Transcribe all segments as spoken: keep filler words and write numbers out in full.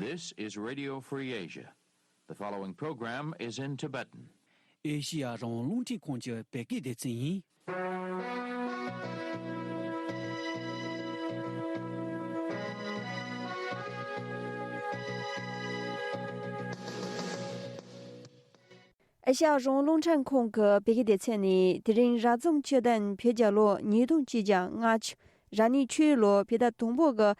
This is Radio Free Asia. The following program is in Tibetan. ཨེ་ཤི་ཡ་རང་དབང་རླུང་འཕྲིན་ཁང་གི་བོད་སྐད་སྡེ་ཚན་ཡིན། ཨེ་ཤ་ཡ་རང་དབང་རླུང་འཕྲིན་ཁང་གི་བོད་སྐད་སྡེ་ཚན་ནས་དེ་རིང་རབ་བྱུང་སྤྱི་ཟླ་བོད་རྒྱལ་ལོ་ཉིས་སྟོང་ཆིག་བརྒྱ་ལྔ་བཅུ་རབ་གནས་ཆུ་ཡོས་ལོ་བོད་ཟླ་དང་པོ་གི་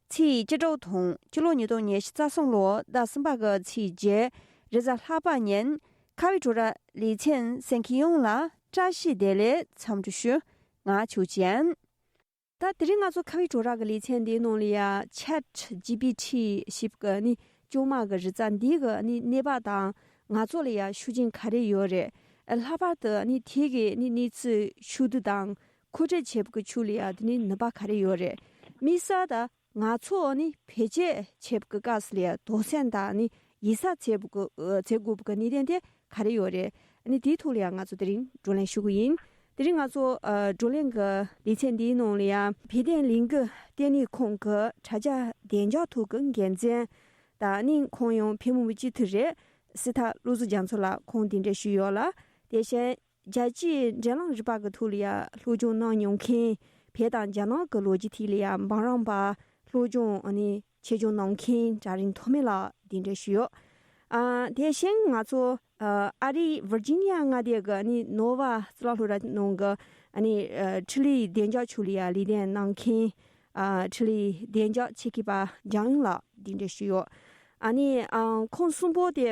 ཚེས་བཅུ་དྲུག་དང་སྤྱི་ལོ་ཉིས་སྟོང་ཉི་ཤུ་རྩ་གསུམ་ལོ་ཟླ་གསུམ་པ་གི་ཚེས་བརྒྱད་རེས་གཟའ་ལྷག་པ་ཉིན་ཁ་བའི་བྲོ་ར་ལེ་ཚན་གསན་མཁན་ཡོངས་ལ་བཀྲ་ཤིས་བདེ་ལེགས་འཚམས་འདྲི་ཞུ། ང་ཆོས་ཅན། ད་དེ་རིང་ང་ཚོ་ཁ་བའི་བྲོ་ར་གི་ལེ་ཚན་འདིའི་ནང་ལ་ཡ་ཆེ་ཊི་ཇི་པི་ཊི་ཞེས་པའི་ནི་ཅོ་མ་གི་རི་རྩ་འདི་གི་ནི་གནས་བབ་དང་ང་ཚོ་ལ་ཡ་ཤུགས་རྐྱེན་ག་རེ་ཡོད་རེད། ལྷག་པར་དུ་ནི་དེ་གི་ནི་གནས་ཚུལ་ཤུགས་བསྡུ་དང་མཁོ་སྤྲོད་བྱེད་པའི་ཆོས་ལ་ཡ་དེ་ནི་ནུས་པ་ག་རེ་ཡོད་རེད། དམིགས་བསལ་ད་ང་ཚོ་ནི་བེད་སྤྱོད་བྱེད་པའི་སྐབས་སུ་ལ་ཡ་དོགས་ཟོན་དང་ནི་ཡིག་ཚགས་བྱེད་པའི་བྱེད་དགོས་པའི་གནད་དོན་དེ་ག་རེ་ཡོད་རེད། ཨ་ནི་དེའི་ཐོག་ལ་ཡང་ང་ཚོ་དེ་རིང་བགྲོ་གླེང་ཞུ་གི་ཡིན། དེ་རིང་ང་ཚོ་ཨ་བགྲོ་གླེང་གི་ལེ་ཚན་འདིའི་ནང་ལ་ཡང་བོད་དོན་ལས་འགུལ་ལྟེ་གནས་ཁང་གི་དྲ་རྒྱ་བདེ་འཇགས་ཐོག་གི་འགན་འཛིན་དང་ཨ་ནི་ཁོང་ཡང་བོད་མི་མང་སྤྱི་འཐུས་རེད། སྲི་ཐར་བློ་བཟང་རྒྱ་མཚོ་ལགས་ཁོང་གདན་འདྲེན་ཞུས་ཡོད་ལ། དེ་བཞིན་རྒྱལ་སྤྱིའི་འབྲེལ་ལམ་རིག་པ་གི་ཐོག་ལ་ཡང་སློབ་སྦྱོང་གནང་མྱོང་མཁན་བོད་དང་རྒྱ་ནག་གི་ལོ་རྒྱུས་ཐད་ལ་ཡང་འབུམ་རམས་པ་སློབ་སྦྱོང་ཨ་ནི་ཆེད་སྦྱོང་གནང་མཁན་གྲལ་རིམ་ཐོགས་མེད་ལགས་གདན་འདྲེན་ཞུས་ཡོད། ཨ་དེ་བཞིན་ང་ཚོ་ཨ་ཨ་རིའི་ཝིར་ཇི་ནི་ཡ་མངའ་སྡེ་གི་ཨ་ནི་ནོ་ཝ་གཙུག་ལག་སློབ་གྲྭ་ནང་གི་ཨ་ནི་ཨ་འཕྲུལ་ལས་བདེ་འཇགས་ཕྱོགས་ལ་ཡ་ལས་དོན་གནང་མཁན་ཨ་འཕྲུལ་ལས་བདེ་འཇགས་ཆེད་མཁས་པ་འཇམ་དབྱངས་ལགས་གདན་འདྲེན་ཞུས་ཡོད། ཨ་ནི་ཨ་ཁོང་གསུམ་པོ་དེ་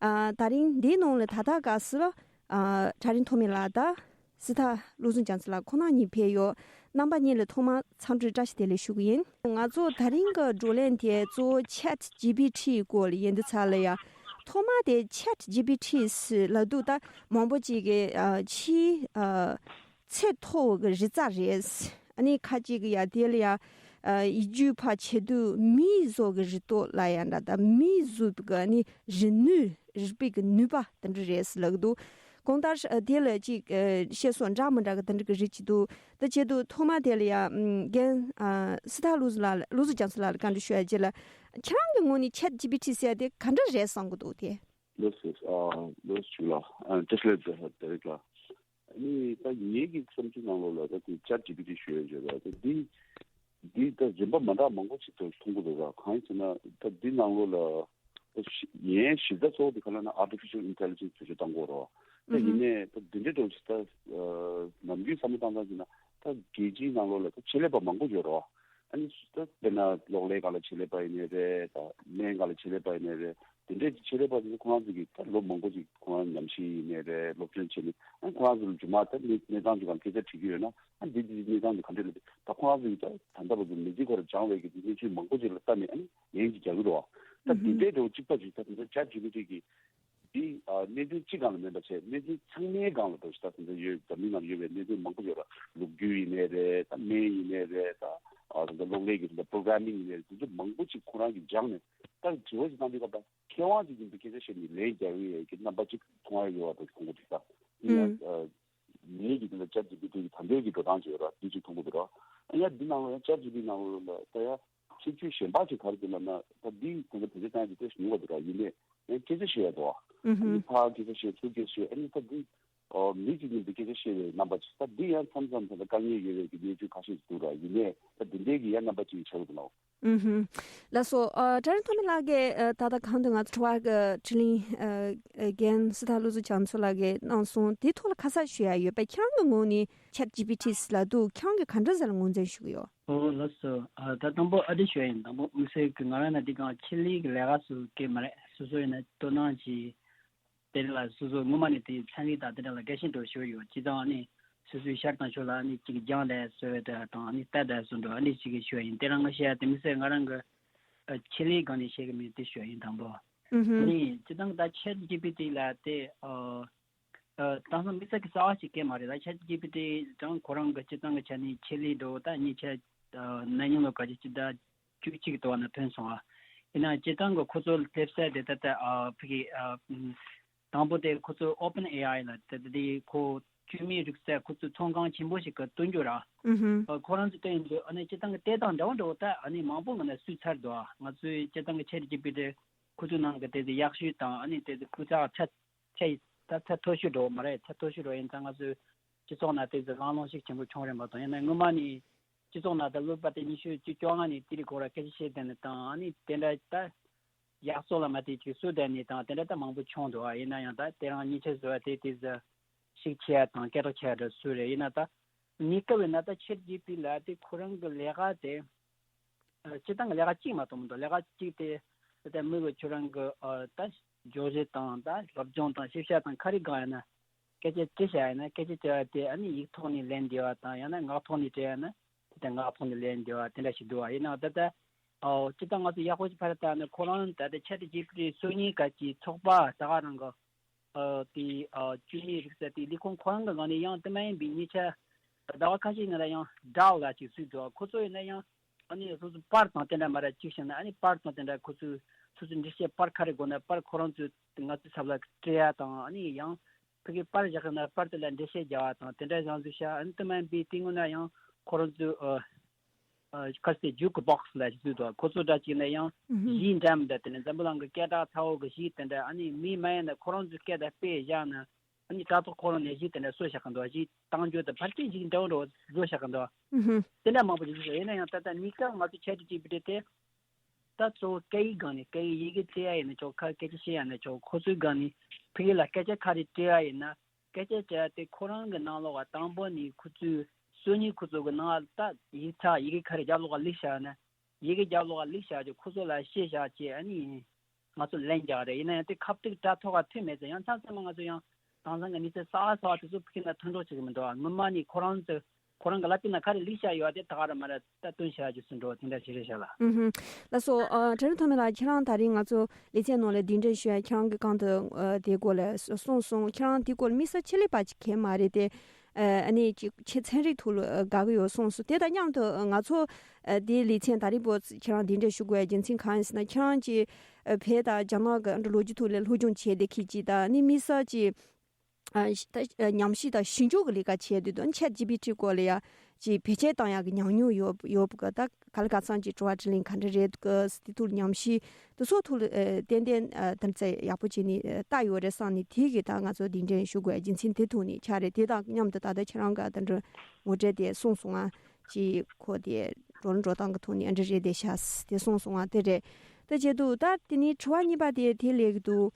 ཨ་ད་རིང་འདིའི་ནང་ལ་ད་ལྟ་སྐབས་སུ་ལ་ཨ་གྲལ་རིམ་ཐོགས་མེད་ལགས་དང་། སྲི་ཐར་བློ་བཟང་རྒྱ་མཚོ་ལགས་ཁོང་རྣམ་གཉིས་ཕེབས་ཡོད། རྣམ་པ་གཉིས་ལ་ཐོག་མར་འཚམས་འདྲི་བཀྲ་ཤིས་བདེ་ལེགས་ཞུ་གི་ཡིན། ང་ཚོ་ད་རིང་གི་བགྲོ་གླེང་དེ་གཙོ་བོ་ཆེ་ཊི་ཇི་པི་ཊི་སྐོར་ལ་ཡིན་དུས་ཙང་ལ་ཡ། ཐོག་མ་དེ་ཆེ་ཊི་ཇི་པི་ཊི་ཟེར་ལབ་དུས་ད་མང་པོ་ཅིག་གིས་ཨ་ཆེས་ཨ་ཚད་མཐོ་བའི་རིག་རྩལ་རེད། ཨ་ནི་ཁ་ཅིག་གིས་ཡ་དེ་ལ་ཡ་ཨ་ཡིག་རྒྱུགས་ཕར་བྱེད་དུས་མིའི་བཟོ་གི་རིག་སྟོབས་ལ་ཡ་འདྲ་ད་མིའི་བཟོ་གི་ཨ་ནི་རིག་ནུས་རིག་པའི་གི་ནུས་པ་དེ་འདྲ་རེད་ཟེར་ལབ་གི་འདུག་གང་ལྟར་ཨ་དེ་ལ་ཅིག་ཨ་བཤད་སྲོལ་འདྲ་མི་འདྲ་གི་དེ་འདྲ་གི་རིགས་ཅིག་འདུག་དེ་བྱེད་དུས་ཐོག་མ་དེ་ལ་ཡ་ཨམ་རྒན་ཨ་སྲི་ཐར་བློ་བཟང་ལགས་བློ་བཟང་རྒྱ་མཚོ་ལགས་ལ་བཀའ་འདྲི་ཞུ་ཡ་བྱེད་ལ། ཁྱེད་རང་གི་ངོས་ནས་ཆེ་ཊི་ཇི་པི་ཊི་ཟེར་ཡ་དེ་ག་འདྲ་རེད་བསམ་གི་འདུག་དེ། ལགས་སོ། ཨ་ལགས་སོ་ལགས། ཨ་བཀྲ་ཤིས་བདེ་ལེགས་ལགས། ཨ་ནི་ད་ངེད་ཀྱི་བསམ་ཚུལ་ནང་ལོགས་ལ་ད་དེ་ཆེ་ཊི་ཇི་པི་ཊི་ཞུ་ཡ་བྱེད་ལ་ད་འདི་འདི་ད་རིམ་པ་མ་འདྲ་མང་པོ་ཞིག་ཏུ་མཐོང་གི་འདུག་ལ། གང་ཡིན་ཟེར་ན་ད་འདི་ནང་ལོགས་ལ་ད་ཤི་ངའི་གཞི་རྩ་གཙོ་བོ་དེ་ག་ལ་ན་ཨར་ཊི་ཕི་ཤལ་ཨིན་ཊེ་ལི་ཇེན་སི་བེད་སྤྱོད་གཏང་དགོས་རོགས། ད་ཡིན་ནའི་ད་འདི་འདྲའི་འགྲོ་ཞིག་ད་ནམ་རྒྱུན་བསམ་བློ་བཏང་སྟངས་ཞིག་ན་ད་རྒྱལ་སྤྱིའི་ནང་ལོགས་ལ་ད་ཆེད་ལས་པ་མང་པོ་ཡོད་རོགས། ཨ་ནི་ད་དཔེར་ན་གློག་ཀླད་སྒང་ལ་ཆེད་ལས་པ་ཡིན་ནའི་རེད། ད་སྨན་སྒང་ལ་ཆེད་ལས་པ་ཡིན་ནའི་རེད། དེ་འདྲའི་ཆེད་ལས་པ་དེ་ཚོ་ཁོ་རང་ཚོ་གིས་ད་ལོ་མང་པོ་ཞིག་ཁོ་རང་ཉམས་ཞིབ་ཡིན་ནའི་རེད། སློབ་སྟོན་བྱས་ནས་ཨ་ཁོ་རང་ཚོ་ལ་རྗེས་མ་ད་གནས་གནས་སྟངས་ཅིག་གང་སྐད་ཆ་དྲི་གི་ཡོད་ན་ཨ་འདི་འདི་གནས་སྟངས་འདི་ག་འདྲ་རེད། ད་ཁོ་རང་ཚོ་གིས་ད་ད་ལྟ་བར་དུ་མི་ཚེ་ཁོ་རང་སྦྱངས་པའི་གི་གནས་ཚུལ་མང་པོ་ཞིག་ལ་ལྟ་ནས་ཨ་ནི་ལན་ཅིག་རྒྱག་གི་རེད་བ། ད་འདི་འདྲའི་འགྲོ་གཅིག་པ་ཞིག་ད་དེ་ཚོ་ཆེ་ཊི་ཇི་པི་ཊི་གིས་འདི་ཨ་གནད་དོན་གཅིག་སྒང་ལ་མིན་པ་བྱས་གནད་དོན་ཚང་མའི་སྒང་ལ་འགྲོ་ཞིག་ད་དེ་ཚོ་ཡོད། འཛམ་གླིང་ནང་ཡོད་པའི་གནད་དོན་མང་པོ་ཡོད་ར། ལོ་རྒྱུས་ཡིན་ནའི་རེད། ད་སྨན་ཡིན་ནའི་རེད། ད་ཨ་ད་གློག་ཀླད་ཀྱི་ད་པོ་རོ་གྷ་ར་མིང་ཡིན་ནའི་རེད། དེ་ཚོ་མང་པོ་ཞིག་ཁོ་རང་གིས་སྦྱངས་ནས། ད་དྲི་བ་ཞིག་བཏང་དུས་སྐབས་ད་མཁས་དབང་ཅིག་ཡིན་པའི་སྐད་ཆ་བཤད་ནས་ལན་རྒྱག་ཡས་ཀྱི་རྣམ་པ་ཅིག་མཐོང་ཡ་ཡོད་པ་དང་མཐོང་གི་འདུག་ད། དེ་ཡང་ཨ་ངེད་ཀྱི་དེ་ལ་ཆེ་ཊི་ཇི་པི་ཊི་གི་ད་ལྟའི་གི་འགྲོ་སྟངས་ཅིག་ཡོད་ར། འདི་ཅིག་མཐོང་གི་འདུག་ར། ཨ་ཡ་འདི་ནང་ལ་ཡང་ཆེ་ཊི་ཇི་པི་ཊི་ནང་ལ་ད་ཡ་ཁྱད་ཆོས་གཞན་པ་ཅིག་ག་རེ་འདུག་ལབ་ན་ད་འདི་དེ་ལ་བེད་སྤྱོད་བཏང་ཡ་དེ་ཏོག་ཙམ་ཉུང་བ་འདུག་ར། ཡིན་ནའི་ཡང་སྐད་ཆ་བཤད་ཡ་འདུག་ཨ་ནི་ཕར་སྐད་ཆ་བཤད་ཚུར་སྐད་ཆ་བཤད་ཨ་ནི་ད་འདི་ཨ་མི་གཅིག་ཡིན་པའི་སྐད་ཆ་བཤད་པའི་རྣམ་པ་ཅིག་ད་འདི་ཡང་མཚམས་མཚམས་ད་ལྟ་དཀའ་ངལ་ཡོད་པའི་གི་གནས་ཚུལ་ཁ་ཤས་ཤིག་འདུག་ར། ཡིན་ནའི་ད་འདི་འདྲའི་གི་ཡང་རྣམ་པ་ཅིག་ཆགས་ཀྱི་འདུག་ལགས། ཨུ་ཧུམ། ལགས་སོ། ཨ་གྲལ་རིམ་ཐོག་མའི་ལགས་ཀྱིས་ཨ་ད་ལྟ་གོང་དུ་ང་ཚོ་དྲི་བ་གི་དྲིས་ལན་ཨ་ཨ་རྒན་སྲི་ཐར་བློ་བཟང་རྒྱ་མཚོ་ལགས་ཀྱིས་གནང་སོང་། དེའི་ཐོག་ལ་ཁ་གསལ་ཞུ་ཡ་ཡོད་པས། ཁྱེད་རང་གི་ངོས་ནས་ཆེ་ཊི་ཇི་པི་ཊི་ལབ་དུས་ཁྱེད་རང་གིས་ག་འདྲ་ཟེར་ལ་ངོས་འཛིན་ཞུ་གི་ཡོད། ཨོ་ལགས་སོ། ཨ་ད་དང་པོ་ཨ་འདྲ་ཞུ་ཡ་ཡིན། དང་པོ་དམིགས་བསལ་གྱི་ང་རང་ན་འདི་གང་ཆེད་ལས་ཀྱི་ལས་ཀ་སུ་སྐད་མ་རེད། སོ་སོ་ཡིན་ན་དོ་སྣང་གྱིས་དེ་ལ་སོ་སོ་སྔོན་མ་ནས་དེ་ཚན་རིག་དང་དེ་འདྲ་ལ་དགའ་ཞེན་འགྲོ་ཞུ་ཡོད། སྤྱི་བཏང་ནི་སོ་སོའི་ཤར་དང་ཕྱོགས་ལ་ནི་གཅིག་སྦྱང་བསྡད་བཟོ་བའི་དེ་དང་ནི་ལྟ་བསྡད་བཟོ་འགྲོ་ནི་གཅིག་གི་ཞུ་ཡ་ཡིན། དེ་རང་ང་བཤད་ཡ་དེ་མི་སྲིད། ང་རང་གི་ཆེད་ལས་སྒང་ནས་བཤད་གི་མིན་དེ་ཞུ་ཡ་ཡིན། དང་པོ་ཨུ་ཧུམ། ནི་སྤྱི་བཏང་ད་ཆེ་ཊི་ཇི་པི་ཊི་ལ་དེ་ཨ་ཨ་དེང་སང་དམིགས་བསལ་གྱི་གསར་བ་ཞིག་གི་མ་རེད། ད་ཆེ་ཊི་ཇི་པི་ཊི་ཀྱང་ཁོ་རང་གི་སྤྱི་བཏང་གི་ཆ་ནས་ཆེད་ལས་འགྲོ་ད་ཉིན་ཆ་ཨ་གནས་རྙིང་ལོ་ག་ཅི་སྤྱི་ཟླ་བཅུ་གཅིག་ཐོག་ན་ཐོན་སོང་ཨ། ཡིན་ན་སྤྱིར་བཏང་གི་ཁོ་ཚོ་སླེབས་ས་དེ་ད་ལྟ་ཨ་ཕ་གི་ཨ་དང་པོ་དེ་ཁོ་ཚོ་ཨོ་པན་ཨེ་ཨའི་ལ་ད་ལྟ་དེ་ཁོ་ བཅོས་མའི་རིག་རྩལ་ཁོ་ཚོས་ཚོང་ཁང་ཆེན་པོ་ཞིག་གི་སྟོན་རྒྱུ་ར། ཨུ་ཧུམ། ཁོ་རང་ཚོས་བལྟས་ཡིན་དུས་ཨ་ནི་སྤྱིར་བཏང་གི་བལྟས་སྟངས་འདྲ་བོ་འདྲ་བོ་ད་ཨ་ནི་མང་པོ་ང་ནས་སུས་ཚར་འདུག་ང་ཚོས་སྤྱིར་བཏང་གི་ཆེད་ཀྱི་པི་ཏི་ཁོ་ཚོའི་ནང་གི་དེ་ཚོ་ཡག་ཤོས་དང་ཨ་ནི་དེ་ཚོ་སྐུ་ཚབ་ཚད་ཚད་ད་ཚད་མཐོ་ཤོས་འདྲ་བོ་མ་རེད། ཚད་མཐོ་ཤོས་འདྲ་བོ་ཡིན་ཙང་ང་ཚོས་སྤྱི་ཚོགས་ནང་དེ་ཚོ་གླེང་སློང་ཞིག་ཆེན་པོ་བྱུང་རེད་མ་གཏོགས། ཡིན་ན་སྔོན་མ་ནས་སྤྱི་ཚོགས་ནང་ད་ལོ་པ་དེ་ཉི་ཤུ་བཅུ་བཅོ་ལྔ་ནས་དེ་རིགས་སྐོར་ལ་སྐད་ཆ་བཤད་བསྡད་ནས་དང་ཨ་ནི་དེ་འདྲ་ད། ཡག་བཙོག་ལ་མ་བལྟས་ཅིག་སུ་བསྡད་ནས་དང་དེ་འདྲ་ད་མང་པོ་བྱུང་འདུག་ཨ་ཡིན་ན་ཡང་ད་དེ་རང་ཉེས་ཆད་བཟོ་བ་དེ་དེ་ཟ་ཤུགས་ཆེ་ཡ་དང་སྐད་གྲགས་ཆེ་ཡ་འདྲ་སུ་རེད། ཡིན་ན་ད་གནས་སྐབས་ཡིན་ན་ད་ཆེད་ཀྱི་པི་ལ་དེ་ཁོ་རང་གི་ལས་ཀ་དེ་ཨ་སྤྱི་བཏང་གི་ལས་ཀ་གཅིག་མ་གཏོགས་མི་འདུག་ལས་ཀ་གཅིག་དེ་ད་མི་གི་ཁྱོད་རང་གི་ཨ་ད་བརྗོད་གཞི་དང་ད་སློབ་སྦྱོང་དང་ཤེས་བྱ་དང་ཁ་རིག་སྒང་ཡིན་ན་སྐད་ཆ་དྲི་བྱ་ཡིན་ན་སྐད་ཆ་དྲི་བ་དེ་ཨ་ནི་ཡིག་ཐོག་ནས་ལན་འདེབས་པ་དང་ཡང་ན་ངག་ཐོག་ནས་དྲི་བ་ཡིན་ན། དེ་ལྟར་ངག་ཐོག་ནས་ལན་འདེབས་པ་དེ་འདྲ་ཞིག་འདུག་བ། ཡིན་ནའང་ད་ལྟ་ཨོ་སྤྱིར་བཏང་ང་ཚོ་ཡག་པོ་ཞིག་ཕར་བལྟས་ན་ཁོ་རང་ད་ལྟ་ཆེད་དུ་ཅིག་སོ་གཉིས་ཀ་ཅིག་ཚོགས་པ་ད་ག་རང་གི་ཨོ་དེ་ཨོ་བཅོས་མའི་རིག་རྩལ་དེ་ལས་ཁུངས་ཁོ་རང་གི་སྒང་ནས་ཡང་དེ་མ་ཡིན་པའི་ཉེ་ཆར་ཟླ་བ་ཁ་ཤས་ནང་ལ་ཡང་སྒྲ་ལ་ཅིག་སུས་འདུག་ཁོ་ཚོ་ཡིན་ན་ཡང་ཨ་ནི་སོ་སོ་པར་དང་དེ་འདྲ་མ་ར་ཅིག་བྱས་ན་ཨ་ནི་པར་དང་དེ་འདྲ་ཁོ་ཚོས་སོ་སོ་འགྲེལ་བཤད་པར་ག་རེ་དགོས་ན་པར་ཁོ་རང་ཚོས་ང་ཚོའི་ཚབ་ལ་སྤྲད་ཡ་དང་ཨ་ནི་ཡང་། ཕ་གིའི་པར་བཞག་ན་པར་དེ་ལ་འགྲེལ་བཤད་རྒྱག་པ་དང་དེ་འདྲ་བཟང་བཟོ་བྱ་ཨ་ནི་དེ་མིན་པའི་དེ་སྔོན་ན་ཡང་ཁོ་རང་ཚོའི་ཨ་ཨ་ག་རེ་ཟེར་ཇུག་བོག་སི་ལ་ཞིག་བཟོས་འདུག་ཁོ་ཚོ་འདྲ་ཅིག་ན་ཡང་ཨུ་ཧུམ། གཞས་འདྲ་མི་འདྲ་དེ་ནས་འཛམ་བུ་གླིང་གི་སྐད་གྲགས་ཚ་བོ་གི་གཞས་དེ་འདྲ་ཨ་ནི་མི་མ་ཡིན་ན་ཁོ་རང་ཚོའི་སྐད་དང་དཔེ་བཞག་ན་ཨ་ནི་དྲ་ཐོག་ཁོ་རང་ནས་གཞས་དེ་འདྲ་གསོ་བཞག་གི་འདུག་གཞས་བཏང་རྒྱུ་དང་ཕལ་ཆེར་གཞས་འདྲ་བོ་འདྲ་བོ་བཟོ་བཞག་གི་འདུག་ཨུ་ཧུམ། དེ་འདྲ་མང་པོ་ཞིག་བཟོས། ཡིན་ན་ཡང་ད་ལྟ་གནས་སྐབས་ང་ཚོ་ཆེད་དུ་བྱས་པའི་དེ། ད་གཙོ་བོ་སྐད་ཡིག་སྒང་ནས་སྐད་ཡིག་ཡི་གེ་བྲིས་ཡ་ཡིན་ན་ཆོག་ཁ་སྐད་ཆ་བཤད་ཡ་ན་ཆོག་ཁོ་ཚོའི་སྒང་ནས་ཕ་གི་ལ་སྐད་ཆ་ག་རེ་དྲི་ཡ་ཡིན་ན་སྐད་ཆ་དྲི་ཡ་དེ་ཁོ་རང་གི་ནང་ལོགས་ལ་དང་པོ་ནས་ཁོ་ཚོའི་སོ་གཉིས་ཁོ་ཚོ་གི་ནང་ལ་ད་ཡིག་ཚགས་ཡི་གེ་ག་རེ་རྒྱབ་ལོགས་ལ་བླུགས་བཞག་ན་ཡི་གེ་རྒྱབ་ལོགས་ལ་བླུགས་བཞག་ཅིག་ཁོ་ཚོ་ལ་བཤད་བཞག་ཅིག་ཨ་ནི་ང་ཚོ་ལན་རྒྱག་རེད། ཡིན་ན་ཡང་དེ་ཁ་ཐུག་དྲ་ཐོག་ག་ཐོན་མེད་ཙང་ཡང་མཚམས་མཚམས་ང་ཚོ་ཡང་དེང་སང་གི་གནས་ཚུལ་གསར་པ་གསར་པ་དེ་ཚོ་ཕ་གི་ན་ཐོན་གྲབས་བྱེད་ཀྱི་མི་འདུག་སྔོན་མ་ནས་ཁོ་རང་ཚོ་ཁོ་རང་གི་ལག་པའི་ནང་ག་རེ་ལུས་བཞག་ཡོད་དེ་ད་ག་རེ་མ་རེད་ད་སྟོན་བྱ་རྒྱུ་ཟིན་འགྲོ་དེ་འདྲ་ཞིག་རེད་ཤག་ལ། ཨུ་ཧུམ། ལགས་སོ། ཨ་དྲན་ཐོག་མེད་ལགས་ཁྱེད་རང་ད་རིང་ང་ཚོ་ལེ་ཚན་ནང་ལ་གདན་འདྲེན་ཞུ་ཡ་ཁྱེད་རང་གི་གང་དུ་ཨ་དེ་སྐོར་ལ་གསུངས་སོང་། ཁྱེད་རང་དེ་སྐོར་དམིགས་བསལ་ཆེད་ལས་པ་ཅིག་གས་མ་རེད་དེ། ཨ་ནི་ཅིག་ཆེ་ཚན་རིག་ཐོག་ལ་དགའ་གི་ཡོད་གསུངས་སོང་། དེ་དང་མཉམ་དུ་ང་ཚོ་ཨ་དེའི་ལེ་ཚན་ད་རིང་པོ་ཁྱེད་རང་གདན་འདྲེན་ཞུ་དགོས་ཡ་རྒྱུ་མཚན་གང་ཡིན་ཟེར་ན་ཁྱེད་རང་ཅིག་ཨ་བོད་དང་རྒྱ་ནག་གི་ལོ་རྒྱུས་ཐོག་ལ་སློབ་སྦྱོང་བྱས་བསྡད་མཁན་ཅིག་དང་ཨ་ནི་དམིགས་བསལ་ཅིག་ཨ་ད་ཨ་ཉམས་ཞིབ་དང་ཞིབ་འཇུག་གི་ལས་ཀ་བྱས་དུས་དང་ཆེད་ཇི་པི་ཊི་སྐོར་ལ་ཡ་ཅིག་བེད་སྤྱོད་བཏང་ཡག་གི་ཉམས་མྱོང་ཡོད་ཡོད་པ་གི་ད་ག་ལ་ག་ཚང་ཅིག་དྲི་བ་དྲིས་ལན་ག་འདྲ་རེད་གི་དེ་ཐོག་ཉམས་ཞིབ་དེ་ཚོ་ཐོག་ལ་ཨ་ཏན་ཏན་ཨ་དམ་ཚིག་ཡག་པོ་བྱས་ནས་ཨ་ལྟ་ཡོད་རེད་བསམ་ནས་དེ་གི་ད་ང་ཚོ་གདན་འདྲེན་ཞུ་དགོས་རྒྱུ་མཚན་དེ་ཐོག་ནས་ཆགས་རེད། དེ་དང་མཉམ་དུ་ད་ལྟ་ཁྱེད་རང་ག་ད་འདྲ་ངོ་སྤྲོད་དེ་གསུངས་སོང་ང་ཅིག་ཁོ་དེ་འགྲོ་ལ་འགྲོ་སྟངས་ཀྱི་ཐོག་ནས་ཨ་འདྲ་རེད་དེ་ཤག་དེ་གསུངས་སོང་ང་དེ་རེད། ད་བྱེད་དུས་ད་དེ་ནས་དྲི་བ་གཉིས་པ་དེ་དེ་སླེབས་ཀྱི་འདུག་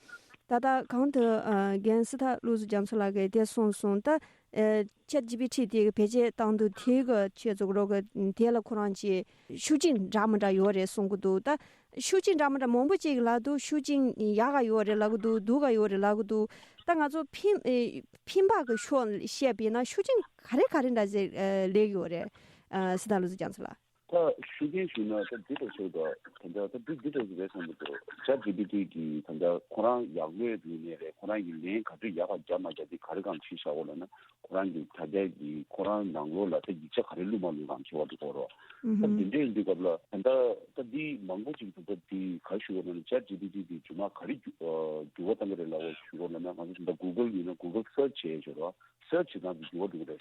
ད་ལྟ་གོང་དུ་ཨ་རྒན་སྲི་ཐར་བློ་བཟང་རྒྱ་མཚོ་ལགས་ཀྱིས་དེ་གསུངས་སོང་། ད་ཨ་ཆེད་ཇི་པི་ཊི་དེ་གི་བེད་སྤྱོད་བཏང་དུས་དེ་གི་ཆེད་བཟོ་རོགས་གི་དེ་ལ་ཁོ་རང་ཅིག་ཤུགས་རྐྱེན་འདྲ་མི་འདྲ་ཡོད་རེད་གསུང་གི་འདུག་ད་ཤུགས་རྐྱེན་འདྲ་མི་འདྲ་མང་པོ་ཅིག་ལབ་འདུག་ཤུགས་རྐྱེན་ཡག་ག་ཡོད་རེད་ལབ་གི་འདུག་སྡུག་ག་ཡོད་རེད་ལབ་གི་འདུག་ད་ང་ཚོ་ཕན་ཨེ་ཕན་པ་གི་ཕྱོགས་བཤད་པ་ཡིན་ན་ཤུགས་རྐྱེན་ག་རེ་ག་རེ་འདྲ་ཟེར་ཨ་སླེབས་ཡོད་རེད། ཨ་སྲི་ཐར་བློ་བཟང་རྒྱ་མཚོ་ལགས། ད་ཤུགས་རྐྱེན་ཞུས་ན་ད་འདི་ལྟར་ཤོད་དོ། ད་ལྟ་ད་འདི་འདི་ལྟར་ཞིག་རེད་བསམ་གྱི་འདུག་ཅེཊ་ཇི་པི་ཊི་གིས་ད་ལྟ་ཁོ་རང་ཡག་མོས་ལུས་ནས་རེད། ཁོ་རང་གིས་ལན་ག་ཚོད་ཡག་ག་རྒྱབ་མ་རྒྱབ་དེ་ག་རེ་གང་ཕྱིར་བཞག་འོ་ལབ་ན་ཁོ་རང་གི་དྲ་རྒྱ་གི་ཁོ་རང་ནང་ལོགས་ལ་ད་ཡིག་ཆ་ག་རེ་བླུགས་མ་བླུགས་གང་ཕྱེ་བ་འདུག་གོ་རོ། ད་འདི་འདྲ་ཡིན་དུས་སྐབས་ལ་ད་ལྟ་ད་འདི་མང་པོ་ཅིག་ད་ལྟ་འདི་ག་ཞུ་བ་ན་ཅེཊ་ཇི་པི་ཊི་གིས་རྗེས་མ་ག་རེ་འགྱུར་བ་བཏང་གི་རེད་ལབ་བ་ཞུ་བ་ལབ་ན་ང་ཚོ་ད་ལྟ་གུ་གལ་ཡིན་ན་གུ་གལ་སར་ཆི་བྱས་ཞོར་བ་སར་ཆི་བྱེད་སྟངས་འདི་འགྱུར་བ་འགྲོ་གི་རེད།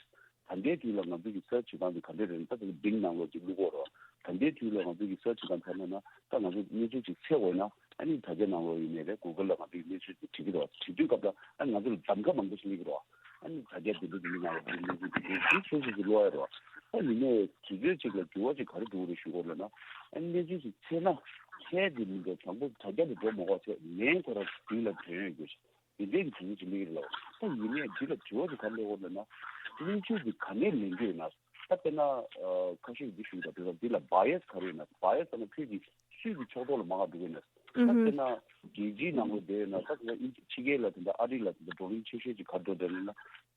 ད་ལྟའི་དུས་ལ་ང་ཚོ་གི་སར་ཆི་བྱེད་སྟངས་འདི་ག་འདྲས་རེད་ན་ད་ལྟ་བིང་ནང་ལོགས་ཅིག་བླུག་གོ་རོགས། ད་ལྟའི་དུས་ལ་ང་ཚོ་གི་སར་ཆི་བྱེད་སྟངས་ཐ་ན་ན་ད་ང་ཚོ་གནས་ཚུལ་ཅིག་འཚོལ་དགོས་ན་ཨ་ནི་དྲ་རྒྱ་ནང་ལོགས་ཡིན་ནའི་རེད་གུ་གལ་ལ་ང་ཚོ་གི་གནས་ཚུལ་ཅིག་བྲིས་ཀྱི་རེད་བ། བྲིས་དུས་སྐབས་ལ་ཨ་ང་ཚོ་ལ་གདམ་ག་མང་པོ་ཞིག་སླེབས་ཀྱི་རེད་བ། ཨ་ནི་དྲ་རྒྱ་འདི་འདྲ་འདི་འདྲ་ནང་ལ་འདི་འདྲ་འདི་འདྲ་འདི་འདྲ་ཞེས་ཞེས་ཀྱི་ཀློག་ཡ་རེད་བ། ཨ་ཡིན་ནའི་དུས་ཚོད་ཅིག་ལ་འགྱུར་བ་ཅིག་ག་རེ་འགྲོ་གི་རེད་ཞུ་དགོས་ལབ་ན་ཨ་ནི་གནས་ཚུལ་ཅིག་འཚོལ་ན་འཚོལ་དེ་མི་འདྲ་དང་པོ་དྲ་རྒྱ་ལ་འགྲོ་མ་དགོས་ཚེ་ལན་ཁོ་རང་དུས་ལ་དོན་ཡོད་རྒྱུ་ཞིག་དེ་འདྲའི་གི་དུས་ཚོད་ཅིག་སླེབས་ཀྱི་རེད་ལ། ད་ཡིན་ནའི་འདི་ལ་དྲི་བ་ཅིག་ག་རེ་སླེབས་ཀྱི་རེད་ལབ་ན། གནས་ཚུལ་འདི་ག་ནས་ལེན་རྒྱུ་ཡོད་ན། ད་དཔེར་ན་ཨ་ཁ་ཤས་ཀྱིས་འདི་ཞུ་གི་འདུག་དེ་ལ་འདི་ལ་བ་ཡེ་སི་ག་རེ་ཡོད་ན། བ་ཡེ་སི་ལབ་ན་ཁྱོད་ཀྱིས་སུས་ཀྱི་ཕྱོགས་གཏོགས་ལ་མ་དགའ་འགྲོ་གི་ཡོད་ན། ད་དཔེར་ན་རྒྱལ་སྤྱིའི་ནང་ལོགས་བསྡད་ཡོད་ན་ད་དཔེར་ན་ཨིན་ཇི་ཕྱི་རྒྱལ་ལ་དེ་འདྲ་ཨ་རི་ལ་དེ་འདྲ་བགྲོ་གླེང་ཆེ་ཤོས་ཅིག་ག་རེ་འགྲོ་བསྡད་ཡོད་ན།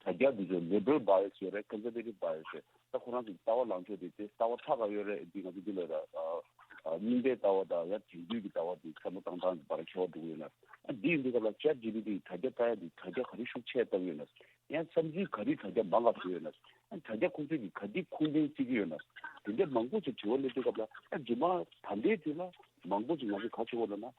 དྲ་རྒྱ་འདི་ཚོ་ལི་བྷ་རལ་བ་ཡེ་སི་ཡོད་རེད། ཀོན་སར་ཝེ་ཊིབ་བ་ཡེ་སི་རེད། ད་ཁོ་རང་ཚོའི་ལྟ་བ་ལངས་ཕྱོགས་དེ་དེ་ལྟ་བ་ཁྲ་ག་ཡོད་རེད། འདི་ང་ཚོ་འདི་ལ་ཨ་ཨ་རྙིང་པའི་ལྟ་བ་དང་ཡང་དེང་དུས་ཀྱི་ལྟ་བ་དེ་བསམ་བློ་བཏང་སྟངས་ཀྱི་བར་ཁྱད་པར་འགྲོ་གི་ཡོད་ན། ཨ་འདི་ཡིན་དུས་སྐབས་ལ་ཅེཊ་ཇི་པི་ཊི་དྲ་རྒྱ་ལྟ་ཡ་དེ་དྲ་རྒྱ་ག་རེ་ཤུགས་ཆེ་བཏང་ཡོད་ན། ཡང་བསམ་ཚུལ་ག་རེ་དྲ་རྒྱ་མང་ག་བཟོས་ཡོད་ན། ཨ་དྲ་རྒྱ་ཁོང་ཚོས་ཀྱི་ག་དེ་ཁུངས་ལྡན་བརྩི་གི་ཡོད་ན། དེ་འདྲ་མང་པོ་ཞིག་དྲི་བ་སླེབས་དུས་སྐབས་ལ་ཨ་རྗེས་མ་ད་ལྟའི་དུས་ལ་ མང་པོ་ཅིག་ང་ཚོས་ག་བྱེད་དགོས་ལབ་ན།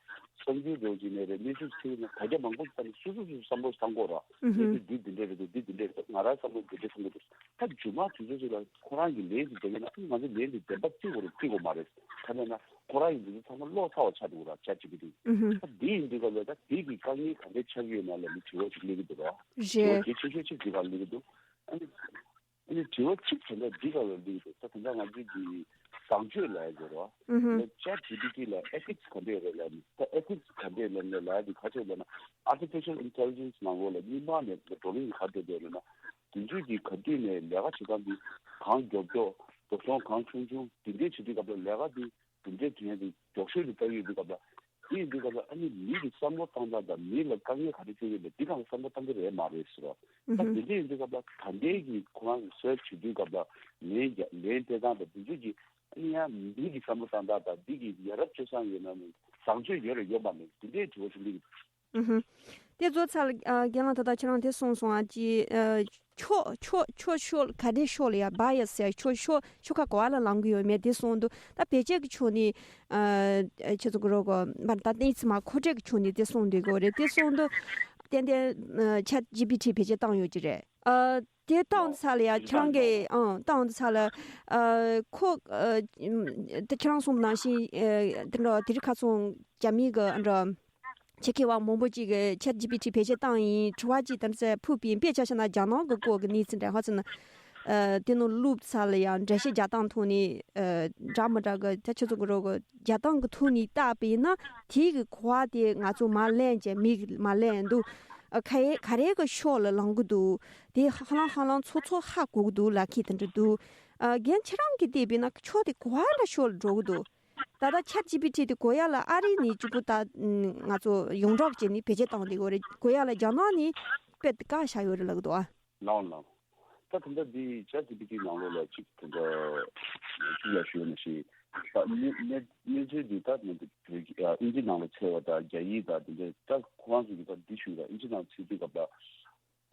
གསར་འགྱུར་འདྲ་བོ་ཅིག་ནས་རེད། གནས་ཚུལ་ཅིག་ནས་དྲ་རྒྱ་མང་པོ་ཅིག་ལྟ་ནས་སོ་སོ་སོ་སོ་བསམ་བློ་བཏང་དགོས་ར། གནས་ཚུལ་འདི་འདི་འདྲ་རེད་འདུག་འདི་འདི་འདྲ་རེད་འདུག་ང་རང་བསམ་བློ་འདི་འདྲ་བཏང་གི་འདུག་ད་རྗེས་མ་དུས་ཚོད་ཅིག་ལ་ཁོ་རང་གིས་ལན་ཅིག་འདེབས་ཡོད་ན། ཨ་ནི་ང་ཚོས་ལན་འདི་བདེན་པ་བརྩི་དགོས་རེད་བརྩི་དགོས་མ་རེད། ད་མེད་ན་ཁོ་རང་གིས་འདི་ཚོ་ཚང་མ་ཀློག་ཚར་བ་ཆགས་འདུག་ར། ཅེཊ་ཇི་པི་ཊི། ཨུ་ཧུ། ད་འདི་ཡིན་དུས་སྐབས་ལ་ད་འདི་གི་དཀའ་ངལ་ག་འདྲ་ཆགས་ཀྱི་ཡོད་ན་ལབ་ནས་དྲི་བ་ཅིག་སླེབས་ཀྱི་འདུག་ར། དྲི་བ་རེད། གལ་ཆེ་ཤོས་ཅིག་འདི་ག་སླེབས་ཀྱི་འདུག་ཨ་ནི། ཨ་ནི་དྲི་བ་གཅིག་དེ་འདྲ་འདི་ག་ལ་སླེབས་འདུག་ད་དེ་འདྲ་ང་ཚོས་ཀྱི་བཟང་སྤྱོད་ལབ་ཡ་ཟེར་རོ། ཨུ་ཧུ། ཨ་ནི་ཅེཊ་ཇི་པི་ཊི་ལ་ཨེ་ཐིག་སི་ག་འདྲས་རེད་ལབ་ནི། ད་ཨེ་ཐིག་སི་ག་འདྲས་ལབ་ནས་ལབ་ཡ་འདི་ག་ཚོད་ལབ་ན། ཨར་ཊི་ཕི་ཤལ་ཨིན་ཊེ་ལི་ཇེན་སི་ནང་ལོགས་ལ་སྔོན་མ་ནས་བགྲོ་གླེང་ག་འདྲས་འདུག་ལབ་ན། དེ་ཚོས་ཀྱི་ག་དུས་ནས་ལས་ཀ་བྱེད་སྟངས་འདི་གང་མགྱོགས་མགྱོགས། འགྲོ་སོང་གང་ཆུང་ཆུང་དེ་འདྲས་བྱེད་དུས་སྐབས་ལ་ལས་ཀ་འདི་གྲུབ་འབྲས་ཐོན་ཡ་དེ་མགྱོགས་ཤོས་དེ་ལྟ་གི་ཡོད་དུས་སྐབས་ལ། དེ་ཡིན་དུས་སྐབས་ལ་ཨ་ནི་མི་གི་བསམ་བློ་བཏང་སྟངས་དང་མི་ལ་དཀའ་ངལ་ག་རེ་འཕྲད་ཡོད་པ་འདི་སྒང་ལ་བསམ་བློ་བཏང་གི་རེད་མ་རེད་ཟེར་རོ། ད་དེ་འདྲ་ཡིན་དུས་སྐབས་ལ་ད་ལྟའི་གི་ཁོ་རང་གི་སེར་བྱེད་དུས་སྐབས་ལ་ལན་རྒྱག་ལན་སྤྲད་སྟངས་དང་དེ་ཚོ་གི་ཨ་ནི་ཡང་མི་གི་བསམ་བློ་བཏང་སྟངས་དང་འདི་གི་ཡ་རབས་སྤྱོད་བཟང་ཡོད་ན་མིན། བཟང་སྤྱོད་ཡོད་རེད་ཡོད་མ་རེད་དེ་འདྲའི་དྲི་བ་ཞིག་སླེབས་ཀྱི་འདུག་ཨུ་ཧུ། དེ་ཚོ་ཚར་ལ་ཨ་རྒན་ལགས་ད་ལྟ་ཁྱེད་རང་དེ་གསུངས་སོང་ཨ་ཅི་ཨ་ཕྱོགས་ཕྱོགས་ཕྱོགས་ཕྱོགས་ག་འདྲའི་ཕྱོགས་ལ་ཡ་བྷ་ཡ་སི་ཡ་ཕྱོགས་ཕྱོགས་ཕྱོགས་ཁ་ག་བ་ལ་ལངས་གི་ཡོད་མེད་དེ་གསུངས་འདུག་ད་བེད་སྤྱོད་ཀྱི་ཕྱོགས་ནས་ཨ་ཁྱེད་ཚོ་གི་རོགས་གོ་མར་ད་གནས་ཚུལ་མ་མཁོ་སྤྲོད་ཀྱི་ཕྱོགས་ནས་དེ་གསུངས་འདུག་གོ་རེད། དེ་གསུངས་འདུག་ཏན་ཏན་ཨ་ཅེཊ་ཇི་པི་ཊི་བེད་སྤྱོད་བཏང་ཡོད་ཀྱི་རེད། ཨ་དེ་བཏང་དུས་ཚར་ལ་ཡ་ཁྱེད་རང་གི་ཨང་བཏང་དུས་ཚར་ལ་ཨ་ཁོ་ཨ་དེ་ཁྱེད་རང་གསུངས་པ་ནང་བཞིན་ཨ་དེ་འདྲ་དེ་རིང་ཁ་སང་རྒྱ་མི་གི་ཨ་འདྲ། ཆེད་མཁས་པ་མང་པོ་ཅིག་གིས་ཅེཊ་ཇི་པི་ཊི་བེད་སྤྱོད་བཏང་ཡིན་དྲི་བ་ཅིག་དེ་འདྲ་ཕུལ་བ་ཡིན། དཔེ་ཆ་བཞག་ན་རྒྱ་ནག་གི་སྐོར་གྱི་གནས་ཚུལ་འདྲ་ཧ་ཅང་ཨ་དེ་ནང་བླུགས་ཚར་ལ་ཡང་འགྲེལ་བཤད་རྒྱག་སྟངས་ཐོག་ནས་ཨ་འདྲ་མི་འདྲ་གི་ད་ཁྱེད་ཚོ་གི་རོགས་གི་རྒྱག་སྟངས་གི་ཐོག་ནས་བལྟས་པ་ཡིན་ན་དེའི་གི་གོ་བ་དེ་ང་ཚོ་མར་ལེན་བྱས་མིག་མར་ལེན་འདུག་ཨ་ག་རེ་ག་རེ་གི་ཕྱོགས་ལ་ལངས་གི་འདུག་དེ་ཧ་ལམ་ཧ་ལམ་ཚོ་ཚོ་ཧ་གོ་གི་འདུག་ལབ་མཁན་དེ་འདྲ་འདུག་ཨ་རྒན་ཁྱེད་རང་གིས་བལྟས་པ་ཡིན་ན་ཕྱོགས་དེ་ག་བ་འདྲ་ཕྱོགས་ལ་འགྲོ་གི་འདུག་ད་ལྟ་ཅེཊ་ཇི་པི་ཊི་དེ་གོ་ཡ་ལ་ཨ་རི་ནས་གཅིག་པུ་ད་ང་ཚོ་ཡོངས་གྲགས་བྱས་ནས་བེད་སྤྱོད་བཏང་བསྡད་ཡོད་རེད། གོ་ཡ་ལ་རྒྱ་ནག་ནས་དཔེ་བཀག་བཞག་ཡོད་རེད་ལབ་ཀྱི་འདུག་ཨ། ལའོ་ལའོ། ད་དེ་འདྲ་འདི་ཅེཊ་ཇི་པི་ཊི་ནང་ལོགས་ལ་གཅིག་དེ་འདྲ་གཅིག་ཡ་ཞུས་ན་ཞེས། ད་གནས་གནས་གནས་ཚུལ་འདི་ད་ནི་བོད་ཀྱི་ཨ་དབྱིན་ཇི་ནང་ལ་འཚོལ་བ་དང་རྒྱ་ཡིག་དང་དེ་འདྲ་ད་ཁོ་རང་ཚོ་གི་ད་འདི་ཞུས་ད་དབྱིན་ཇི་ནང་འཚོལ་དུས་སྐབས་ལ།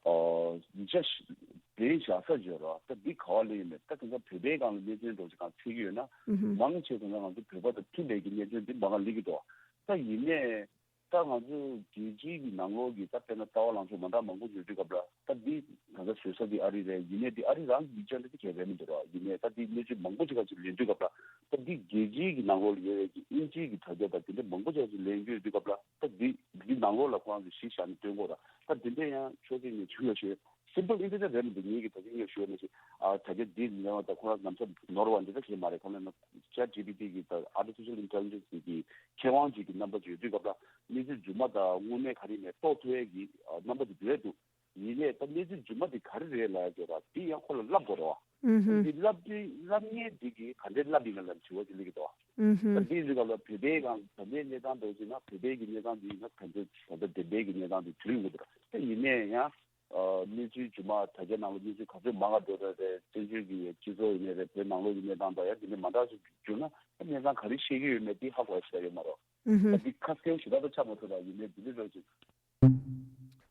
ཨོ། འཇའ་ཞིག་དེའི་བཞག་ས་བརྗོད་རོགས། ད་འདི་ག་བ་ལ་ཡིན་མེད་ད་གང་ག་བོད་པའི་སྒང་ལ་གནས་ཚུལ་འགྲོ་ཅིག་གང་ཚེགས་ཡོད་ན། ཨུ་ཧུ། མང་ཆེ་གང་ག་ང་ཚོ་བོད་པ་དང་མཐུན་པའི་གི་གནས་ཚུལ་འདི་མང་ག་ལི་གི་འདུག་ད་ཡིན་ནས་ད་ང་ཚོ་རྒྱལ་སྤྱིའི་གི་ནང་ལོགས་ཀྱི་ད་དཔེར་ན་ལྟ་བ་ལངས་ཕྱོགས་མ་འདྲ་མང་པོ་ཡོད་དུས་སྐབས་ལ་ད་འདི་གང་ག་བཟོས་ས་འདི་ཨ་རི་རེད། ཡིན་ནས་འདི་ཨ་རི་རང་གི་ཡིག་ཆ་འདི་ཁྱད་པར་མི་འདུག་ར། ཡིན་ནས་ད་འདི་གནས་ཚུལ་མང་པོ་ཅིག་ག་ཅིག་ལེན་དུས་སྐབས་ལ་ད་འདི་རྒྱལ་སྤྱིའི་གི་ནང་ལོགས་ལ་ཡོད་པའི་གི་དབྱིན་ཇིའི་གི་དྲ་རྒྱ་དང་དེ་འདྲ་མང་པོ་ཅིག་ག་ཅིག་ལེན་དུས་སྐབས་ལ། ད་འདི་འདི་ནང་ལོགས་ལ་ཁོ་རང་གི་གཞི་བཞག་ནས་སྟོན་དགོས་ར། ད་འདི་འདྲ་ཡང་ཕྱོགས་གཅིག་ནས་ཆུ་ལ་ཞོན་སིམ་པལ་ཨིན་ཊར་ནེཊ་རེད་མི་འདུག་ངེད་ཀྱི་ད་ཅི་ངས་ཞུས་ནས་ཞིག་ཨ་ད་ཆ་འདི་ལས་བ་ད་ཁོ་རང་ནམ་ས་ནོར་བ་འདི་ད་ཞེས་མ་རེད། ཁོ་ལ་ན་ཅེཊ་ཇི་པི་ཊི་གི་ད་ཨར་ཊི་ཕི་ཤལ་ཨིན་ཊེ་ལི་ཇེན་སི་གི་མཁས་དབང་ཅིག་གི་རྣམ་པ་ཅིག་ཡོད་དུས་སྐབས་ལ་གནས་ཚུལ་རྫུན་མ་དང་དངོས་གནས་ག་རེ་ཡིན་མིན་རྟོགས་ཐུབ་ཡས་ཀྱི་ཨ་རྣམ་པ་ཅིག་འདི་རེད་འདུག་ཡིན་ནའི་ད་གནས་ཚུལ་རྫུན་མ་འདི་ག་རེ་རེད་ལབ་ཡ་ཅིག་ཡོད་ར། འདི་ཡང་ཁོ་ལ་བསླབ་དགོས་རེད་བ། ཨུ་ཧུ། འདི་བསླབ་དུས་བསླབ་མཁན་འདི་གིས་ག་འདྲས་བསླབ་ཡིན་ན་ལབ་དྲི་བ་ཅིག་སླེབས་ཀྱི་འདུག་ཨུ་ཧུ། ད་འདི་འདི་ག་ལ་བོད་པའི་སྒང་ད་ལྟའི་གནས་སྟངས་འདྲ་བོ་ཅིག་ན་བོད་པའི་གི་གནས་སྟངས་འདི་ཡིན་ན་ག་འདྲས་ད་ལྟ་བདེན་པའི་གི་གནས་སྟངས་འདི་དུས་ཡོང་གི་འདུག་ར། ད་ཡིན་ནའི་ཡང་ཨ་གནས་ཚུལ་རྫུན་མ་དྲ་རྒྱ་ནང་ལ་གནས་ཚུལ་ག་ཚོད་མང་ག་འགྲོ་འདྲ་རེད། བཙན་བྱོལ་གི་སྤྱི་ཚོགས་ཡིན་ནའི་རེད། བོད་ནང་ལོགས་ཀྱི་གནས་སྟངས་དང་ཡང་འདི་འདྲས་མ་འདྲ་ཞིག་བྱུང་ན་ད་གནས་སྟངས་ག་རེ་བཤད་ཀྱི་ཡོད་མེད་འདི་ཧ་གོ་ཡ་ཞིག་ཡོད་མ་རེད། ཨུ་ཧུ། ད་འདི་ཁ་གསལ་ཞེ་དྲག་ཏུ་ཆགས་མ་ཐུབ་ར། ཡིན་ནའི་འདི་འདྲས་འདྲ་བོ་ཅིག་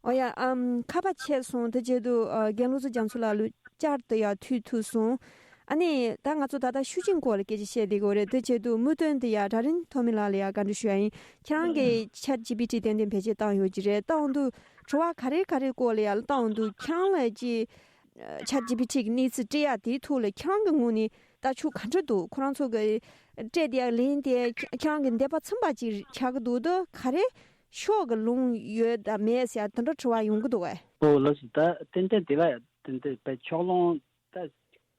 ཨོ་ཡ། ཨམ་ཁ་པ་ཆད་སོང་། དེ་བྱེད་དུ་ཨ་རྒན་བློ་བཟང་རྒྱ་མཚོ་ལགས་ལུ་བསྐྱར་དུ་ཡང་ཐུག་ཐུབ་སོང་། ཨ་ནི་ད་ང་ཚོ་ད་ལྟ་ཤུགས་རྐྱེན་སྐོར་ལ་སྐད་ཆ་བཤད་བསྡད་ཀྱི་ཡོད་རེད། དེ་བྱེད་དུ་མུ་མཐུད་དུ་ཡང་སྒྲ་རིང་ཐོགས་མེད་ལགས་ལ་ཡང་བཀའ་འདྲི་ཞུ་ཡ་ཡིན། ཁྱེད་རང་གིས་ཅེཊ་ཇི་པི་ཊི་ཏན་ཏན་བེད་སྤྱོད་བཏང་ཡོད་ཀྱི་རེད། བཏང་དུས་དྲི་བ་ག་རེ་ག་རེ་སྐོར་ལ་ཡང་བཏང་དུས་ཁྱེད་རང་ལ་ཅི་ཅེཊ་ཇི་པི་ཊི་གི་གནས་ཚུལ་སྤྲད་ཡ་དེའི་ཐོག་ལ་ཁྱེད་རང་གི་ངོས་ནས་ལྟ་ཕྱོགས་ག་འདྲ་འདུག་ཁོ་རང་ཚོ་གི་སྤྲད་དེ་ཡང་ལན་དེ་ཁྱེད་རང་གི་འདོད་པ་ཚིམ་པ་ཅིག་ཆགས་ཀྱི་འདུག་ད་ག་རེ་ཕྱོགས་ཀྱི་ལུང་ཡོད་དམ་མེད་ཟེར་ཡ་དེ་འདྲ་དྲི་བ་ཡོང་གི་འདུག་གས། ཨོ་ལགས་སོ། ད་ཏན་ཏན་དེ་ལ་ཏན་ཏན་པའི་ཕྱོགས་ལྷུང་ད་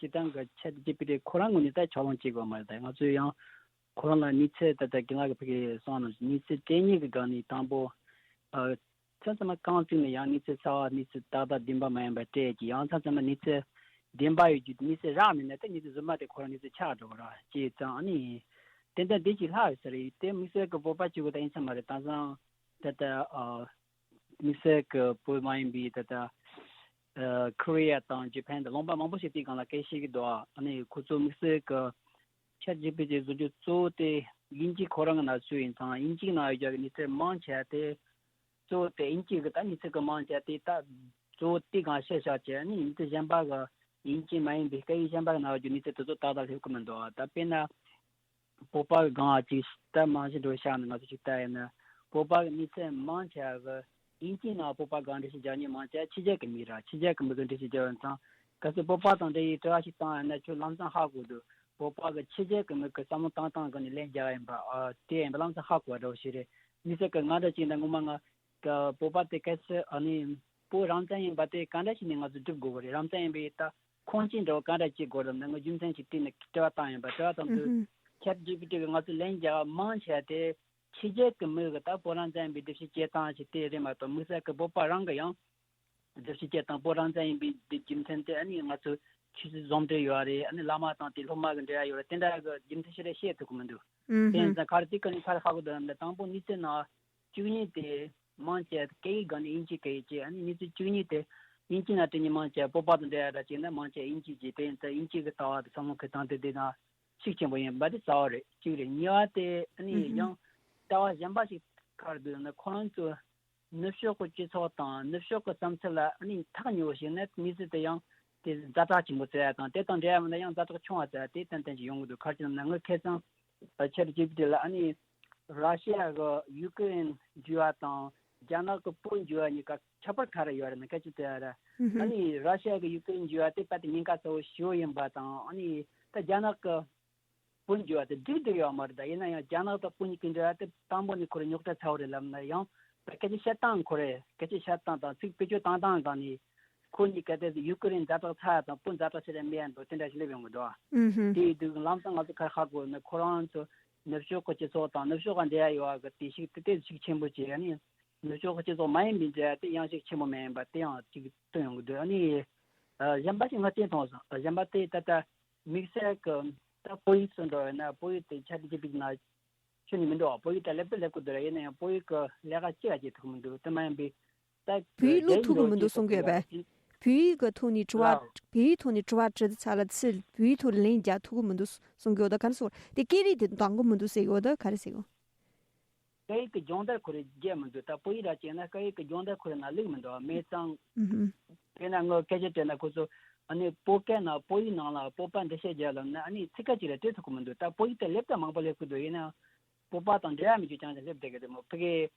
སྤྱིར་བཏང་གི་ཅེཊ་ཇི་པི་ཊི་ཁོ་རང་ངོས་ནས་ད་ཕྱོགས་ལྷུང་བྱེད་དགོས་མ་རེད། ད་ང་ཚོས་ཡང་ཁོ་རང་ལ་གནས་ཚུལ་ད་ལྟ་རྒན་ལགས་ཀྱིས་ཕ་གི་གསུངས་ནང་བཞིན་གནས་ཚུལ་སྤྲད་མཁན་གྱི་སྒང་ནས་དང་པོ་ཨ། མཚམས་མཚམས་མ་རྐང་བཙུགས་ནས་ཡང་གནས་ཚུལ་གསར་བ་གནས་ཚུལ་ཏག་ཏག་བདེན་པ་མ་ཡིན་པ་སྤྲད་ཀྱི་ཡང་མཚམས་མཚམས་མ་གནས་ཚུལ་བདེན་པ་ཡོད་རྒྱུ་གནས་ཚུལ་རག་མེད་ན་ད་གནས་ཚུལ་རྫུན་མ་དེ་ཁོ་རང་གནས་ཚུལ་ཆགས་འགྲོ་གི་ར་ཅེས་ཙང་ཨ་ནི་ཏན་ཏན་བདེ་སྐྱིད་ལྷག་ཡོད་ས་རེད། དེ་དམིགས་བསལ་གྱི་བོད་པ་གཅིག་པུ་ད་ཡིན་ས་མ་རེད། དེང་སང་ད་ལྟ་ཨ་དམིགས་བསལ་གྱི་བོད་མ་ཡིན་པའི་ད་ལྟ་ཨ་ཁོ་རེ་ཡ་དང་ཇ་པན་དང་ལུང་པ་མང་པོ་ཞིག་དེའི་སྒང་ལ་སྐད་བཤད་ཀྱི་འདུག་ཨ་ནི་ཁོ་ཚོ་དམིགས་བསལ་གྱི་ཅེཊ་ཇི་པི་ཊི་བཟོ་རྒྱུ་གཙོ་བོ་དེ་དབྱིན་ཇི་ཁོ་རང་གི་ནང་ཚུད་ཡིན་ཙང་དབྱིན་ཇིའི་ནང་ཡོད་རྒྱུ་གི་གནས་ཚུལ་མང་ཆེ་བ་དེ་གཙོ་བོ་དེ་དབྱིན་ཇི་གི་ད་གནས་ཚུལ་གི་མང་ཆེ་བ་དེ་ད་གཙོ་བོ་དེ་གང་བཤད་བཞག་བྱས་ནས་གནས་ཚུལ་གཞན་པ་གི་དབྱིན་ཇི་མ་ཡིན་པའི་སྐད་ཡིག་གཞན་པ་གི་ནང་ཡོད་རྒྱུ་གནས་ཚུལ་དེ་ཚོ་ཏག་ཏག་སླེབས་ཀྱི་མི་འདུག་ད་དཔེར་ན་ བོད་པ་གི་སྒང་ཅིག་ལྟ་མང་ཞིག་འགྲོ་ཤག་ནས་ང་ཚོ་ཅིག་ལྟ་ཡིན་ན། བོད་པ་གི་མི་ཚེ་མང་ཆེ་བ་གི་དབྱིན་ཇིའི་ནང་བོད་པ་སྒང་འགྲེལ་བཤད་རྒྱག་མཁན་མང་ཆེ་བ་ཕྱི་རྒྱལ་གི་མི་ར། ཕྱི་རྒྱལ་གི་མི་གི་འགྲེལ་བཤད་རྒྱག་ཡོང་ཙང་། གལ་སྲིད་བོད་པ་དང་འབྲེལ་ཡོད་དྲི་བ་ཞིག་བཏང་ཡོད་ན་ཁྱོད་ལམ་སང་ཧ་གོ་འདུག་བོད་པ་གི་ཕྱི་རྒྱལ་གི་མི་གི་བསམ་བློ་བཏང་སྟངས་གི་ནས་ལན་རྒྱག་ཡིན་པ། ཨ། དེ་ཡིན་པ་ལམ་སང་ཧ་གོ་བ་འདྲ་བོ་ཞིག་རེད། མི་ཚེ་གི་ང་འདྲ་ཅིག་ཡིན་ན་ངོ་མ་ང་། ཀ་བོད་པ་དེ་གལ་སྲིད་ཨ་ནི་བོད་རང་བཙན་ཡིན་པ་དེ་ག་འདྲ་ཞིག་ནས་ང་ཚོ་སྒྲུབ་དགོས་པ་རེད། རང་བཙན་ཡིན་པའི་ད་ཁུངས་སྐྱེལ་འདྲ་བོ་ག་འདྲ་བྱེད་དགོས་རམ་ན། ང་རྒྱུ་མཚན་ཞིག་བལྟས་ནས་དྲི་བ་བཏང་ཡིན་པ། དྲི་བ་བཏང་དུས་ཆེ་ཊི་ཇི་པི་ཊི་གིས་ང་ཚོ་ལན་རྒྱག་མང་ཆེ་བ་དེ་ཕྱི་རྒྱལ་གྱི་མི་གིས་ད་བོད་རང་བཙན་ཡིན་པའི་སྒྲུབ་བྱེད་སྤྱོད་སྟངས་ཤིག་དེ་རེད་མ་གཏོགས། དམིགས་བསལ་གྱི་བོད་པ་རང་གིས་ཡང་སྒྲུབ་བྱེད་སྤྱོད་སྟངས། བོད་རང་བཙན་ཡིན་པའི་རྒྱུ་མཚན་དེ་ཨ་ནི་ང་ཚོ་ཆོས་སྲིད་ཟུང་འབྲེལ་ཡོད་རེད། ཨ་ནི་བླ་མ་དང་དེ་སློབ་མ་གི་འབྲེལ་བ་ཡོད་རེད། དེ་འདྲ་གི་རྒྱུ་མཚན་ཞིག་རེད་བཤད་ཐུབ་ཀྱི་མི་འདུག་ཨུ་དེ་ཡིན་ཙང་ག་རེ་དེ་ག་ནས་ག་རེ་ཧ་གོ་འདུག་ལབ་ན། དང་པོ་མི་ཚེ་ནང་བཅུ་གཉིས་དེ་མང་ཆེ་སྐད་ཡིག་སྒང་ནས་དབྱིན་ཇི་སྐད་ཡིག་བྱས། ཨ་ནི་མི་ཚེ་བཅུ་གཉིས་དེ་དབྱིན་ཇི་ནང་བྲིས་ནས་མང་ཆེ་བོད་པ་དང་འབྲེལ་ཡ་འདྲ་བྱས་ན་མང་ཆེ་དབྱིན་ཇི་བྱས། དེ་ཡིན་ཙང་དབྱིན་ཇི་གི་ལྟ་བ་དེ་བསམ་བློ་འཁོར་སྟངས་དེ་དེ་དང་ཤུགས་ཆེན་པོ་ཡིན་པ་དེ་རྩ་བ་རེད། གཅིག་རེད། གཉིས་པ་དེ་ཨ་ནི་ཨུ་ཡང་ལྟ་བ་གཞན་པ་ཞིག་ག་རེ་འདུག་ན། ཁོ་རང་ཚོ་ནུབ་ཕྱོགས་ཀྱི་སྤྱི་ཚོགས་དང་ནུབ་ཕྱོགས་ཀྱི་བསམ་ཚུལ་ལ་ཨ་ནི་ཐག་ཉེ་བོ་ཞིག་ནས་མི་ཚེ་དེ་ཡང་དེ་ཛ་དྲག་ཆེན་པོ་བརྩི་ཡ་དང་། དེ་དང་འབྲེལ་བ་མིན་ན་ཡང་ཛ་དྲག་ཆུང་བ་བརྩི་ཡ་དེ་ཏན་ཏན་ཞིག་ཡོང་གི་འདུག་ག་རེ་བྱས་ན་ངས་ཁ་སང་ཆེ་ཊི་ཇི་པི་ཊི་ལ་ཨ་ནི་ར་ཤི་ཡ་གི་ཡུ་ཀེ་རེན་འཇུས་པ་དང་རྒྱ་ནག་གི་བོད་འཇུས་པ་གཉིས་ཀ་ཁྱད་པར་ག་རེ་ཡོད་རེད་ན། སྐད་ཆ་དེ་ཡ་ར། ཨུ་ཧུ། ཨ་ནི་ར་ཤི་ཡ་གི་ཡུ་ཀེ་རེན་འཇུས་པ་དེ་དཔེ་དེ་ཉེན་ཁ་ཚ་བོ་ཞེ་པོ་ཡིན་པ་དང་། ཨ་ནི་ད་རྒྱ་ནག་གི་བོད་འཇུས་པ་དེ་འགྲིག་འདུག་ཡོད་མ་རེད། ད་ཡིན་ན་ཡང་རྒྱ་ནག་དང་བོད་གཉིས་ཀྱི་འབྲེལ་བ་དེ་དང་པོ་ནས་ཁོ་རང་རྙོག་དྲ་ཚ་བོ་རེད་ལབ་ན་ཡང་། ད་སྐད་ཆ་བཤད་སྟངས་ཁོ་རེ་སྐད་ཆ་བཤད་སྟངས་དང་ཚིག་བེད་སྤྱོད་བཏང་སྟངས་སྒང་ནས་ཁོ་གཉིས་ཀ་དེ་ཡུ་ཀེ་རེན་ཛ་དྲག་ཚ་ཡ་དང་བོད་ཛ་དྲག་ཆེ་རེ་མེད་ཡ་འགྲོ་དེ་འདྲ་ཞིག་སླེབས་ཡོང་གི་འདུག་ཨ། ཨུ་ཧུ། དེ་ཡིན་དུས་ལམ་སང་ང་ཚོ་ག་རེ་ཧ་གོ་ན། ཁོ་རང་ཚོ་ནུབ་ཕྱོགས་ཀྱི་སྤྱི་ཚོགས་དང་ནུབ་ཕྱོགས་ཀ་འབྲེལ་བ་ཡོད་པ་གི་དེ་ཤུགས་དེ་དེ་ཤུགས་ཆེན་པོ་བྱས། ཨ་ནི་ནུབ་ཕྱོགས་ཀྱི་སྤྱི་ཚོགས་མ་ཡིན་པའི་འབྲེལ་བ་དེ་ཡང་ཤུགས་ཆེན་པོ་མེད་ཡིན་པ་དེ་ཡང་ཅིག་སྟོན་ཡོང་གི་འདུག་ཨ་ནི་ཨ་གཞན་པ་ཞིག་ང་བལྟས་མཐོང་སོང་། ཨ་གཞན་པ་དེ་ད་ལྟ་དམིགས་བསལ་གྱི་ད་བོད་ཡིག་སུ་འགྲོ་ཡོད་ན་བོད་ཡིག་དེ་ཆེ་ཊི་ཇི་པི་ཊི་ནང་ཁྱོན་ནས་མི་འགྲོ་བ། བོད་ཡིག་ད་ལེབ་ཏུ་ལེབ་ཀྱི་འདུག་ར། ཡིན་ན་ཡང་བོད་ཡིག་གི་ལས་ཀ་ཅི་ལ་བྱེད་ཐུབ་ཀྱི་མི་འདུག་དེ་མ་ཡིན་པའི་ད་བོད་ཡིག་བླུག་ཐུབ་ཀྱི་མི་འདུག་གསུང་གི་ཡོད་པས། བོད་ཡིག་གི་ཐོག་ནས་དྲི་བ། བོད་ཡིག་ཐོག་ནས་དྲི་བ་དྲི་ཚར་ལ་ཚིག་བོད་ཡིག་ཐོག་ལ་ལན་རྒྱག་ཐུབ་ཀྱི་མི་འདུག་གསུང་གི་ཡོད་ད་ག་རེ་ཟེར་གོ་ར། དེ་སྐད་རིགས་དེ་འདང་གི་མི་འདུག་ཟེར་གི་ཡོད་ད་ག་རེ་ཟེར་གོ། སྐད་ཡིག་གི་སྦྱོང་བརྡར་ཁོ་རེ་རྒྱག་མི་འདུག་ད་བོད་ཡིག་ར་བྱས་ན་སྐད་ཡིག་གི་སྦྱོང་བརྡར་ཁོ་རེ་ནང་བླུགས་མི་འདུག་མེད་ཙང་། ཨུ་ཧུ། དཔེར་ན་ངོ་སྐད་ཆ་དྲིས་ན་ཁོ་ཚོ་ཨ་ནི་བོད་སྐད་ནང་བོད་ཡིག་ནང་ལ་བོད་པ་འགྲེལ་བཤད་རྒྱག་ལབ་ན་ཨ་ནི་ཚིག་ཁ་ཅིག་ར་སྤྲད་ཐུབ་ཀྱི་མི་འདུག་ད་བོད་ཡིག་དེ་ལེབ་ཏུ་མང་པོ་སླེབས་ཀྱི་འདུག་ཡིན་ན་བོད་པ་དང་འབྲེལ་བ་མེད་རྒྱུ་རྐྱང་ཅིག་སླེབས་བསྡད་ཀྱི་རེད་མོ། ཕ་གིའི་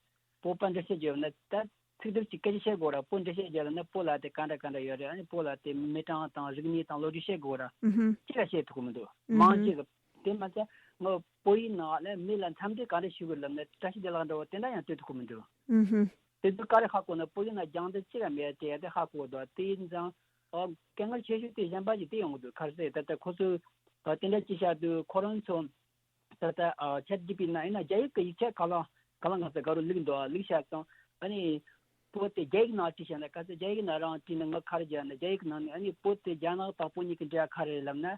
བོད་པ་འགྲེལ་བཤད་རྒྱག་ན་ད་ཚིག་དེབ་ཅིག་སྐད་ཆ་བཤད་དགོས་ར། བོད་འགྲེལ་བཤད་རྒྱག་ལབ་ན་བོད་ལ་དེ་ག་འདྲ་ག་འདྲ་ཡོད་རེད། ཨ་ནི་བོད་ལ་དེ་མི་གྲངས་དང་རིག་གནས་དང་ལོ་རྒྱུས་བཤད་དགོས་ར། ཨུ་ཧུ། ཅི་ལ་བཤད་ཐུབ་ཀྱི་མི་འདུག་ཨུ་ཧུ། མང་ཆེ་གི་དེ་མ་ཚད་ངོ་བོད་ཡིག་ནང་ལ་མི་ལ་འཚམས་འདྲི་ག་འདྲ་ཞུ་དགོས་ལབ་ན་བཀྲ་ཤིས་བདེ་ལེགས་འདྲ་བོ་དེ་འདྲ་ཡང་སྤྲད་ཐུབ་ཀྱི་མི་འདུག་ཨུ་ཧུ། དེ་ཚོ་ག་རེ་ཧ་གོ་ན་བོད་ཡིག་ནང་སྦྱང་དེབ་ཅི་ལ་མེད་དེ་ཡ་དེ་ཧ་གོ་འདུག་དེ་ཡིན་ཙང་ཨ་དཀའ་ངལ་ཆེ་ཤོས་དེ་གཞན་པ་ཞིག་དེ་ཡོང་གི་འདུག་ག་རེ་ཟེར་ད་ལྟ་ཁོ་ཚོས་ཨ་དེ་འདྲ་ཅི་བཤད་དུས་ཁོ་རང་ཚོ་ད་ལྟ་ཨ་ཆེ་ཊི་ཇི་པི་ཊི་ནང་ཡིན་ན་རྒྱ་ཡིག་གི་ཡིག་ཆ་གང་ལ་གང་ལ་ང་ཚོ་དགའ་རུ་བླུགས་འདུག་བླུགས་བཞག་ཙང་ཨ་ནི་བོད་དེ་རྒྱ་ཡིག་ནང་བྲིས་བཞག་ན་ག་ཚོད་རྒྱ་ཡིག་ནང་རང་བྲིས་ན་ང་ག་རེ་བྱས་ན་རྒྱ་ཡིག་ནང་ནས་ཨ་ནི་བོད་དེ་རྒྱ་ནག་དང་བོད་གཉིས་ཀྱི་འབྲེལ་བ་ག་རེ་རེད་ལབ་ན།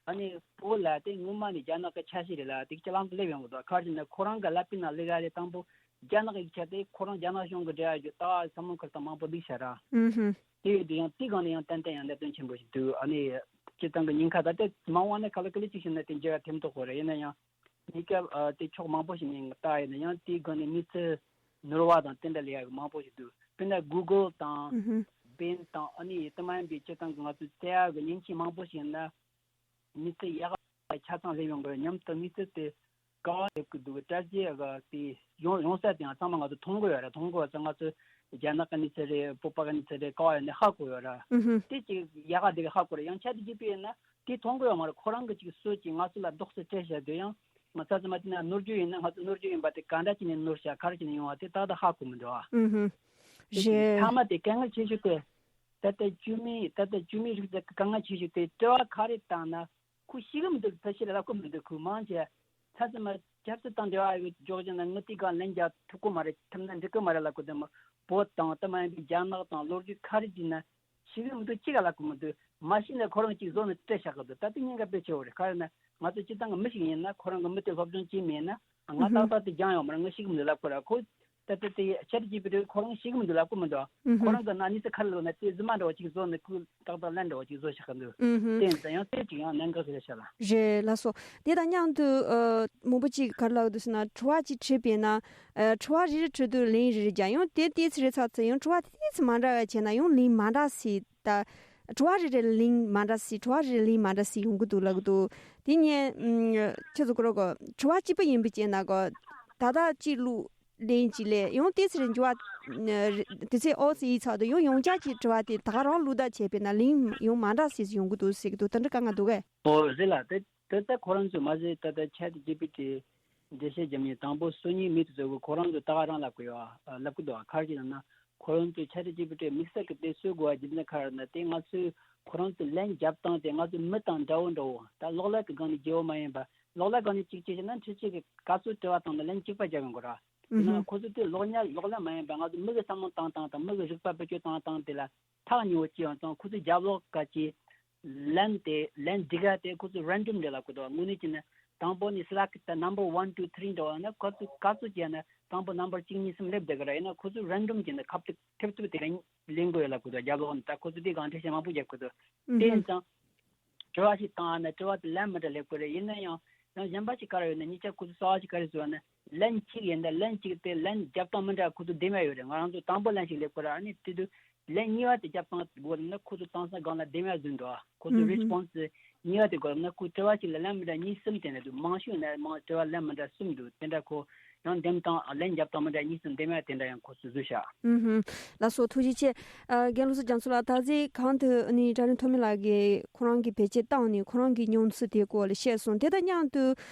ཨ་ནི་བོད་ལ་དེ་སྔོན་མ་ནས་རྒྱ་ནག་གི་ཆ་ཤས་རེད་ལ་དེ་ཅི་ལམ་དུ་སླེབས་ཡོང་གི་འདུག་ག་རེ་བྱས་ན་ཁོ་རང་གི་ཀླད་པའི་ནང་བླུགས་ཡ་དེ་དང་པོ་རྒྱ་ནག་གི་ཡིག་ཆ་དེ་ཁོ་རང་རྒྱ་ནག་གཞུང་གི་འབྲེལ་བ་ཡོད་ལྟ་བ་བསམ་བློ་འཁོར་སྟངས་མང་པོ་བླུགས་བཞག་ར། ཨུ་ཧུ། དེ་ཡོད་དུས་ཡང་དེ་སྒང་ནས་ཡང་ཏན་ཏན་ཡང་གནད་དོན་ཆེན་པོ་ཞིག་འདུག་ཨ་ནི་སྤྱིར་བཏང་གི་ཉེན་ཁ་ད་ལྟ་མ་འོངས་ན་ག་ལེ་ག་ལེ་ཅིག་བྱུང་ན་དེ་འགྱུར་བ་ཐེབས་མདོག་ཁོ་རེད། ཡིན་ན་ཡང་གནས་སྐབས་ཨ་དེ་ཕྱོགས་མང་པོ་ཞིག་ནས་ལྟ་ཡིན་ན་ཡང་དེའི་སྒང་ནས་མི་ཚེ་ནོར་བ་དང་དེ་འདྲ་ལས་ཡག་གི་མང་པོ་ཞིག་འདུག་དཔེར་ན་གུ་གལ་དང་ཨུ་ཧུ། བེན་དང་ཨ་ནི་དེ་མ་ཡིན་པའི་སྤྱིར་བཏང་གི་ང་ཚོའི་བཙལ་ཡག་གི་མཉེན་ཆས་མང་པོ་ཞིག་ཡིན་ན། མི་ཚེ་ཡག་ག་ཆ་ཚང་སླེབས་ཡོང་གི་རེད། མཉམ་དུ་མི་ཚེ་དེ་དཀའ་བ་སླེབས་ཀྱི་འདུག་བཀྲ་ཤིས་ཡག་ག་དེ་ཡོང་ཡོང་ས་དེ་ཡང་ཚང་མ་ང་ཚོ་མཐོང་གི་ཡོད་རེད། མཐོང་གི་ཡོད་ཙང་ང་ཚོ་རྒྱ་ནག་གི་གནས་ཚུལ་རེད། བོད་པ་གི་གནས་ཚུལ་རེད། དཀའ་བ་ཡོད་ནས་ཧ་གོ་ཡོད་ར། ཨུ་ཧུ། དེ་ཅིག་ཡག་ག་དེ་ག་ཧ་གོ་རེད། ཡང་ཆེ་ཊི་ཇི་པི་ཊི་ཡིན་ན་དེ་མཐོང་གི་ཡོད་མ་རེད། ཁོ་རང་གི་ཅིག་སྲོལ་ཅིག་ང་ཚོ་ལ་རྡོག་རྩ་སྤྲད་བཞག་དུས་ཡང་ང་ཚོ་ཚང་མ་དེ་ན་ནོར་རྒྱུ་ཡིན་ན་ང་ཚོ་ནོར་རྒྱུ་ཡིན་པ་དེ་ག་འདྲ་བྱས་ནས་ནོར་ཤག་ག་རེ་བྱས་ནས་ཡོང་བ་དེ་ཏག་ཏག་ཧ་གོ་མི་འདུག་ཨ། ཨུ་ཧུ། དེ་ཅིག་རེད། ཐ་མ་དེ་དཀའ་ངལ་ཆེ་ཤོས་དེ། ད་ལྟ་བཅོས་མིན་ད་ལྟ་བཅོས་མིན་རིགས་དེ་དཀའ་ངལ་ཆེ་ཤོས་དེ་དྲི་བ་ག་རེ་བཏང་ན་ཁོ་ཤེས་གི་མི་འདུག་ཕལ་ཆེར་ལབ་གི་མི་འདུག་ཁོས་མང་ཆེ་ཚ་ཚ་མ་སྐྱབས་སུ་དང་འབྲེལ་བ་ཡོད་འཇོག་ཀྱང་ན་ངི་དེ་གང་ལན་རྒྱག་ཐུབ་གི་མ་རེད། ཐུབ་ན་འགྲིག་གི་མ་རེད་ལབ་གི་འདུག་མ། བོད་དང་དེ་མ་ཡིན་པའི་རྒྱ་ནག་དང་ལོ་རྒྱུས་ག་རེ་བྱས་ན་ཤེས་གི་མི་འདུག་གཅིག་ག་ལབ་གི་མི་འདུག་མ་ཤེས་ན་ཁོ་རང་གཅིག་བཟོ་ནས་སྤྲད་བཞག་གི་འདུག་ད་དེ་ཉེན་ཁ་དཔེ་ཆེ་བོ་རེད། ག་རེ་ན་ང་ཚོ་སྤྱིར་བཏང་གི་མི་ཞིག་ཡིན་ན་ཁོ་རང་གི་མི་དེ་སློབ་སྦྱོང་བྱས་མེད་ན་ང་ཏག་ཏག་དེ་སྦྱང་ཡོང་མ་རེད། ང་ཤེས་གི་མི་འདུག་ལབ་ཁོ་ར་ཁོ། ད་ལྟ་དེ་ཆེ་ཊི་ཇི་པི་ཊི་ཁོ་རང་ཤེས་ཀྱི་མི་འདུག་ལབ་ཀྱི་མི་འདུག་ཨུ་ཧུ། ཁོ་རང་གི་ནང་ནི་ཚེ་ག་རེ་ལབ་ན་དེ་རྫུན་མ་འདྲ་བོ་ཅིག་བཟོ་ནས་ཁོས་ཏག་ཏག་ལན་འདྲ་བོ་ཅིག་བཟོ་བཞག་གི་འདུག་ཨུ་ཧུ། དེ་ཡིན་ཙང་ཡང་དེ་ཅིག་ཡང་གནད་འགག་ཅིག་རེད་ཤག་ལ། རེད་ལགས་སོ། དེ་དང་མཉམ་དུ་ཨ་མང་པོ་ཅིག་ག་རེ་ལབ་འདུག་ཟེར་ན་དྲི་བ་ཅིག་དྲིས་པས་ན་ཨ་དྲི་བ་རེ་རེ་དྲིས་དུས་ལན་རེ་རེ་རྒྱག་ཡང་དེ་དེ་ཚེ་རེ་ཚ་ཚེ་ཡང་དྲི་བ་དེ་དེ་ཚེ་མ་འདྲ་བ་བྱས་ན་ཡང་ལན་མ་འདྲ་སེ་ད། དྲི་བ་རེ་རེ་ལན་མ་འདྲ་སི་དྲི་བ་རེ་རེ་ལན་མ་འདྲ་སི་ཡོང་གི་འདུག་ལབ་གི་འདུག་དེ་ནས་ཁྱེད་ཚོ་ཀོ་རོ་གོ་དྲི་བ་གཅིག་པ་ཡིན་པའི་རྐྱེན་ན་གོ་ད་ལྟ་གཅིག་ལུགས་ལན་གཅིག་ལས་ཡང་དེ་ཚེ་རིང་འགྱུར་བ་དེ་ཚེ་ཨོ་སི་ཡིག་ཚག་ཏུ་ཡང་ཡང་བསྐྱར་གྱི་དྲི་བ་དེ་ད་ག་རང་ལུགས་ད་བྱས་པས་ན་ལན་ཡང་མ་འདྲ་སི་ཡོང་གི་འདུག་ཟེར་གི་འདུག་དེ་འདྲ་དཀའ་ངལ་འདུག་གས། ཨོ་རེད་ལ་དེ་དེ་ལྟ་ཁོ་རང་ཚོས་མ་ཟད་ད་ལྟ་ཆེ་ཏི་ཇི་པི་ཊི་འགྲེལ་བཤད་རྒྱབ་མཁན་དང་པོ་སོ་གཉིས་མི་དེ་ཚོ་གི་ཁོ་རང་ཚོ་ད་ག་རང་ལབ་གི་ཡོད་ཨ། ལབ་གི་འདུག་ཨ། ག་རེ་ལབ་ན་ཁོ་རང་ཚོས་ཆེ་ཏི་ཇི་པི་ཊི་དམིགས་བསལ་གི་དེ་སུས་དགོས་པ་རྒྱུ་མཚན་ག་རེ་ན་དེ་ང་ཚོས་ཁོ་རང་ཚོས་ལན་རྒྱབ་སྟངས་དེ་ང་ཚོ་མི་དང་འདྲ་བོ་འདྲ་བོ་ད་གློག་ཀླད་ཀྱི་སྒང་ནས་བརྗེ་བོ་མ་ཡིན་པ་གློག་ཀླད་སྒང་ནས་གཅིག་བྱས་ན་འཕྲུལ་ཆས་ཀྱི་ག་ཚོད་དྲི་བ་བཏང་ན་ལན་གཅིག་པ་རྒྱབ་ཡོང་གི་ར། ཡིན་ནའང་ཁོ་ཚོས་དེ་གློག་བརྙན་གློག་ཀླད་མ་ཡིན་པ་ང་ཚོ་མི་གི་བསམ་བློ་བཏང་སྟངས་དང་མི་གི་རིག་པ་བེད་སྤྱོད་བཏང་སྟངས་དེ་ལ་ཐག་ཉེ་བོ་ཅི་ཡང་ཙང་ཁོ་ཚོའི་རྒྱབ་ལོགས་ག་ཅི་ལན་དེ་ལན་འདི་ག་དེ་ཁོ་ཚོ་རན་ཌམ་རེད་ལབ་གི་འདུག་དངོས་གནས་ཀྱི་ནི་དང་པོ་ནི་སི་ལེག་ཊི་ད་number one two three འདྲ་བ་ན་ཁོ་ཚོ་ག་ཚོད་བྱས་ན་དང་པོ་number གཅིག་གཉིས་གསུམ་སླེབས་བསྡད་གི་ར། ཡིན་ན་ཁོ་ཚོ་རན་ཌམ་བྱས་ནས་ཁབ་ཏུ་ཐེབས་ཐུབ་དེ་ག་ལེན་དགོས་ཡོད་ལབ་གི་འདུག་རྒྱབ་ལོགས་ནི་ད་ཁོ་ཚོ་དེ་གང་འཕྲལ་ཞེ་མང་པོ་རྒྱབ་གི་འདུག་དེ་ཡིན་ཙང་དྲི་བ་ཞིག་བཏང་ན་དྲི་བ་དེ་ལན་མི་འདྲ་སླེབས་གི་རེད། ཡིན་ན་ཡང་ཡང་གཞན་པ་ཞིག་ག་རེ་ཡོད་ན་གཉིས་ཆ་ཁོ་ཚོ་གསར་བ་ཞིག་ག་རེ་བཟོས་ན་ལན་གཅིག་ཡིན་ད་ལན་གཅིག་དེ་ལན་རྒྱབ་སྟངས་མི་འདྲ་ཁོ་ཚོ་ལྡེམ་ཡ་ཡོད་རེད། ང་རང་ཚོ་དང་པོ་ལན་ཞིག་སླེབས་གི་ར། ཨ་ནི་དེ་དུས་ལན་གཉིས་པ་དེ་རྒྱབ་སྟངས་དགོས་ན་ཁོ་ཚོ་སྟངས་ས་སྒང་ལ་ལྡེམ་ཡ་བཟོས་འདུག་ཁོ་ཚོ་རི་སི་པོན་སི་གཉིས་པ་དེ་དགོས་ན་ཁོ་དྲི་བ་གཅིག་ལ་ལན་མི་འདྲ་གཉིས་གསུམ་དེ་འདྲ་འདུག་མང་ཤོས་ནས་མང་དྲི་བ་ལན་མི་འདྲ་གསུམ་འདུག་དེ་འདྲ་ཁོ་ཡང་འདེམས་སྟངས་ལན་རྒྱབ་སྟངས་མི་འདྲ་གཉིས་གསུམ་ལྡེམ་ཡ་དེ་འདྲ་ཡང་ཁོ་ཚོས་བཟོས་ཤག་ཨུ་ཧུམ། ལགས་སོ་ཐུགས་རྗེ་ཆེ། ཨ་རྒན་བློ་བཟང་རྒྱ་མཚོ་ལགས་ད་གཟིགས་གང་དུ་ནི་གྲྭ་རིན་ཐོན་མི་ལགས་ཀྱིས་ཁོ་རང་གིས་བེད་སྤྱོད་བཏང་ནས་ཁོ་རང་གི་མྱོང་ཚུལ་དེའི་སྐོར་ལ་བཤད་སོང་། དེ་དང་མཉམ་དུ་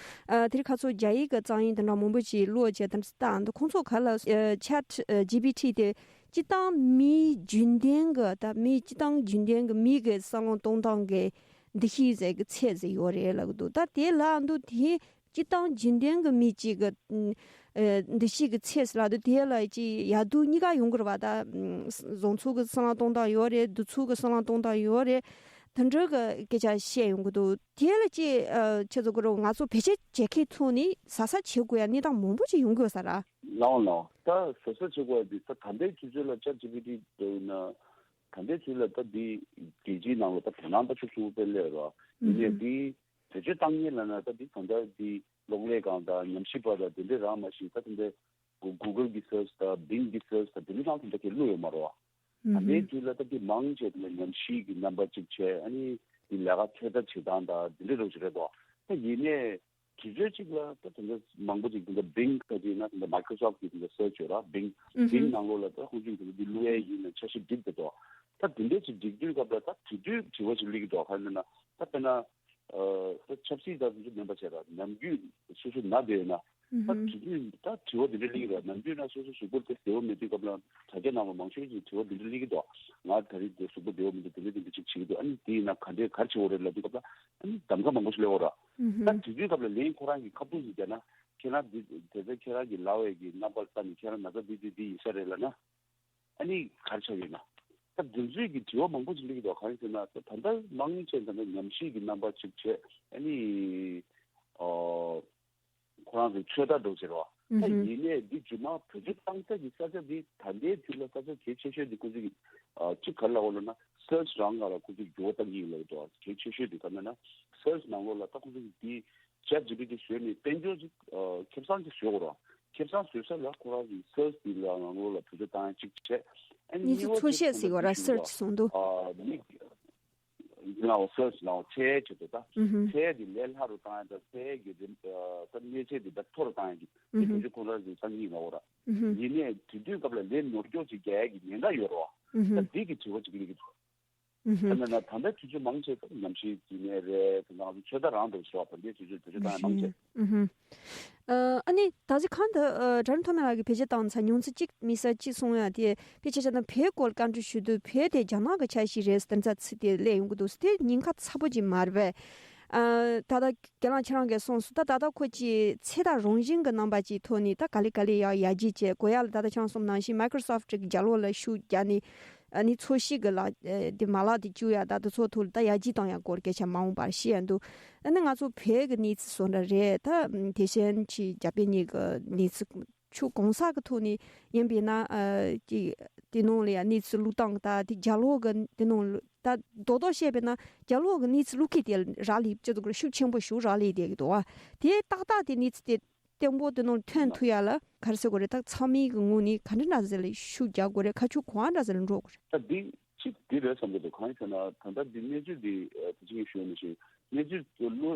ཨ་དེ་རིང་ཁ་སང་རྒྱ་ཡིག་གི་རྩོམ་ཡིག་དེ་འདྲ་མང་པོ་ཅིག་ཀློག་བྱས་དེ་འདྲ་བལྟས་འདུག་ཁོང་ཚོ་ག་ལ་ཨ་ཆེ་ཏི་ཨ་ཇི་པི་ཊི་དེ་སྤྱིར་བཏང་མིའི་རྒྱུན་ལྡན་གྱི་ད་མིའི་སྤྱིར་བཏང་རྒྱུན་ལྡན་གྱི་མི་གི་བསམ་བློ་གཏོང་སྟངས་ཀྱི་འདུ་ཤེས་ཟེར་གྱི་ཚད་ཟེར་ཡོད་རེད་ལབ་ཀྱི་འདུག་ད་དེ་ལབ་འདུག་དེ་སྤྱིར་བཏང་རྒྱུན་ལྡན་གྱི་མི་གཅིག་གི་ཨ་འདུ་ཤེས་ཀྱི་ཚད་ཟེར་ལབ་འདུག་དེ་ལ་ཅིག་ཡག་སྡུག་གཉིས་ཀ་ཡོང་གི་རེད་བ། ད་བཟང་ཕྱོགས་ཀྱི་བསམ་བློ་གཏོང་སྟངས་ཡོད་རེད། སྡུག་ཕྱོགས་ཀྱི་བསམ་བློ་གཏོང་སྟངས་ཡོད་རེད། དེ་འདྲ་གི་སྐད་ཆ་བཤད་ཡོང་གི་འདུག་དེ་ལ་ཅིག་ཨ་ཁྱེད་ཚོ་ཀོ་རོ་ང་ཚོ་བེད་སྤྱོད་བྱེད་མཁན་ཚོ་ནི་གཟབ་གཟབ་བྱེད་དགོས་ཡ་གནས་སྟངས་མང་པོ་ཅིག་ཡོང་གི་ཡོད་ས་ར། ལའོ་ལའོ། ད་གཟབ་གཟབ་བྱེད་དགོས་ཡ་འདི་ད་ད་ལྟའི་དུས་ཚོད་ལ་ཆེ་ཏི་ཇི་པི་ཊི་འདྲ་ཡིན་ན་ད་ལྟའི་དུས་ལ་ད་འདི་རྒྱལ་སྤྱིའི་ནང་ལ་ད་དོ་སྣང་ད་ཤུགས་ཆེན་པོ་སྤེལ་སླེབས་ར། ཡིན་ནའི་འདི་བེད་སྤྱོད་བཏང་མཁན་ལ་ན་ད་འདི་གང་ལྟར་འདི་གློག་ཀླད་སྒང་དང་ཉམས་ཞིབ་པ་དང་དེ་འདྲའི་རང་མ་ཞིག་ད་དེ་འདྲའི་གུ་གུ་གལ་གྱི་སར་ཆི་དང་བིང་གི་སར་ཆི་དང་དེ་འདྲའི་ནང་དེ་འདྲ་གས་བླུགས་ཡོད་མ་རེད་བ། ད་ལྟའི་དུས་ལ་ད་འདི་མང་ཆེ་དེ་ལ་ཉམས་ཞིབ་ཀྱི་རྣམ་པ་གཅིག་བྱས། ཨ་ནི་འདི་ལས་ཀ་ཚོད་ལྟ་བྱེད་སྟངས་དང་དེ་འདྲའི་རོགས་ཞིག་རེད་དོ། ད་ཡིན་ནའི་དུས་ཚོད་གཅིག་ལ་ད་དེ་འདྲ་མང་པོ་ཅིག་དེ་འདྲ་བིང་ད་ཅིག་ན་དེ་འདྲ་མའི་ཀོ་རོ་སོབ་ཀྱི་དེ་འདྲ་སར་ཆི་ཡོད་ར། བིང་བིང་ནང་ལོགས་ལ་ད་ཁོང་ཚོས་དེ་འདྲ་འདི་བླུགས་ཡས་ཡིན་ན་འཆར་གཞི་སྒྲིག་བསྡད་དོ། ད་དེ་འདྲ་ཅིག་སྒྲིག་དུས་སྐབས་ལ་ད་དེ་དུས་དྲི་བ་ཞིག་སླེབས་ཀྱི་འདུག་ག་རེ་ཟེར་ན་ད་དཔེར་ན། ད་ཆབ་སྲིད་དང་དེ་ཚོ་མིན་པ་བྱས་ར་ནམ་རྒྱུན་སོ་སོ་ན་བསྡད་ཡོད་ན། ད་དེ་དུས་ད་དྲི་བ་འདི་འདྲ་སླེབས་ཀྱི་ར། ནམ་རྒྱུན་ན་སོ་སོ་གཟུགས་པོ་དེ་བདེ་བོ་མེད་དུས་སྐབས་ལ་དྲ་རྒྱ་ནང་ལ་མང་ཤོས་ཀྱིས་དྲི་བ་འདི་འདྲ་སླེབས་ཀྱི་འདུག་ང་ད་རེས་འདི་གཟུགས་པོ་བདེ་བོ་མི་འདུག་དེ་འདྲ་དེ་འདྲ་ཅིག་བྱེད་ཀྱི་འདུག་ཨ་ནི་དེ་ཡིན་ན་ག་འདྲས་ག་རེ་བྱེད་དགོས་རེད་ལབ་དུས་སྐབས་ལ་ཨ་ནི་གདམ་ག་མང་པོ་ཞིག་སླེབས་ཡོད་ར། ད་དེ་དུས་སྐབས་ལ་ལན་ཁོ་རང་གིས་ཁ་ཐུག་ཅིག་བརྒྱབ་ན་ཁྱེད་རང་འདི་དེ་ཚེ་ཁྱེད་རང་གི་ལབ་པའི་གི་རྣམ་པར་ལྟ་ནས་ཁྱེད་རང་ན་ཚ་འདི་འདི་འདི་ཡིན་ས་རེད་ལབ་ན། ཨ་ནི་ག་རེ་ཆགས་ཡོད་ན། ད་འདི་ཚོའི་གི་དྲི་བ་མང་པོ་ཞིག་སླེབས་ཀྱི་འདུག་ག་རེ་ཟེར་ན་ད་ལྟ་མང་ཆེ་ད་ལྟ་ཉམས་ཞིབ་ཀྱི་རྣམ་པ་ཅིག་བྱས། ཨ་ནི་ཨོ་ཁོ་རང་ཚོའི་ཚོད་ལྟ་འགྲོ་ཟེར་བ། ད་ཡིན་ནའི་འདི་རྗེས་མ་བེད་སྤྱོད་བཏང་ས་ཀྱི་ས་ཆ་འདི་ད་ལྟའི་དུས་ལ་ས་ཆ་གལ་ཆེ་ཤོས་འདི་ཁོ་ཚོས་ཀྱི་ཨ་གཅིག་ག་རེ་ལབ་དགོས་ལབ་ན་སར་ཆི་རང་སྒང་ལ་ཁོ་ཚོས་འགྱུར་བ་གཏང་གི་ཡིན་ལབ་ཀྱི་འདུག་གལ་ཆེ་ཤོས་འདི་ག་རེ་ལབ་ན་སར་ཆི་ནང་ལོགས་ལ་ད་ཁོ་ཚོས་ཀྱི་འདི་ཆེ་ཏི་ཇི་པི་ཊི་བཟོས་ནས་དཔལ་འབྱོར་གྱི་ཨ་ཁེ་བཟང་ཅིག་བཟོ་དགོས་རེད། ཁེ་བཟང་བཟོ་ས་ལ་ཁོ་རང་གི་སར་ཆི་དེ་ལ་ནང་ལོགས་ལ་བེད་སྤྱོད་བཏང་ཡ་གཅིག་བྱས། ཨ་ནི་གཉིས་ཆ་གཉིས་པ་ཚོད་དཔྱད་ཟེར་བ་ར་སར་ཆི་གསུངས་འདུག་ཨ་མི་ལའོ་སར་ཆི་ལའོ་ཚད་ཆེད་དུ་ད་ཚད་དེ་ལས་སླ་རུ་བཏང་ཡ་ད་ཚད་ཀྱི་རིམ་ཨ་ད་གནས་ཚད་དེ་ད་མཐོ་རུ་བཏང་ཡ་གི་དེ་བེད་སྤྱོད་ཁོ་རང་གི་སང་ཉིན་ལའོ་ར། ཡིན་ནའི་དེ་དུས་སྐབས་ལ་ལས་ནོར་སྐྱོག་ཅིག་རྒྱག་ཡ་གི་ཉེན་ཁ་ཡོད་རེད་བ། ད་འདི་གི་དྲི་བ་ཅིག་སླེབས་ཀྱི་འདུག་ད་ནི་ན་ད་ལྟ་དུས་ཚོད་མང་ཆེ་ད་ཉམས་ཞིབ་ཀྱི་གནས་རེད། དེ་ནང་ཚོད་ལྟ་རང་འགྲོ་ཞོག་ད་ལྟའི་དུས་ཚོད་དུས་ཚོད་ད་མང་ཆེ། ཨ་ནི་ད་གཟིགས་གང་དུ་གྲྭ་རིན་ཐོན་མི་ལགས་ཀྱིས་བེད་སྤྱོད་བཏང་ཚར་མྱོང་ཚུལ་གཅིག་དམིགས་བསལ་གཅིག་གསུང་ཡ་དེ་ཕལ་ཆེར་བྱས་ན་བོད་སྐོར་བཀའ་འདྲི་ཞུ་དུས་བོད་དེ་རྒྱ་ནག་གི་ཆ་ཤས་རེད་ཟེར་དེ་འདྲ་ཚིག་དེ་སླེབས་ཡོང་གི་འདུག་དེ་ཉེན་ཁ་ཚ་པོ་ཅིག་མ་རེད་པས། ཨ་ད་ལྟ་རྒན་ལགས་ཁྱེད་རང་གིས་གསུངས་སོང་། ད་ད་ལྟ་ཁོ་ཅིག་ཚད་དང་རང་བཞིན་གྱི་རྣམ་པ་ཅིག་ཐོག་ནས་ད་ག་ལེ་ག་ལེ་ཡར་ཡར་རྒྱས་བྱས་དགོས་ཡ་ལ་ད་ལྟ་ཁྱེད་རང་གསུངས་ནང་བཞིན་Microsoft་གི་རྒྱབ་ལོགས་ལ་ཤུགས་རྒྱག་ནས། ཨ་ནི་འཚོལ་ཞིབ་ཀྱི་ལག་ཨ་དེ་མ་ལག་དེ་བཅུག་ཡ་ད་དེ་ཚོ་ཐོག་ལ་ད་ཡར་རྒྱས་བཏང་ཡ་སྐོར་སྐད་ཆ་མ་འོངས་པར་བཤད་ཡ་འདུག་ཨ་ནི་ང་ཚོ་བོད་ཀྱི་གནས་ཚུལ་བཟོ་འདྲ་རེད། ད་དེ་བཞིན་གྱི་རྒྱ་བོད་གཉིས་ཀྱི་གནས་ཚུལ་ཕྱོགས་གང་ས་གི་ཐོག་ནས་ཡིན་པས་ན་ཨ་ཅིག་དེ་ནང་ལ་ཡ་གནས་ཚུལ་བླུག་སྟངས་ད་དེ་རྒྱབ་ལོགས་ཀྱི་དེ་ནང་ལ་ད་རྡོག་རྡོག་བཤད་པས་ན་རྒྱབ་ལོགས་ཀྱི་གནས་ཚུལ་བླུག་མཁན་དེ་རག་ལས་སྤྱི་ཚོགས་ཀྱི་ཤུགས་ཆེན་པོ་ཞིག་རག་ལས་བསྡད་ཀྱི་འདུག་བ། དེ་ཏག་ཏག་དེ་གནས་ཚུལ་དེ་བརྟན་པོ་དེ་ནང་ཐོན་ཐུབ་ཡ་ལ་ག་རེ་ཟེར་དགོས་རེད། ད་ཚང་མའི་གི་ངོས་ནས་ག་འདྲ་འདྲ་ཟེར་ལ་ཤུགས་རྒྱག་དགོས་རེད། ཁ་ཕྱོགས་གང་འདྲ་ཟེར་ལ་འགྲོ་དགོས་རེད། ད་འདི་ གཅིག་འདི་རེད་བསམ་གྱི་འདུག་གང་ཡིན་ཟེར་ན། ད་ལྟ་འདི་གནས་ཚུལ་འདི་ཨ་དེ་ཅིག་ཞུས་ནས་ཤིང་གནས་ཚུལ་གླུ་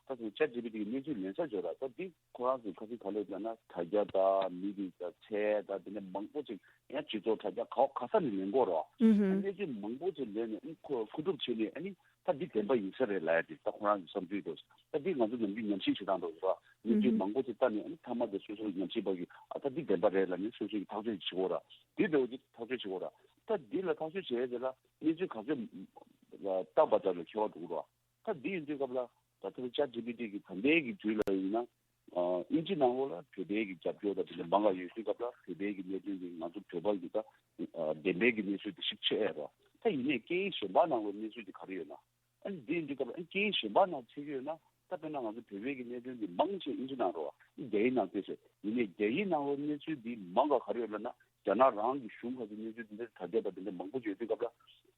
ཨ་ད་ཆ་ཇི་པི་ཊི་གི་གནས་ཚུལ་ལེན་ས་བྱོས་ར། ད་འདི་ཁོ་རང་ཚོས་ག་ཚོད་ག་ལེར་ལབ་ན་དྲ་རྒྱ་དང་མི་གི་ད་ཚད་དང་དེ་ནས་མང་པོ་ཅིག་ཡང་སྤྱི་ཚོགས་དྲ་རྒྱ་ག་ག་ས་ནས་ལེན་དགོས་ར། ཨ་ཨུ་ཧུམ། གནས་ཚུལ་མང་པོ་ཅིག་ལེན་ནས་ཨ་ཁོ་མཁོ་སྒྲུབ་བྱས་ནས་ཨ་ནི་ད་འདི་བདེན་པ་ཡིན་ས་རེད་ལབ་ཡ་དེ་ད་ཁོ་རང་གི་བསམ་ཚུལ་འདུག་ད་འདི་ང་ཚོ་ནམ་རྒྱུན་ཉམས་ཞིབ་བྱེད་སྟངས་འདུག་ར། གནས་ཚུལ་མང་པོ་ཅིག་ལྟ་ནས་ཨ་ནི་མཐའ་མ་དེ་སོ་སོའི་ཉམས་ཞིབ་པ་གིས་ཨ་ད་འདི་བདེན་པ་རེད་ལབ་ནས་སོ་སོ་གིས་ཐག་གཅོད་བྱེད་དགོས་ར། འདི་འདྲ་བོ་ཅིག་ཐག་གཅོད་བྱེད་དགོས་ར། ད་འདི་ལ་ཐག་གཅོད་བྱེད་ཡ་དེ་ལ་གནས་ཚུལ་ག་ཚོད་བཏང་པ་ལྟར་ལ་ཁྱད་པར་འདུག་ར། ད་འདི་ཡིན་དུས་སྐབས་ལ་ད་ལྟ་ཅེཊ་ཇི་པི་ཊི་གི་ད་ལྟའི་གི་དུས་ལ་ཡིན་ན། ཨིན་ཇི་ནང་ལོགས་ལ་བོད་པའི་གི་རྒྱབ་སྐྱོར་དང་དེ་འདྲ་མང་བ་ཡོད་དུས་སྐབས་ལ་བོད་པའི་གི་གནད་དོན་དེ་ང་ཚོ་བོད་པ་གི་ད་བདེན་པའི་གི་གནས་ཚུལ་དེ་ཞིབ་ཆེ་ཨེ་རོ། ད་ཡིན་ནའི་སྐད་ཡིག་གཞན་པ་ནང་ལོགས་གནས་ཚུལ་དེ་ག་རེ་ཡོད་ན། ཨ་ནི་འདི་འདི་སྐབས་ཨ་ནི་སྐད་ཡིག་གཞན་པ་ནང་ཕྱེ་གི་ཡོད་ན། ད་དཔེར་ན་ང་ཚོ་བོད་པའི་གི་གནད་དོན་འདི་མང་ཆེ་ཨིན་ཇི་ནང་རོ། རྒྱ་ཡིག་ནང་བལྟས་ཚེ་ཡིན་ནའི་རྒྱ་ཡིག་ནང་ལོགས་གནས་ཚུལ་འདི་མང་ག་ག་རེ་ཡོད་ལབ་ན། རྒྱ་ནག་རང་གི་གཞུང་ཁ་ཚོ་གནས་ཚུལ་འདི་འདྲ་དྲ་རྒྱ་དང་དེ་འདྲ་མང་པོ་ཡོད་དུས་སྐབས་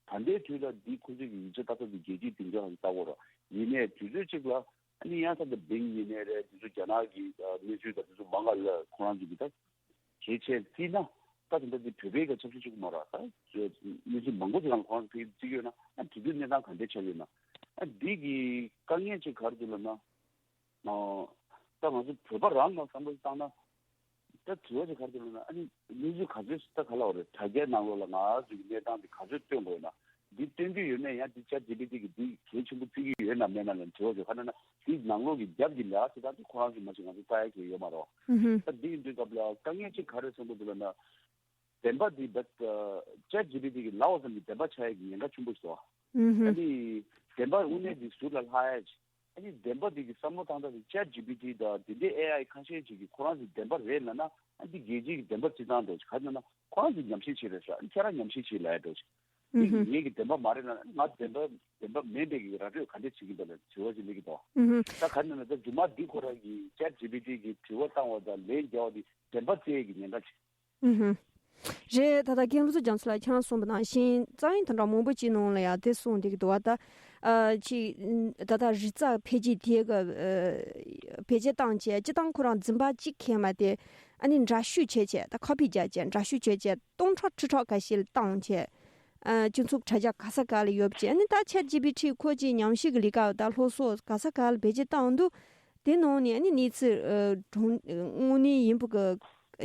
ལ། ད་ལྟའི་དུས་ལ་འདི་ཁོ་ཚོས་ཀྱི་ཡིག་ཆ་ལྟ་ཚུལ་འདི་རྒྱལ་སྤྱིའི་སྡིངས་ཆ་ཁ་ཚོ་ལྟ་དགོས་རོ། ཡིན་ནའི་དུས་ཚོད་གཅིག་ལ། ཨ་ནི་ཡང་ད་ལྟ་བིང་ཡིན་ནའི་རེད། དེ་ཚོ་རྒྱ་ནག་གི་ཨ་གནས་ཚུལ་དང་དེ་ཚོ་མང་ག་ལ་ཁོ་རང་ཚོ་གི་ད་གལ་ཆེར་བརྩིས་ན། ད་དེ་འདྲ་དེ་བོད་པའི་ག་ཆབ་སྲིད་ཆུག་མ་ར། ད་གནས་ཚུལ་མང་པོ་ཅིག་ལ་ཁོ་རང་ཚོ་གི་བརྩི་གི་ཡོད་ན། ཨ་དེ་དུས་གནས་སྟངས་ག་འདྲ་ཆགས་ཡོད་ན། ཨ་འདི་གི་དཀའ་ངལ་ཅིག་ག་རེ་འདུག་ལབ་ན། ཨ་ད་ང་ཚོ་བོད་པ་རང་ལ་བསམ་བློ་བཏང་ན། ད་དྲི་བ་ཅིག་ག་རེ་འདུག་ལབ་ན། ཨ་ནི་གནས་ཚུལ་ག་ཚོད་ད་ག་ལ་བ་རེད། དྲ་རྒྱའི་ནང་ལོགས་ལ་ང་ཚོ་གི་གནས་སྟངས་དེ་ག་ཚོད་སྟོན་དགོས་ཡོད་ན། འདི་སྟོན་གྱི་ཡོད་ན་ཡང་འདི་ཅེཊ་ཇི་པི་ཊི་གིས་འདི་གལ་ཆེན་པོ་བརྩི་གི་ཡོད་ན་མེད་ན་ལ་དྲི་བ་ཞིག་ག་ན་ན། འདི་ནང་ལོགས་ཀྱི་རྒྱབ་ཀྱི་ལས་ཀ་བྱེད་སྟངས་དེ་ཁོ་རང་ཚོ་མ་ཞིག་ང་ཚོ་ལྟ་ཡ་གི་ཡོད་མ་རེད། ཨུ་ཧུ། ད་འདི་ཡིན་དུས་སྐབས་ལ་དཀའ་ངལ་ཅིག་ག་རེ་སོང་གི་འདུག་ལབ་ན། བདེན་པ་འདི་བད་ཅེཊ་ཇི་པི་ཊི་གིས་ལབ་པ་ཙམ་གྱིས་བདེན་པ་ཆགས་ཡ་གི་ཉེན་ཁ་ཆེན་པོ་ཞིག་འདུག་ཨུ་ཧུ། ཨ་ནི་བདེན་པ་དངོས་གནས་འདི་ཟུར་ལ་ལྷག་ཡ་ཅིག་ཨ་ནི་བདེན་པ་འདི་གི་བསམ་བློ་བཏང་སྟངས་དེ་ཅེཊ་ཇི་པི་ཊི་དང་དེ་འདྲའི་ཨེ་ཨའི་ཁ་ཤས་ཅིག་གིས་ཁོ་རང་ཚོ་བདེན་པ་རེད་ལབ་ན། ཨ་འདི་རྒྱལ་སྤྱིའི་བདེན་པ་སྤྱི་བཏང་འགྲོ་ཅིག་ག་རེ་ལབ་ན་ཁོ་རང་ཚོ་ཉམས་ཞིབ་བྱེད་རེད་ཟེར། ཨ་ནི་ཁྱེད་རང་ཉམས་ཞིབ་བྱེད་ལབ་ཡ་འགྲོ་ཅིག་ཨུ་འདི་ཧུམ། ངེད་ཀྱི་བདེན་པ་མ་རེད་ལབ་ན། ང་བདེན་པ་བདེན་པ་མིན་པའི་གི་ར་སྤྲོད་ག་འདྲས་བྱེད་ཀྱི་འདུག་ལ་དྲི་བ་ཅིག་སླེབས་ཀྱི་འདུག་ཨུ་ཧུམ། ད་ག་རེ་ལབ་ན་ད་རྗེས་མ་འདི་ཁོ་རང་གིས་ཅེཊ་ཇི་པི་ཊི་གིས་དྲི་བ་བཏང་བ་དང་ལན་རྒྱག་པ་འདི་བདེན་པ་བཙལ་གྱི་ཉེན་ཁ་ཅིག་ཨུ་ཧུམ། རེད། ད་ལྟ་རྒན་བློ་བཟང་རྒྱ་མཚོ་ལགས་ཁྱེད་རང་གསུངས་པ་ནང་བཞིན་རྩ་ཡིག་དང་འདྲ་མང་པོ་ཅིག་ནང་ལ་ཡང་དེ་གསུངས་བསྡད་ཀྱི་འདུག་བ། ད་ཨ་ཅིག་ད་ལྟ་རིག་རྩལ་འཕེལ་རྒྱས་དེ་ག་ཨ་བེད་སྤྱོད་བཏང་བྱས། སྤྱིར་བཏང་ཁོ་རང་འཛིན་པ་གཅིག་གས་མ་དེ་ཨ་ནི་འདྲ་བཤུས་བྱས་བྱས། ད་ཁོ་པི་རྒྱག་བྱས་འདྲ་བཤུས་བྱས་བྱས་སྟོང་ཕྲག་ཁྲི་ཕྲག་ཁ་ཤས་ལ་བཏང་བྱས། ཨ་སྤྱི་ཚོགས་དྲ་རྒྱ་ག་ས་ག་ལ་ཡོད་བྱས། ཨ་ནི་ད་ཅེཊ་ཇི་པི་ཊི་ཁོ་ཅིག་ཉམས་ཞིབ་ཀྱི་ལས་ཀ་ད་སློབ་གསོ་ག་ས་ག་ལ་བེད་སྤྱོད་བཏང་འདུག་དེ་ནང་ནས་ཨ་ནི་གནས་ཚུལ་ཨ་གྲངས་དངོས་གནས་ཡིན་པ་གི་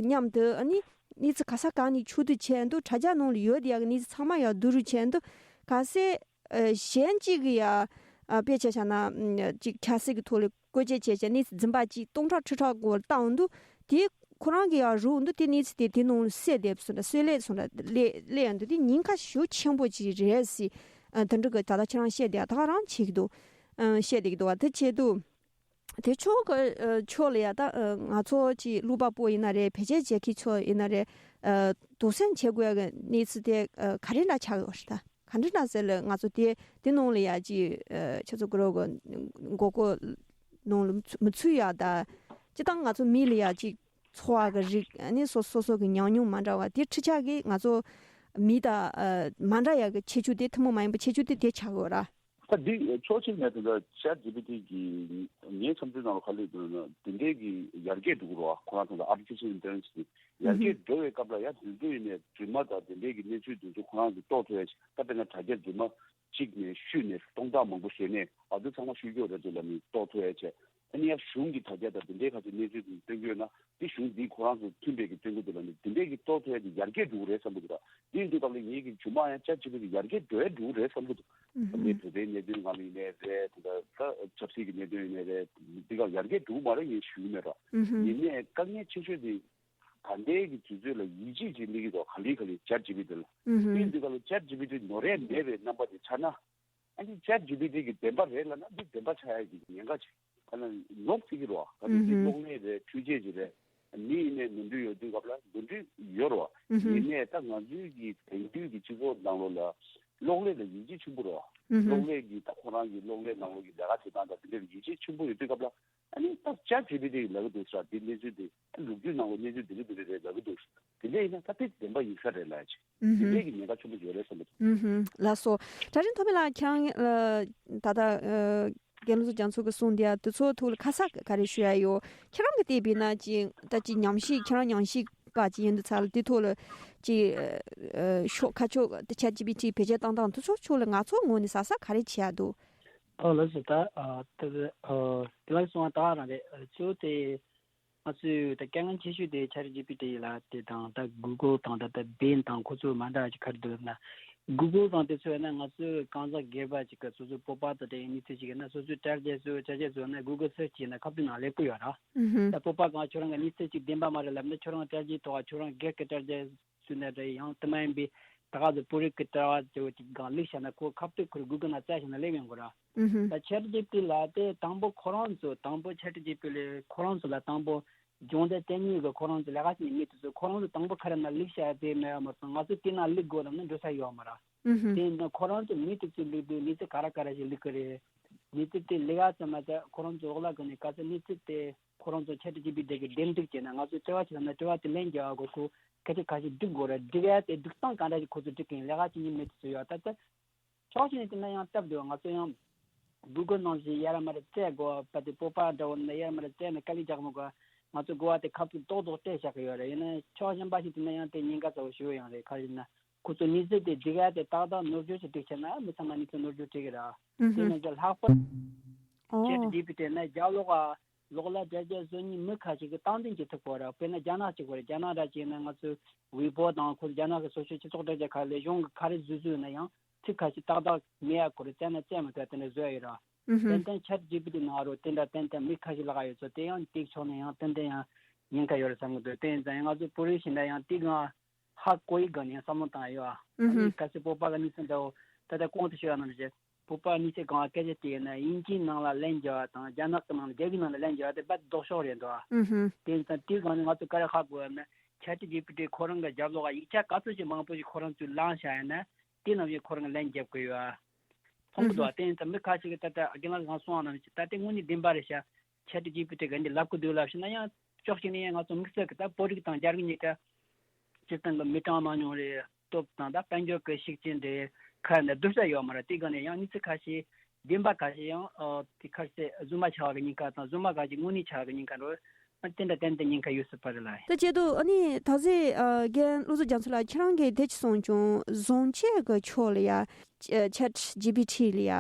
མཉམ་དུ། ཨ་ནི་གནས་ཚུལ་ག་ས་ག་ནས་ཕྱོགས་བསྡུས་བྱས་འདུག་དྲ་རྒྱ་ནང་ལ་ཡོད་ཡག་གི་གནས་ཚུལ་ཚང་མ་ཡང་བསྡུ་རུབ་བྱས་འདུག་གལ་སྲིད་ཨ་གཞན་གཅིག་གིས་ཡང་ཨ་དཔེ་ཆ་བཞག་ན་ཨ་ཅིག་ཆབ་སྲིད་ཀྱི་ཐོག་ལ་བཀོལ་སྤྱོད་བྱས་བྱས་གནས་ཚུལ་འཛིན་པ་གཅིག་སྟོང་ཕྲག་ཁྲི་ཕྲག་སྒོར་བཏང་འདུག་དེ་ཁོ་རང་གིས་ཡང་རུབ་འདུག་དེ་གནས་ཚུལ་དེ་དེ་ནང་ལ་གསལ་བསྡད་སོང་འདྲ། གསལ་ལེ་སོང་འདྲ་ལེ་ལེ་ཡང་འདུག་དེ་ཉེན་ཁ་ཤུགས་ཆེན་པོ་ཅིག་རེད་ཟེར། ཨ་དེ་འདྲ་གི་ད་ལྟ་ཁྱེད་རང་བཤད་བསྡད་ཡག་ད་ག་རང་བྱེད་ཀྱི་འདུག་ཨ་བཤད་བསྡད་ཀྱི་འདུག་བ། དེ་བྱེད་དུས། དེ་ཕྱོགས་ཀྱི་ཨ་ཕྱོགས་ལ་ཡ་ད་ཨ་ང་ཚོ་ཅིག་ཀློག་པ་པོ་ཡིན་ན་རེད། བེད་སྤྱོད་བྱེད་མཁན་ཕྱོགས་ཡིན་ན་རེད། ཨ་དོགས་ཟོན་བྱེད་དགོས་ཡག་གི་གནས་ཚུལ་དེ་ཨ་ག་རེ་འདྲ་ཆགས་ཡོད་རེད། ད་ག་འདྲ་འདྲ་ཟེར་ལ་ང་ཚོ་དེ་དེ་ནང་ལ་ཡ་ཅིག་ཨ་ཁྱེད་ཚོ་གི་རོགས་གི་མགོ་སྐོར་ནང་ལ་མི་ཚུད་ཡག་ད་སྤྱིར་བཏང་ང་ཚོ་མི་ལ་ཡ་ཅིག་འཚོ་བ་གི་རིགས། ཨ་ནི་སོ་སོ་སོ་གི་ཉམས་མྱོང་མ་འདྲ་བ་དེ་ཁྲིད་ཆགས་གི་ང་ཚོ་མི་དང་ཨ་མ་འདྲ་ཡག་གི་ཁྱད་ཆོས་དེ། ཐུན་མོང་མ་ཡིན་པའི་ཁྱད་ཆོས་དེ་དེ་ཆགས་ཡོད་ར། ད་འདི་ཕྱོགས་གཅིག་ནས་དེ་འདྲ་ཅེཊ་ཇི་པི་ཊི་གི་ངའི་བསམ་ཚུལ་ནང་ལ་ག་རེ་འདུག་ན། དེ་འདྲའི་གི་ཡར་རྒྱས་འགྲོ་གི་རེད་བ། ཁོ་རང་ཚོ་ལ་ཨར་ཊི་ཕི་ཤལ་ཨིན་ཊེ་ལི་ཇེན་སི་དེ་ཡར་རྒྱས་འགྲོ་བའི་སྐབས་ལ་ཡང་དུས་ཚོད་ཡིན་ནའི་རྫུན་མ་དང་དེ་འདྲའི་གི་གནས་ཚུལ་དེ་ཚོ་ཁོ་རང་ཚོ་རྟོགས་ཐུབ་ཡ་ཞིག་ད་དཔེར་ན་དྲ་རྒྱ་རྫུན་མ་གཅིག་ནས་བཤུས་ནས་སྟོང་ཕྲག་མང་པོ་བཤད་ནས་ཨ་ཚོ་ཚང་མ་བཤུས་རྒྱུ་རེད་ཚོད་ལ་ནི་རྟོགས་ཐུབ་ཡ་བྱས། ཨ་ནི་ཡང་གཞུང་གི་དྲ་རྒྱ་དང་དེ་འདྲའི་ཁ་ཤས་གནས་ཚུལ་དེ་སྟོན་གྱི་ཡོད་ན། དེ་གཞུང་འདིས་ཁོ་རང་ཚོ་མཐུན་པའི་གི་སྟོན་གྱི་འདུག་ལ་ནི་དེ་འདྲའི་གི་རྟོགས་ཐུབ་ཡ་དེ་ཡར་རྒྱས་འགྲོ་གི་རེད་བསམ་གྱི་འདུག་ད། དེ་ཡིན་དུས་སྐབས་ལ་ངེད་ཀྱི་རྗེས་མ་ཡང་ཅེཊ་ཇི་པི་ཊི་ཡར་རྒྱས་འགྲོ་ཡ་འགྲོ་གི་རེད་བསམ་གྱི་འདུག་ཨུ་ཧུམ། ད་ལྟའི་བོད་པའི་གནད་དོན་ནང་ལ་ཡིན་ནའི་རེད། ད་ལྟ་ཆབ་སྲིད་ཀྱི་གནད་དོན་ཡིན་ནའི་རེད། འདི་ག་ཡར་རྒྱས་འགྲོ་གི་མ་རེད་ངས་ཞུ་གི་མེད་ར། ཨུ་ཧུམ། ཡིན་ནའི་དཀའ་ངལ་ཆེ་ཤོས་དེ་ད་ལྟའི་གི་དུས་ཚོད་ལ་ཡིད་ཆེས་ཅིག་སླེབས་ཀྱི་འདུག་ག་ལེ་ག་ལེ་ཅེཊ་ཇི་པི་ཊི་ལ། ཨུ་ཧུམ། དེ་ཡིན་དུས་སྐབས་ལ་ཅེཊ་ཇི་པི་ཊི་ནོར་ཡ་མེད་པའི་རྣམ་པ་དེ་ཆགས་ན། ཨ་ནི་ཅེཊ་ཇི་པི་ཊི་གི་བདེན་པ་རེད་ལབ་ན་འདི་བདེན་པ་ཆགས་ཡ་གི་ཉེན་ཁ་ཅིག་ག་ལ་ནོར་སྲིད་ཀྱི་རེད་བ། ག་ལ་འདི་ཨུ་ཧུམ། གློག་ཀླད་རེད། འཕྲུལ་ཆས་ཅིག་རེད། མི་ཡིན་ནའི་ནོར་འཁྲུལ་ཡོད་དུས་སྐབས་ལ་ནོར་འཁྲུལ་ཡོད་རེད་བ། ཨུ་ཧུམ། ཡིན་ནའི་ད་ང་ཚོའི་གི་དེང་དུས་ཀྱི་སྤྱི་ཚོགས་ནང་ལོགས་ལ་གློག་ཀླད་ལ་ཡིད་ཆེས་ཆེན་པོ་རེད་བ། ཨུ་ཧུམ། གློག་ཀླད་ཀྱི་ད་ཁོ་རང་གི་གློག་ཀླད་ནང་ལོགས་ཀྱི་ལས་ཀ་བྱེད་སྟངས་དང་དེ་འདྲ་ལ་ཡིད་ཆེས་ཆེན་པོ་ཡོད་དུས་སྐབས་ལ། ཨ་ནི་ད་ཅེཊ་ཇི་པི་ཊི་ལབ་ཀྱི་འདུག་ཟེར། འདི་གནས་ཚུལ་འདི་ཨ་ལོ་རྒྱུས་ནང་ལ་གནས་ཚུལ་འདི་འདྲ་འདི་འདྲ་རེད་ལབ་ཀྱི་འདུག་ཟེར། དེ་འདྲ་ཡིན་ན་ད་དེ་བདེན་པ་ཡིན་ས་རེད་ལབ་ཡ་ཅིག་ཨུ་དེ་ཧུམ། འདྲའི་གི་ཉེན་ཁ་ཆེན་པོ་ཡོད་རེད་བསམ་གྱི་འདུག་ཨུ་ཧུམ། ལགས་སོ། གྲྭ་རིན་ཐོགས་མེད་ལགས་ཁྱེད་རང་ཨ་ད་ལྟ་ཨ་རྒན་བློ་བཟང་རྒྱ་མཚོ་གིས་གསུངས་འདི་ཨ་དེ་ཚོ་ཐོག་ལ་ཁ་གསལ་ག་རེ་ཞུ་ཡ་ཡོད། ཁྱེད་རང་གིས་བལྟས་པ་ཡིན་ན་ཅིག་ད་ཅིག་ཉམས་ཞིབ་ཁྱེད་རང་ཉམས་ཞིབ་ པ་ཅིག་ཡིན་དུས་ཙང་ལ་དེ་ཐོག་ལ་ཅིག་ཨ་ཤོག་ཁ་ཕྱོགས་ཆེ་ཊི་ཇི་པི་ཊི་བེད་སྤྱོད་བཏང་སྟངས་དེ་ཚོ་ཕྱོགས་ལ་ང་ཚོ་ངོས་ནས་གཟབ་གཟབ་ག་རེ་བྱེད་ཡ་འདུག་ཨོ་ལགས་སོ། ད་ཨ་ད་ཨ་དེ་ལ་སོང་བ་ད་རང་རེད། གཙོ་བོ་དེ་ང་ཚོས་ད་དཀའ་ངལ་ཆེ་ཤོས་དེ་ཆེ་ཊི་ཇི་པི་ཊི་ལ་དེ་དང་ད་གུ་གལ་དང་ད་ད་བེན་དང་ཁོ་ཚོ་མ་འདྲ་བ་ཅིག་ག་རེ་འདུག་ལབ་ན། གུ་གལ་དང་དེ་ཚོ་ཡིན་ན་ང་ཚོས་གང་ཟག་སྒེར་པ་ཅིག་གི་སོ་སོའི་སྤོབས་པ་དང་འབྲེལ་བའི་གནས་ཚུལ་ཅིག་ཡིན་ན་སོ་སོའི་དྲ་རྒྱ་བཟོ་དྲ་རྒྱ་བཟོ་ན་གུ་གལ་སར་ཆི་བྱས་ན་ཁ་ཐུག་ནང་སླེབས་ཀྱི་ཡོད་ར། ད་སྤོབས་པ་གང་ཁྱོད་རང་གི་གནས་ཚུལ་ཅིག་བདེན་པ་མ་རེད་ལབ་ན་ཁྱོད་རང་དྲ་རྒྱའི་ཐོག་ཁྱོད་རང་སྒེར་གྱི་དྲ་རྒྱ་བཟོས་ན་འདྲ་ཡང་དེ་མ་ཡིན་པའི་ད་ག་ཚོད་བོད་རིགས་ཀྱི་དྲ་བ་དེ་བོ་ཅིག་སྒང་བླུགས་བཞག་ན་ཁོ་ཁ་ཐུག་ཁོ་རང་གུ་གལ་ནང་བཙལ་བཞག་ན་སླེབས་ཡོང་གི་ར། ད་ཆེ་ཊི་ཇི་པི་ཊི་ལ་དེ་དང་པོ་ཁོ་རང་ཚོ་དང་པོ་ཆེ་ཊི་ཇི་པི་ཊི་ལ་ཁོ་རང་ཚོ་ལ་དང་པོ་སྦྱོང་བརྡར་སྟེར་མཁན་གྱི་ཁོ་རང་ཚོ་ལས་ཀ་བྱེད་མཁན་དེ་ཚོ་ཁོ་རང་ཚོ་དང་པོ་ཁ་ར་ན་བླུགས་བཞག་དེ་མེད་པ་མ་གཏོགས་ང་ཚོ་དེ་ན་བླུགས་དགོས་ལབ་ན་འགྲོ་ས་ཡོད་མ་ར། དེ་ཡིན་ན་ཁོ་རང་ཚོ་མི་དེ་ཚོས་བླུགས་དུས་གནས་ཚུལ་ག་ར་ག་ར་ཞིག་བླུགས་ཀྱི་རེད། གནས་ཚུལ་དེ་བླུགས་ཡ་ཙམ་མ་ཟད་ཁོ་རང་ཚོ་འོག་ལ་གོ་ནས་ག་ཚོད་གནས་ཚུལ་དེ་ཁོ་རང་ཚོ་ཆེ་ཊི་ཇི་པི་ཊི་དེ་གི་འདེམས་སྒྲུག་བྱས་ན་ང་ཚོས་དྲི་བ་ཞིག་བཏང་ན་དྲི་བ་དེ་ལན་རྒྱག་པ་གོ་ཁོ་སྐད་ཆ་ག་ཞིག་སྒྲུག་དགོས་རེད། སྒྲུག་ཡ་དེ་སྒྲུག་སྟངས་ག་འདྲ་ཞིག་ཁོ་ཚོས་སྒྲུག་གིན་ལས་ཀ་བྱེད་མཁན་མི་དེ་ཚོ་ཡོད་ད་ལྟ། ཕྱོགས་གཅིག་ནས་བལྟས་ན་ཡང་སྟབས་བདེ་བ། ང་ཚོ་ཡང་གུ་གལ་ནང་བཞིན་ཡར་མར་བཙལ་དགོས་པ་དེ་སྤོབས་པ་འདྲ་བོ་ནས་ཡར་མར་བཙལ་ནས་དཀའ་ལས་རྒྱག་མི་དགོས། ང་ཚོ་དགོས་པ་དེ་ཁ་ཐུག་ཏོག་ཏོག་སྤྲད་བཞག་གི་ཡོད་རེད། ཡིན་ན་ཕྱོགས་གཞན་པ་ཞིག་བལྟས་ན་ཡང་དེ་ཉེན་ཁ་ཚ་བོ་ཞེ་པོ་ཡང་རེད། ག་རེ་ཡིན་ན་ཁོ་ཚོ་གནས་ཚུལ་དེ་སྒྲིག་ཡ་དེ་ཏག་ཏག་ནོར་འཁྲུལ་ཞིག་སྒྲིག་བྱས་ན་མི་ཚང་མ་གནས་ཚུལ་ནོར་འཁྲུལ་སྒྲིག་གི་རེད། དེ་ནས་ཀྱང་ལྷག་པར་ཆེད་དུ་བགྱིས་པའི་དེ་ན་རྒྱབ་ལོགས་ལོགས་ལ་རྒྱ་རྒྱ་བཟོ་མཁན་མི་ཁ་ཤས་ཀྱིས་སྟངས་འཛིན་བྱེད་ཐུབ་པ་རེད། དཔེར་ན་རྒྱ་ནག་གཅིག་པོ་རེད། རྒྱ་ནག་འདྲ་བྱས་ན་ང་ཚོའི་ཝེ་པོ་དང་ཁོ་རྒྱ་ནག་གི་སོ་སོའི་སྤྱི་ཚོགས་དྲ་རྒྱ་ཁག་ལས་གཞུང་གི་ག་རེ་བཟོས་བཟོས་ན་ཡང་ཚིག་ཁ་ཤས་ཏག་ཏག་མེད་ཡ་ཁོ་རེ་བཙལ་ན་བཙལ་མི་ཐུབ་དེ་འདྲ་བཟོས་ཡ་ཡོད་ར། དེ་ལྟར་ཆེད་དུ་བགྱིས་པའི་དེ་ནང་རུ་དེ་འདྲ་ཏན་ཏན་མི་ཁ་ཤས་ལག་ཡོད་ཚོད་དེ་ཡང་དེའི་ཕྱོགས་ནས་ཡང་ཏན་ཏན་ཡང་ཉེན་ཁ་ཡོད་རེད་བསམ་གི་འདུག་དེ་ཡིན་ཙང་ཡང་ང་ཚོ་བོད་རིགས་ཤིག་འདྲ་ཡང་དེ་གང་ཧ་གོ་ཡི་ག་ནས་བསམ་བློ་བཏང་ཡོད། ཨ་ནི་གལ་སྲིད་སྤོབས་པ་གི་གནས་ཚུལ་འདྲ་བོ་ད་ལྟ་གོང་དུ་ཞུས་པ་ནང་བཞིན་སྤོབས་པ་གནས་ཚུལ་གང་སྐད་ཆ་དེ་ཡིན་ན་དབྱིན་ཇིའི་ནང་ལ་ལན་རྒྱག་པ་དང་རྒྱ་ནག་གི་ནང་ལ་རྒྱ་གི་ནང་ལ་ལན་རྒྱག་པ་དེ་དཔེ་ལྡོག་ཕྱོགས་རེད་འདུག་དེ་ཡིན་ཙང་དེའི་སྒང་ནས་ང་ཚོ་ག་རེ་ཧ་གོ་བ་ན་ཆེད་དུ་བགྱིས་པའི་དེ་ཁོ་རང་གི་རྒྱབ་ལོགས་ཡིག་ཆ་ག་ཚོད་ཅིག་མང་པོ་ཞིག་ཁོ་རང་ཚོས་བླངས་བཞག་ཡིན་ན་དེ་ནང་བཞིན་ཁོ་རང་གི་ལན་རྒྱབ་དགོས་ཡོད། མཐོང་གི་འདུག་དེ་ཡིན་ཙང་མི་ཁ་ཤས་ཀྱིས་ད་ལྟ་རྒན་ལགས་ཚང་གསུངས་པ་ནང་བཞིན་ད་ལྟའི་དངོས་གནས་བདེན་པ་རེད་ཤག་ཆེད་དུ་བགྱིས་པའི་དེ་ག་འདི་ལབ་ཀྱི་འདུག་ལབ་ཤེ་ན་ཡང་ཕྱོགས་གཅིག་ནས་ཡང་ང་ཚོ་དམིགས་བསལ་གྱི་ད་བོད་རིགས་དང་རྒྱ་རིགས་གཉིས་ཀ་སྤྱིར་བཏང་གི་མི་གྲངས་མང་ཉུང་རེད། སྟོབས་དང་ད་དཔལ་འབྱོར་གྱི་ཤུགས་རྐྱེན་རེད། ཁ་ནས་སྡུར་ས་ཡོད་མ་རེད། དེ་ག་ནས་ཡང་གནས་ཚུལ་ཁ་ཤས་བདེན་པ་ཁ་ཤས་ཡང་ཨ་དེ་ཁ་ཤས་རྫུན་མ་ཆགས་པ་གི་ཉེན་ཁ་དང་རྫུན་མ་ཁ་ཤས་དངོས་གནས་ཆགས་པ་གི་ཉེན་ཁ་འགྲོ། ཨ་དེ་འདྲ་ཏན་ཏན་ཉེན་ཁ་ཡོད་སྲིད་པ་རེད་ལ། ད་བྱས་དུས་ཨ་ནི་ད་གཟོད་ཨ་རྒན་བློ་བཟང་རྒྱ་མཚོ་ལགས་ཁྱེད་རང་གིས་དེ་ཅི་གསུངས་བྱུང་། བཟང་སྤྱོད་ཀྱི་ཕྱོགས་ལ་ཡ་ཆེ་ཊི་ཇི་པི་ཊི་ལ་ཡ།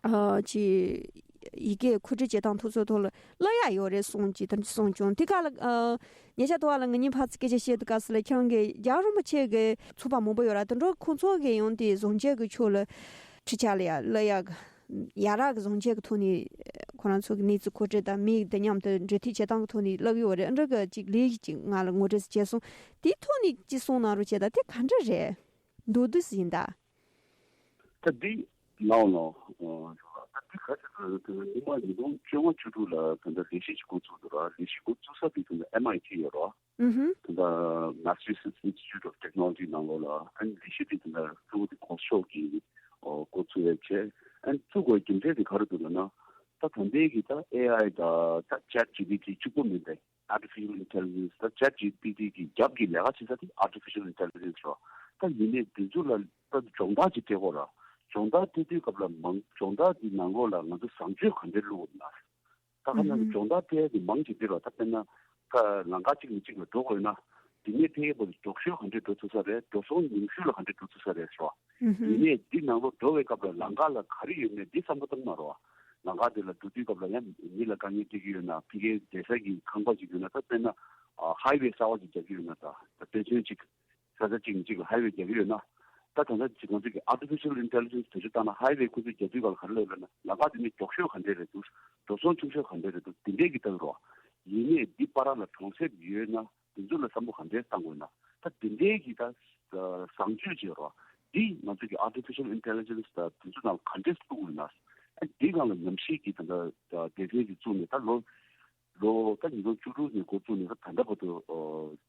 ཨ་ཅི་ཡི་གེ་མཁོ་སྤྲོད་བྱེད་སྟངས་ཐུགས་གསོ་ཐོག་ལ་བསླབ་ཡག་ཡོད་རེད་གསུངས་ཀྱི་དོན་གསུངས་བྱུང་། དེ་ག་ལ་ཨ་ཉེ་ཆར་དུ་བ་ལ་ང་གཉིས་ཕར་ཚུར་སྐད་ཆ་བཤད་དུས་སྐབས་སུ་ལ་ཁྱེད་རང་གིས་རྒྱལ་བ་རིན་པོ་ཆེ་གི་ཚོགས་པ་མང་པོ་ཡོད་ར། དེ་འགྲོ་ཁོང་ཚོ་གི་ཡང་དེ་བཟང་སྤྱོད་ཀྱི་ཕྱོགས་ལ་ཁྲིད་ཆ་ལ་ཡ་བསླབ་ཡག་ཡ་ར་གི་བཟང་སྤྱོད་ཀྱི་ཐོག་ནས་ཁོ་རང་ཚོ་གི་གནས་ཚུལ་མཁོ་སྤྲོད་དང་མི་དེ་མཉམ་དུ་འབྲེལ་མཐུད་བྱེད་སྟངས་ཀྱི་ཐོག་ནས་བསླབ་ཡོད་རེད། འདྲ་གི་ཅིག་ལས་གཞི་ཅིག་ང་ལ་ངོ་སྤྲོད་བྱས་སོང་། དེའི་ཐོག་ནས་ཅི་གསུང་གནང་རོགས་བྱས། ད་དེ་ག་འདྲ་རེད། མདོར་བསྡུས་ཡིན་ད། ད་འདི་ལའོ་ལའོ། ད་འདི་ག་ཅིག་གི་ཉི་མ་ཉིས་སྟོང་བཅོ་ལྔ་བཅུ་དྲུག་ལ་ད་ལྟ་ལས་གཞི་ཞིག་འགོ་བཙུགས་འདུག་ར། ལས་གཞི་འགོ་བཙུགས་ས་དེ་ད་ལྟ་ཨེམ་ཨའི་ཊི་ཡོད་ར། ཨུ་ཧུམ། ད་ལྟ་Massachusetts Institute of Technology ནང་ལོགས་ལ། ཨ་ནི་ལས་གཞི་དེ་ད་ལྟ་གཙོ་བོ་དེ་ྋགོང་ས་མཆོག་གིས་འགོ་བཙུགས་ཡོད་བྱས། ཨ་ནི་བཙུགས་དགོས་རྒྱུ་མཚན་དེ་ག་རེ་འདུག་ལབ་ན། ད་ད་ལྟའི་གི་ད་ཨེ་ཨའི་ད་ད་ཅེ་ཊི་ཇི་པི་ཊི་གཅིག་པོ་མིན་པས། Artificial Intelligence ད་ཅེ་ཊི་ཇི་པི་ཊི་གི་རྒྱབ་ཀྱི་ལས་ཀ་བྱེད་ས་དེ་Artificial Intelligence རེད། ད་ཡིན་ནའི་འདི་ཚོ་ལ་ད་སྦྱོང་བརྡར་ཅིག་སྤྲད་དགོས་ར། སྦྱོང་བརྡར་སྤྲད་དུས་སྐབས་ལ་མང་སྦྱོང་བརྡར་འདི་ནང་ལོགས་ལ་ང་ཚོ་བཟང་སྤྱོད་ག་འདྲས་བླུག་དགོས་ན། ད་ག་ནང་གི་སྦྱོང་བརྡར་སྤྲད་ཡ་དེ་མང་ཆེ་འདི་ར། ད་དཔེར་ན་ད་ལམ་ཁ་གཅིག་ནས་གཅིག་ལ་འགྲོ་དགོས་ན་དེ་ནས་ཕ་གིའི་བར་དུ་མགྱོགས་ཤོས་ག་འདྲས་འགྲོ་ཐུབ་ས་རེད། འགྲོ་སོང་ཉུང་ཤོས་ལ་ག་འདྲས་འགྲོ་ཐུབ་ས་རེད་ཟེར་བ། ཡིན་ནའི་འདི་ནང་ལོགས་འགྲོ་བའི་སྐབས་ལ་ལམ་ཁ་ལ་ག་རེ་ཡོད་མེད་འདི་བསམ་བློ་བཏང་མ་རོགས། ལམ་ཁ་དེ་ལ་འགྲོ་དུས་སྐབས་ལ་ཡང་མི་ལ་དཀའ་ངལ་སྤྲད་ཀྱི་ཡོད་ན། ཕ་གིའི་བསྡད་ས་གི་ཁང་པ་ཅིག་ཡོད་ན། ད་དཔེར་ན་ཨ་ཧའི་ཝེ་གསར་པ་ཅིག་རྒྱག་གི་ཡོད་ན། ད་ད་དཔེ་མཚོན་ཅིག་ས་ཆ་གཅིག་ནས་གཅིག་ལ་ཧའི་ཝེ་རྒྱག་གི་ཡོད་ན། ད་ད་ལྟ་ཅིག་ང་ཚོ་གི་Artificial Intelligence བེད་སྤྱོད་བཏང་ན་ཧའི་ཝེ་ཁོ་ཚོས་རྒྱག་དུས་སྐབས་ལ་ག་རེ་ལབ་ཡོད་ན། ལམ་ཁ་དེ་ནི་མགྱོགས་ཤོས་ག་འདྲས་རེད་འདུག་འགྲོ་སོང་ཆུང་ཤོས་ག་འདྲས་རེད་འདུག་དེ་འདྲས་ཀྱི་ལྟ་བུ་རོ། ཡིན་ནའི་འདི་བར་ལ་གྲོང་གསེབ་ཡོད་ན། དེ་ཚོ་ལ་བསམ་བློ་ག་འདྲའི་བཏང་དགོས་ན། ད་དེ་འདྲའི་གི་ད་བཟང་སྤྱོད་ཅིག་རོ། འདི་ང་ཚོ་གི་Artificial Intelligence ད་དེ་ཚོ་ནང་ག་འདྲས་བླུགས་དགོས་ན། ཨ་འདི་སྒང་ལ་ཉམས་ཞིབ་ཀྱི་ད་ལྟ་སྡེ་ཚན་ཅིག་བཙུགས་ནས། ད་ལོ་ལོ་ད་ཉིས་སྟོང་བཅུ་དྲུག་ནས་འགོ་བཙུགས་ནས་ད་ད་ལྟ་བར་དུ་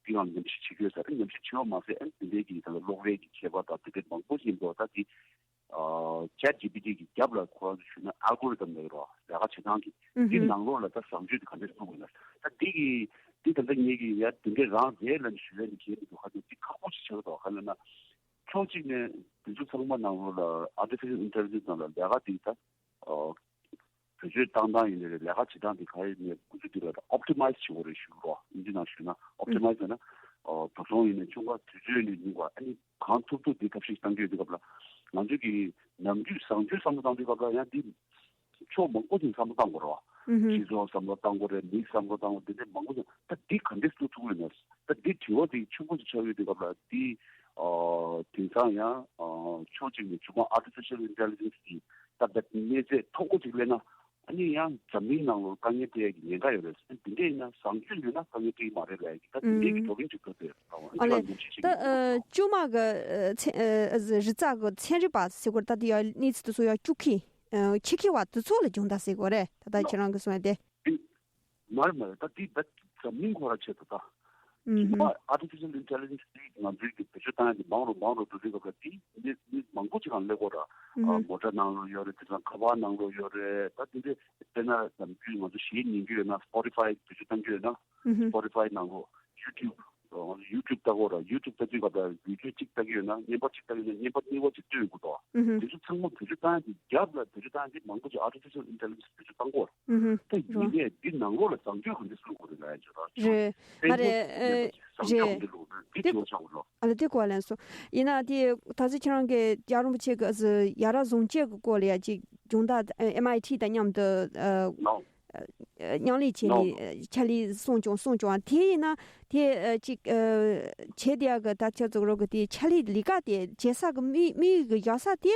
འདི་སྒང་ལ་ཉམས་ཞིབ་བྱེད་ཀྱི་ཡོད་ས་རེད། ཉམས་ཞིབ་བྱེད་པ་མ་ཟད་ཨ་དེ་འདྲའི་གི་ད་ལྟ་གློག་རའི་གི་ཁྱད་པར་དང་དེ་འདྲའི་མང་པོ་ཡིན་འདུག་ད་འདི་ཨ་ཅེ་ཊི་ཇི་པི་ཊི་གི་རྒྱབ་ལ་ཁོ་རང་ཚོ་ཞུས་ན་ཨལ་གོ་རི་དམ་ལབ་ཀྱི་རོ། ལས་ཀ་བྱེད་སྟངས་ཀྱི། ཨུ་འདི་ཧུམ། ནང་ལོགས་ལ་ད་བཟང་སྤྱོད་དེ་ག་འདྲས་བཟུང་དགོས་ན། ད་འདི་གི་འདི་ད་ལྟ་ངེད་ཀྱི་ཡ་དེ་འདྲས་རང་རེད་ལབ་ནས་ཞུ་ཡ་ནི་གལ་མི་འདུག་ཧ་ཅང་འདི་ཁག་པོ་ཞིག་ཆགས་འདུག་ག་ལབ་ན། ཕྱོགས་གཅིག་ནས་དེ་ཚོ་ཚང་མ་ནང་ལོགས་ལ་Artificial Intelligence ནང་ལ་ལས་ཀ་འདི་ད་ཨོ་བེད་སྤྱོད་བཏང་སྟངས་ཡིན་ནའི་རེད། ལས་ཀ་བྱེད་སྟངས་དེ་ག་རེ་ནས་ཀུན་སྤྱོད་དེ་ལ་ད་ཨོབ་ཊི་མའི་ཛི་བྱེད་དགོས་རེད་ཞུ་རོ། ཨིན་ཇི་ནང་ཞུས་ན་ཨོབ་ཊི་མའི་ཛི་ཟེར་ན། ཨོ། འགྲོ་སོང་ཡིན་ནའི་ཆུང་བ་དུས་ཚོད་ནས་ཉུང་བ། ཨ་ནི་གང་ཐུབ་ཐུབ་དེ་ཐབས་ཤེས་བཏང་གི་ཡོད་དུས་སྐབས་ལ། ང་ཚོས་ཀྱི་ནམ་རྒྱུན་བཟང་སྤྱོད་བསམ་བློ་བཏང་དུས་སྐབས་ལ་ཡང་འདི་ཕྱོགས་མང་པོ་ཅིག་བསམ་བློ་བཏང་དགོས་རེད་བ། ཨུ་ཧུམ། སྤྱི་ཚོགས་བསམ་བློ་བཏང་དགོས་རེད། མི་བསམ་བློ་བཏང་དགོས། དེ་འདྲ་མང་པོ་ཅིག། ད་འདི་ག་འདྲས་སེ་ཐུབ་ཐུབ་ཀྱི་ཡོད་ན། ད་འདི་དྲི་བ་དེ་ཆེན་པོ་ཅིག་ཆགས་ཡོད་དུས་སྐབས་ལ། འདི་ཨོ་དེང་སང་ཡང་ཨོ་ཕྱོགས་གཅིག་ནས་ཆུང་མ་artificial intelligence་གི་ད་ད་གནས་ཚད་མཐོ་པོ་ཅིག་སླེབས་ན། ཨ་ནི་ཡང་འཛམ་གླིང་ནང་ལོགས་དཀའ་ངལ་འཕྲད་ཡ་གི་ཉེན་ཁ་ཡོད་རེད། ཨ་ནི་དེ་འདྲ་ཡིན་ན་བཟང་སྤྱོད་ཡོད་ན་དཀའ་ངལ་འཕྲད་ཀྱི་མ་རེད་ལབ་ཡ་གི། ད་དེ་འདྲའི་གི་བགྲོ་གླེང་ཅིག་འགྲོ་བསྡད་ཡོད་རེད། ཨ་ལས། ད་ཨ་ཅུང་མ་གི་ཨ་ཚན་ཨ་རི་རྩ་གི་ཚན་རིག་པ་ཟེར་དགོས་རེད། ད་དེ་ཡ་གནས་ཚུལ་དེ་ཚོ་ཡ་སྤྱི་ཁྱབ་ཨ་ཁྱི་ཁྱི་བ་དེ་ཚོ་ལ་སྦྱོང་བརྡར་ཟེར་དགོས་རེད། ད་ད་ཁྱེད་རང་གི་གསུང་ཡ་དེ། དེ་མ་རེད་མ་རེད། ད་དེ་ད་འཛམ་གླིང་ཁོ་རང་ཆེད་དུ་ད། ཨུ་ཧུམ། ད་artificial intelligence་དེ་ང་ཚོའི་གི་བེད་སྤྱོད་བཏང་ཡ་དེ་མང་རུ་མང་རུ་འགྲོ་དུས་སྐབས་ལ། དེ་མི་མི་མང་པོ་ཅིག་གང་སླེབས་ཀྱི་ཡོད་རེད། ཨུ་ཧུམ། མོ་ཊ་ནང་ལོགས་ཡོད་རེད། དེ་ཚོ་ཁ་པར་ནང་ལོགས་ཡོད་རེད། ད་དེ་འདྲ་དཔེར་ན་ནམ་རྒྱུན་ང་ཚོ་གཞས་ཉན་གྱི་ཡོད་ན་Spotify་བེད་སྤྱོད་བཏང་གི་ཡོད་ན། ཨུ་ཧུམ། Spotify་ནང་ལོགས། YouTube། ཨོ། YouTube་ལྟ་གོ་ར། YouTube་ལྟ་དུས་སྐབས་ལ་video་གཅིག་ལྟ་གི་ཡོད་ན། བརྙན་པར་གཅིག་ལྟ་གི་ཡོད་ན། བརྙན་པར་གཉིས་པ་གཅིག་སྟོན་དགོས་དོ། ཨུ་ཧུམ། དེ་ཚོ་ཚང་མ་བེད་སྤྱོད་བཏང་ཡ་དེ་རྒྱབ་ལ་བེད་སྤྱོད་བཏང་ཡ་དེ་མང་པོ་ཅིག་artificial intelligence་བེད་སྤྱོད་བཏང་གོ། ཨུ་ཧུམ། ད་ཡིན་ནའི་འདི་ནང་ལོགས་ལ་བཟང་སྤྱོད་ག་འདྲ་བླུག་དགོས་རེད་ལབ་ཡ་ཅིག་ར། རེད། ཨ་རེད། ཨ་བཟང་སྤྱོད་ག་འདྲ་བླུག་རེད། འདི་དེ་ཆགས་དགོས་ལོ། ཨ་ལ་དེ་གོ་ལེན་སོང་། ཡིན་ན་དེ་ད་ཚོད་ཁྱེད་རང་གི་རྒྱལ་བ་རིན་པོ་ཆེ་གི་ཡ་རབས་བཟང་སྤྱོད་གི་སྐོར་ལ་ཡ་ཅིག་སྦྱོང་བརྡར་ཨེམ་ཨའི་ཊི་དང་མཉམ་དུ་ཨ། མཉམ་ལས་བྱས་ནས་ཕྱག་ལས་གསུངས་བྱུང་གསུངས་བྱུང་། དེ་ཡིན་ན་དེ་ཅིག་བྱས་དེ་ཡག་གི། ད་ཁྱེད་ཚོ་རོགས་གི་དེ་ཕྱག་ལས་ལས་ཀ་དེ་བྱེད་ས་གི་དམིགས་དམིགས་ཡུལ་གི་བཞག་ས་དེ།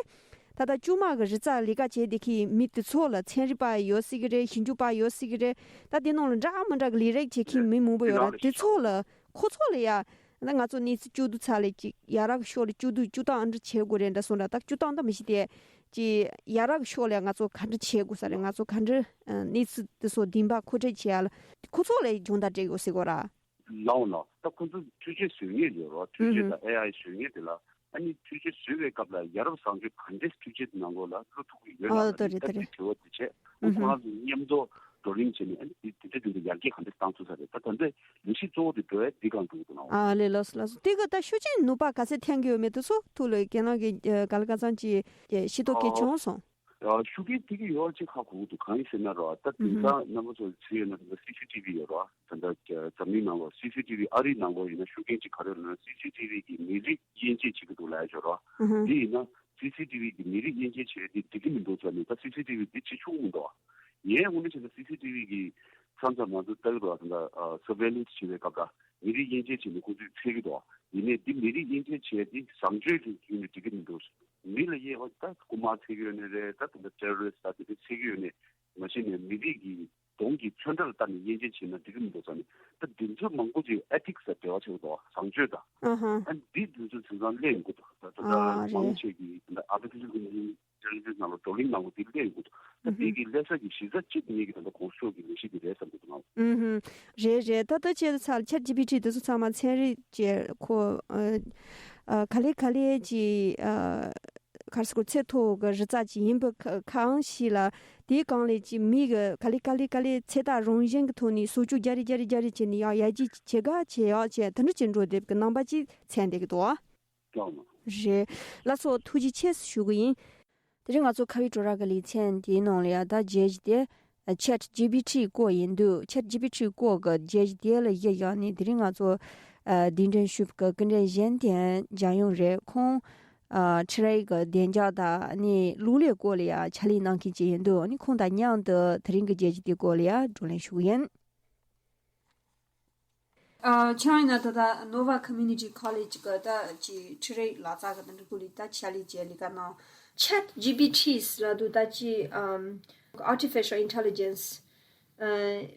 ད་ལྟ་ཅུང་མ་གི་རི་རྩ་ལས་ཀ་བྱས་དེ་གི་མི་དེ་ཚོ་ལ་ཚན་རིག་པ་ཡོད་སྲིད་གི་རེད། ཞིབ་འཇུག་པ་ཡོད་སྲིད་གི་རེད། ད་དེ་ནང་ལ་འདྲ་མི་འདྲ་གི་ལས་རིགས་བྱེད་མཁན་མི་མང་པོ་ཡོད་ར། དེ་ཚོ་ལ་ཁོ་ཚོ་ལ་ཡ། ད་ང་ཚོ་གནས་ཚུལ་བཅུད་བསྡུ་ཚར་ལས་ཅིག་ཡ་རབས་ཕྱོགས་ལ་བཅུད་བསྡུ་བཅུད་བཏང་འདྲ་བྱེད་དགོས་རེད་འདྲ་སོང་ར། ད་བཅུད་བཏང་ད་མི་ཤེས་དེ། ཅི་ཡ་རབས་ཕྱོགས་ལ་ང་ཚོ་ག་འདྲ་བྱེད་དགོས་ས་རེད། ང་ཚོ་ག་འདྲ་ཨ་གནས་ཚུལ་དེ་ཚོ་བདེན་པ་མཁོ་སྤྲོད་བྱེད་ཡ་ལ་ཁོ་ཚོ་ལ་སྦྱོང་བརྡར་སྤྲད་དགོས་ཟེར་གོ་ར། ལའོ་ལའོ། ད་ཁོ་ཚོ་འཕྲུལ་ཆས་བཟོ་མཁན་ཡོད་རོགས། འཕྲུལ་ཆས་དང་ཨེ་ཨའི་བཟོ་མཁན་དེ་ལ། ཨ་ནི་འཕྲུལ་ཆས་བཟོས་པའི་སྐབས་ལ་ཡ་རབས་བཟང་སྤྱོད་ག་འདྲས་འཕྲུལ་ཆས་དེ་ནང་ལོགས་ལ་བླུག་ཐུབ་ཀྱི་ཡོད་ལ། ཨོ་ལ་ད་ལྟ་དེ་ལྟ་བུའི་དྲི་བ་དེ་བྱས། ཁོ་ཁོ་རང་ཚོ་མཉམ་དུ་བགྲོ་གླེང་བྱས་ནས། ཨ་ནི་དེ་དེ་འདྲ་དེ་འདྲ་ཡར་རྒྱས་ག་འདྲས་བཏང་ཐུབ་ས་རེད། ད་ད་ལྟ་ལས་གཞི་གཙོ་བོ་དེ་འགྲོ་ཡ་འདི་གང་འགྲོ་གི་འདུག་ན། ཨ་ལས། ལགས་སོ་ལགས་སོ། དེ་ག་ད་ཤུགས་རྐྱེན་ནུས་པ་ག་ཚད་ཐེབས་ཀྱི་ཡོད་མེད་དེ་ཚོ་ཐུགས་ལ་ཁྱེད་རང་གི་ག་ལ་ག་ཚང་ཅིག་ཤེས་རྟོགས་སྐྱེས་བྱུང་སོང་། ཨ། ཤུགས་རྐྱེན་ཐེབས་ཀྱི་ཡོད་ཅེས་ཁ་གོ་གི་འདུག་གང་ཡིན་ཟེར་ན་རོ། ད་དེང་སང་རྣམ་པ་ཚོ་ཚོས་ཡོད་ན། ད་སི་སི་ཊི་ཝི་ཡོད་རོ། ད་ད་འཛམ་གླིང་ནང་ལོགས་སི་སི་ཊི་ཝི། ཨ་རིའི་ནང་ལོགས་ཡིན་ན་ཤུགས་རྐྱེན་ཅིག་ག་རེ་ཡོད་ན། སི་སི་ཊི་ཝི་གིས་མི་རིགས་དབྱེ་འབྱེད་བྱེད་ཀྱི་འདུག་ལབ་ཡ་ཅིག་ཡོད་རོ། དེ་ཡིན་ན་སི་སི་ཊི་ཝི་གིས་མི་རིགས་དབྱེ་འབྱེད་བྱེད་ཡ་དེ་འགྲིག་གི་མི་འདུག་ཟེར་ནས། ད་སི་སི་ཊི་ཝི་དེ་བྱེད་ཆོག་གི་མི་འདུག་ངའི་དངོས་གནས་བྱས་ན་སི་སི་ཊི་ཝི་གིས་མཚམས་མཚམས་ང་ཚོ་ལྟ་གི་འདུག་ད་ལྟ་ཨ་སར་ཝེ་ལན་སི་བྱེད་པའི་སྐབས་ལ་མི་རིགས་དབྱེ་འབྱེད་བྱས་ནས་ཁོང་ཚོས་འཚོལ་གྱི་འདུག་ཡིན་ནའི་འདི་མི་རིགས་དབྱེ་འབྱེད་བྱས་དེ་བཟང་སྤྱོད་ཀྱི་ངོས་ནས་འགྲིག་གི་མི་འདུག་མི་ལ་དབྱེ་བ། ད་རྐུན་མ་འཚོལ་གྱི་ཡོད་ནའི་རེད། ད་དེ་འདྲ་ཊེ་རོ་རི་སི་ཊི་ད་དེ་འདྲ་འཚོལ་གྱི་ཡོད་ནའི། མ་གཞི་ནས་མི་རིགས་ཀྱི་གདོང་གི་ཚོན་ཁྲ་ལ་ལྟ་ནས་དབྱེ་འབྱེད་བྱས་ན་འགྲིག་གི་མི་འདུག་ཟེར་ནས། ད་འདི་ཚོ་མང་པོ་ཅིག་ཨེ་ཐིག་སི་ལ་འབྲེལ་བ་ཆེ་བ་འདུག་བཟང་སྤྱོད་དང་། ཨ་ཧ། ཨ་འདི་འདི་ཚོ་དེང་སང་སླེབས་ཡོང་གི་འདུག་ད་ད་ཨ་ལྟ་མང་ཆེ་གི་ད་ལྟ་ཨར་ཊི་ཕི་ཤལ་ཨིན་ཊེ་ལི་ཇེན་སི་ནང་ལ་བགྲོ་གླེང་ནང་ལ་འདི་སླེབས་ཡོང་གི་འདུག་ད་འདི་གི་ལྷ་ས་གི་གཞི་རྩ་གཅིག་ངེད་ཀྱི་ད་ལྟ་གོང་ས་མཆོག་གི་ལས་གཞི་འདི་རེད་བསམ་གྱི་འདུག་ཨང་། ཨུ་ཧུམ། རེད་རེད། ད་ལྟ་བྱས་ཙང་ལ་ཆེ་ཊི་ཇི་པི་ཊི་འདི་ཚོ་ཚང་མ་ཚན་རིག་ཅེས་ཁོ་ཨ་ཨ་ག་ལེ་ག་ལེ་ཅིག་ཨ་ག་རེ་ཟེར་དགོས། ཚད་མཐོ་བོ་གི་རི་རྩ་ཅིག་ཡིན་པ་ཁ་ཁ་ཨང་ཞིག་ལ། དེའི་སྒང་ལས་ཅིག་མི་གི་ག་ལེ་ག་ལེ་ག་ལེ་ཚད་ལྡན་རང་བཞིན་གྱི་ཐོག་ནས་བཟོ་བཅོས་རྒྱག་རེས་རྒྱག་རེས་རྒྱག་རེས་བྱས་ནས་ཡང་ཡར་རྒྱས་བྱེད་ག་བྱེད་ཡག་བྱས་དེ་འདྲ་ཅིག་འགྲོ་བསྡད་པའི་རྣམ་པ་ཅིག་མཚོན་བསྡད་ཀྱི་འདུག་ཨ། ལགས་སོ། ཐུགས་རྗེ་ཆེ་ཞུ་གི་ཡིན། དེ་རིང་ང་ཚོ་ཁ་བའི་བྲོ་ར་གི་ལེ་ཚན་དེའི་ནང་ལ་ཡ་ད་རྒྱལ་སྤྱི་དེ་ཆེ་ཊི་ཇི་པི་ཊི་སྐོར་ཡིན་དུས། ཆེ་ཊི་ཇི་པི་ཊི་སྐོར་གི་རྒྱལ་སྤྱི་དེ་ལ་གཞི་བཞག་ནས་དེ་རིང་ང་ཚོ་ཨ་གདན་འདྲེན་ཞུས་པ་གི་སྐུ་མགྲོན་གཞན་དེ་འཇམ་དབྱངས་རེད། ཁོང་ཨ་འཕྲུལ་རིག་གི་བདེ་འཇགས་དང་ནི་གློག་ཀླད་སྐོར་ལ་ཡ་ཕྱག་ལས་གནང་མཁན་ཅིག་ཡིན་དུས། ཨ་ནི་ཁོང་དང་མཉམ་དུ་དེ་རིང་གི་རྒྱལ་སྤྱི་དེའི་སྐོར་ལ་ཡ་བགྲོ་གླེང་ཞུ་གི་ཡིན། ཨ། ཁྱེད་རང་ཡིན་ན་ད་ལྟ་Nova Community College་གི་ད་ཅི་འཕྲུལ་རིག་ལག་རྩལ་གི་ད་འགྲིག་པོ་ལི་ད་ཕྱག་ལས་བྱས་ལས་ཀ་གནང་། Chat G P T་ལབ་དུས་ད་ཅི་ཨམ་Artificial Intelligence་ཨ་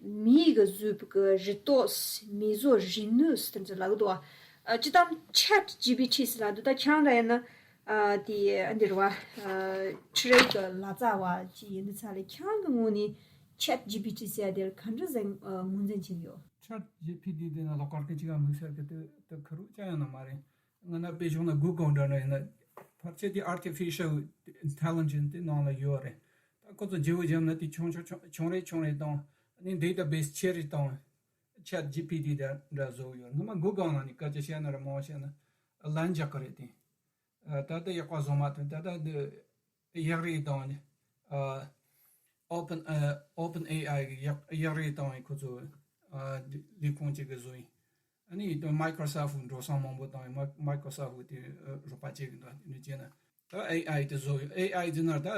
མིའི་གི་བཟོས་པའི་གི་རི་དྭགས་མིའི་བཟོ་རིག་ནུས་དེ་ཚོ་ལབ་གི་འདུག་ཨ་སྤྱིར་བཏང་Chat G P T་ལབ་དུས་ད་ཁྱེད་རང་ད་ཡིན་ན་ཨ་དེ་ཨ་འདིར་བ་ཨ་འཕྲུལ་རིག་གི་ལག་རྩལ་བ་ཅི་ཡིན་དུས་ཙ་ལ་ཁྱེད་རང་གི་ངོས་ནས་Chat G P T་ཟེར་ཡ་དེ་ལ་ག་འདྲ་ཟིག་ཨ་ངོས་འཛིན་བྱེད་ཀྱི་ཡོད། Chat G P T་དེ་ནི་ལྷག་དཀར་གི་ཅིག་ཨ་དམིགས་བསལ་གི་དེ་དེ་ཁེར་རོ་ཅང་ཡང་ན་མ་རེད། ང་ན་དཔེ་བཞག་ན་Google་འདྲ་ན་ཡིན་ན་ཕལ་ཆེར་དེ་Artificial Intelligence་དེ་ནང་ལ་ཡོད་རེད། ད་ཁོ་ཚོ་བརྗེ་པོ་བརྒྱབ་ན་དེ་ཆུང་ཆུང་ཆུང་ཆུང་རེ་ཆུང་རེ་བཏང་། ཨ་ནི་Database་ཆེ་རེ་བཏང་། Chat G P T་དེ་འདྲ་བཟོ་ཡོད། སྔོན་མ་Google་ནང་ནས་སྐད་ཆ་བཤད་ན་རེད། མང་བ་བཤད་ན་ལན་རྒྱག་གི་རེད་དེ། ཨ་ད་ལྟ་ཡག་པ་བཟོ་མ་ཐུབ། ད་ལྟ་འདི་གཡག་རིགས་དང་ཨ་Open་ཨ་Open A I་གི་གཡག་གཡག་རིགས་དང་ཁོ་ཚོ་ཨ་ལས་ཁུངས་གཅིག་གིས་བཟོས་ཡིན། ཨ་ནི་དེ་Microsoft་འགྲོ་སོང་མང་པོ་བཏང་ཡོད། Microsoft་དེ་རོགས་པ་བྱེད་ཀྱི་འདུག་དེ་འདྲ་བྱས་ན་ད་AI་དེ་བཟོ་ཡོད། AI་ཟེར་ན་ད་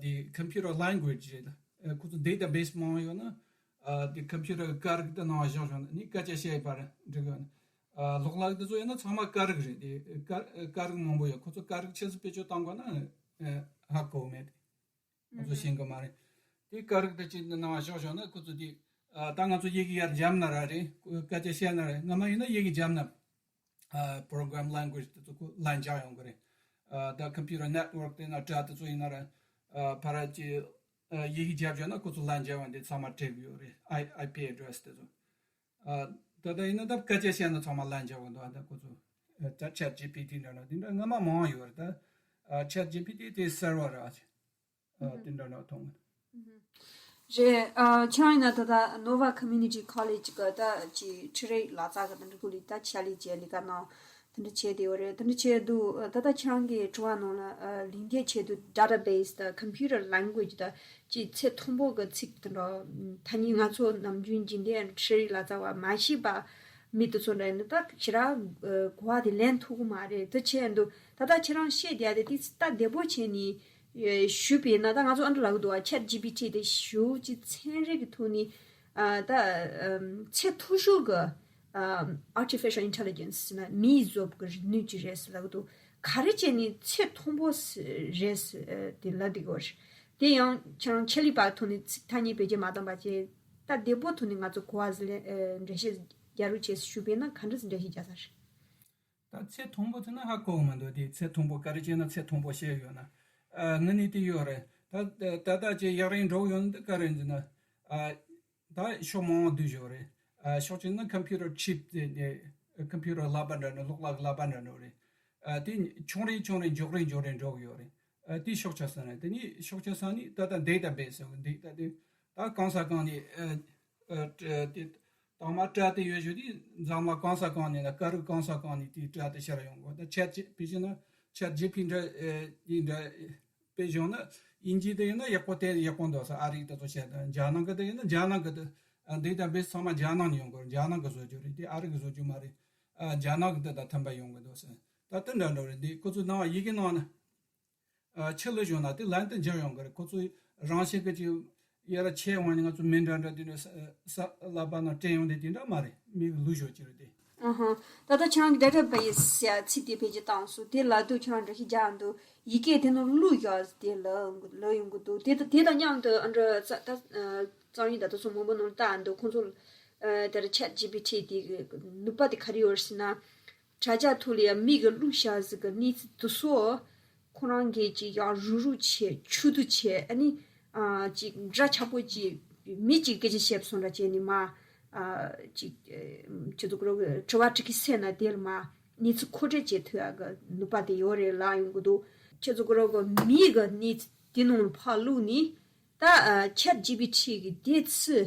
དེ་computer language་ཁོ་ཚོ་database་མང་ཡོད་ན་དེ་computer་གི་སྐད་རིགས་དེ་ནང་བཞག་བཞག་ན་ནི་སྐད་ཆ་བཤད་པར་འགྲིག་ཡོད། ལོགས་ལ་དེ་ཚོ་ཡིན་ན་ཚང་མ་སྐད་རིགས་རེད། དེ་སྐད་སྐད་རིགས་མང་པོ་ཡོད། ཁོ་ཚོ་སྐད་རིགས་ཆེད་དུ་བེད་སྤྱོད་གཏོང་དགོས་ན་ཧ་གོ་མེད། ང་ཚོ་ཤེས་གི་མ་རེད། དེ་སྐད་རིགས་དེ་ཅིག་ནང་བཞག་བཞག་ན་ཁོ་ཚོ་དེ་ད་ང་ཚོ་ཡི་གེ་ཡར་རྒྱབ་ན་ར་རེད། སྐད་ཆ་བཤད་ན་རེད། སྔ་མ་ཡིན་ན་ཡི་གེ་རྒྱབ་ན་program language་དེ་ཚོ་ཁོ་ལན་རྒྱག་ཡོང་གི་རེད། ད་computer network་དེ་ན་དྲ་དེ་ཚོ་ཡིན་ན་ར་ཕ་ར་ཅིག་ཡི་གེ་རྒྱབ་བཞག་ན་ཁོ་ཚོ་ལན་རྒྱག་ཡོང་དེ་ཚང་མ་འབྲི་གི་ཡོད་རེད། I IP address་དེ་ཚོ། ད་ལྟ་ཡིན་ན་ད་སྐད་ཆ་བཤད་ན་ཚང་མ་ལན་རྒྱག་གི་འདུག་ད་ཁོ་ཚོ་ད་Chat G P T་འདྲ་ན་དེ་འདྲ་སྔ་མ་མང་ཡོད་རེད། ད་Chat G P T་དེ་server་ར་དེ་འདྲ་ན་མཐོང་གི་འདུག་རེད། ཁྱེད་རང་ཡིན་ན་ད་ལྟ་Nova Community College་གི་ད་ཅི་འཕྲུལ་རིག་ལག་རྩལ་གི་ད་འདྲ་སྐོར་ལ་ད་ཕྱག་ལས་བྱས་ལས་ཀ་གནང་དེ་འདྲ་བྱས་བསྡད་ཡོད་རེད། དེ་འདྲ་བྱས་འདུག་ད་ལྟ་ཁྱེད་རང་གི་དྲི་བ་ནང་ལ་ལན་འདེབས་ཆེད་དུ་database་དང་computer language་དང་ཅི་ཚད་མཐོན་པོ་གི་ཚིག་དེ་འདྲ་ཐ་སྙད་ང་ཚོ་ནམ་རྒྱུན་རྒྱུན་ལྡན་འཕྲུལ་རིག་ལག་རྩལ་བ་མ་ཤེས་པ་མི་དེ་ཚོ་འདྲ་ཡིན་ན་ད་ཞེ་དྲག་གོ་བ་དེ་ལེན་ཐུབ་ཀྱི་མ་རེད། དེ་བྱས་འདུག་ད་ལྟ་ཁྱེད་རང་བཤད་བསྡད་དེ་དེ་ད་བདེ་པོ་བྱས་ནས་ཞུས་པས་ན་ད་ང་ཚོ་ཨ་འདྲ་ལབ་ཀྱི་འདུག་བ། Chat G P T་དེ་ཞེ་ཅིག་ཚན་རིག་གི་ཐོག་ནས་ད་ཚད་མཐོ་ཤོས་གི་ཨ་artificial intelligence་ཟེར་ན་མིའི་བཟོ་བཀོད་རིག་ནུས་ཅིག་རེད་ཟེར་ལབ་ཀྱི་འདུག་ག་རེ་བྱས་ནས་ཚད་མཐོན་པོ་རེད་ཟེར་དེ་ལབ་བསྡད་ཀྱི་ཡོད་རེད། དེ་ཡང་ཁྱེད་རང་ཆེད་ལས་པ་ཐོག་ནས་ཚིག་ཐ་སྙད་བེད་སྤྱོད་མ་བཏང་པ་བྱས་ད་བདེ་པོ་ཐོག་ནས་ང་ཚོ་གོ་བ་ཟིན་ལེ་འགྲེལ་བཤད་རྒྱག་རོགས་བྱས་ཞུས་པས་ན་ག་འདྲ་ཟིག་འགྲེལ་བཤད་རྒྱག་ས་རེད། ད་ཚད་མཐོན་པོ་ཟེར་ན་ཧ་གོ་གི་མི་འདུག་དེ་ཚད་མཐོན་པོ་ག་རེ་བྱས་ན་ཚད་མཐོན་པོ་བཤད་ཡོད་ན། ཨ་ངི་ནི་དེ་ཡོད་རེད། ད་ད་ད་ད་ཅེ་ཡག་རིང་འགྲོ་ཡོད་ན་འདི་ག་རེ་ཟེར་ན། ཨ་ད་ཕྱོགས་མང་བོ་བསྡུས་ཡོད་རེད། ཨ་ཕྱོགས་གཅིག་ན་computer chip་དེ་དེ་computer་ལག་པ་འདྲ་འདྲ་གློག་ཀླད་ལག་པ་འདྲ་འདྲ་རེད། ཨ་དེ་ཆུང་རིང་ཆུང་རིང་མགྱོགས་རིང་མགྱོགས་རིང་འགྲོ་གི་ཡོད་རེད། ཨ་དེ་ཕྱོགས་ཆ་ས་ནས་དེ་ནི་ཕྱོགས་ཆ་ས་ནི་ད་ད་database་ཟེར་བ་འདི་ད་དེ་ད་གང་ས་གང་ནས་ཨ། ཨ་དེ་དང་མ་དྲ་དེ་ཡོད་ཞུ་དེ་འཛམ་གླིང་གང་ས་གང་ནས་ན་སྐད་རིགས་གང་ས་གང་ནས་དེ་དྲ་དེ་ཤར་ཡོང་གོ་ད་Chat G- དཔེ་བྱས་ན་Chat G P འདྲ་ཨེ་དེ་འདྲ་དཔེ་བཞག་ན་དབྱིན་ཇི་དེ་ཡིན་ན་ཡག་པོ་དེ་ཡག་པོ་འདུག་ས། ཨ་རིག་དེ་ཚོ་བཤད་ན་རྒྱ་ནག་གི་དེ་ཡིན་ན་རྒྱ་ནག་གི་དེ་ཨ་འདི་ད་བེད་ཚང་མ་རྒྱ་ནག་ནས་ཡོང་གོ་རྒྱ་ནག་གི་བཟོ་རྒྱུ་རེད། དེ་ཨ་རིག་གི་བཟོ་རྒྱུ་མ་རེད། ཨ་རྒྱ་ནག་གི་དེ་ད་མཐུན་པ་ཡོང་གི་འདུག་ས། ད་དེ་འདྲ་འདྲ་རེད། འདི་ཁོ་ཚོ་ནང་ཡི་གེ་ནང་ན། ཨ་ཕྱི་ལ་བཞག་ན་དེ་ལན་དུ་འཇགས་ཡོང་གི་རེད། ཁོ་ཚོ་རང་བཞིན་གྱི་ཅིག་ཡར་ཆད་འོང་ནས་ང་ཚོ་མི་འདྲ་འདྲ་དེ་འདྲ་ས་ས་ལག་པ་ན་སྤྲད་ཡོང་དེ་དེ་འདྲ་མ་རེད། མི་གི་ལུས་ཞོག་ཅིག་རེད་དེ། ཨ་ཧ། ད་ལྟ་ཁྱེད་རང་གི་database་ཡ་ཚིག་དེ་བེད་སྤྱོད་བཏང་སོང་། དེ་ལ་དུ་ཁྱེད་རང་འགྲེལ་བཤད་རྒྱག་འདུག་ཡི་གེ་དེ་ནང་བླུགས་ཡོད་དེ་ལ་ལ་ཡོང་གི་འདུག་དེ་དེ་དང་མཉམ་དུ་ཨ་འདྲ་ཙ་ད་ཨ་རྩོམ་ཡིག་ད་ལྟ་སོང་མང་པོ་ནང་ལྟ་འདུག་ཁོང་ཚོ་ཨ་དེར་Chat G P T་དེ་གི་ནུས་པ་དེ་ག་རེ་ཡོད་ཟེར་ན། དྲ་རྒྱ་ཐོག་ལ་ཡང་མི་གི་བླུགས་བཞག་ཟིག་གི་གནས་ཚུལ་དེ་ཚོ་ཁོ་རང་གིས་ཅིག་ཡང་རུག་རུག་བྱས་ཆུ་དུ་བྱས་ཨ་ནི་ཨ་ཅིག་འདྲ་ཆགས་པོ་ཅིག་མི་ཅིག་སྐད་ཆ་བཤད་སོང་འདྲ་བྱས་ནས་མ་ཨ་ཅིག་ཨེ་ཁྱེད་ཚོ་ཀུ་རོ་གི་དྲི་བ་དྲི་གི་སེ་ན་དེ་ལ་མ་གནས་ཚུལ་མཁོ་སྤྲོད་བྱེད་ཐུབ་ཡག་གི་ནུས་པ་དེ་ཡོད་རེད་ལབ་ཡོང་གི་འདུག་ཁྱེད་ཚོ་ཀུ་རོ་གི་མི་གི་གནས་ཚུལ་དེ་ནང་ལ་ཕར་བླུགས་ནས། ད་ཨ་Chat G P T་གི་དེ་ཚུ་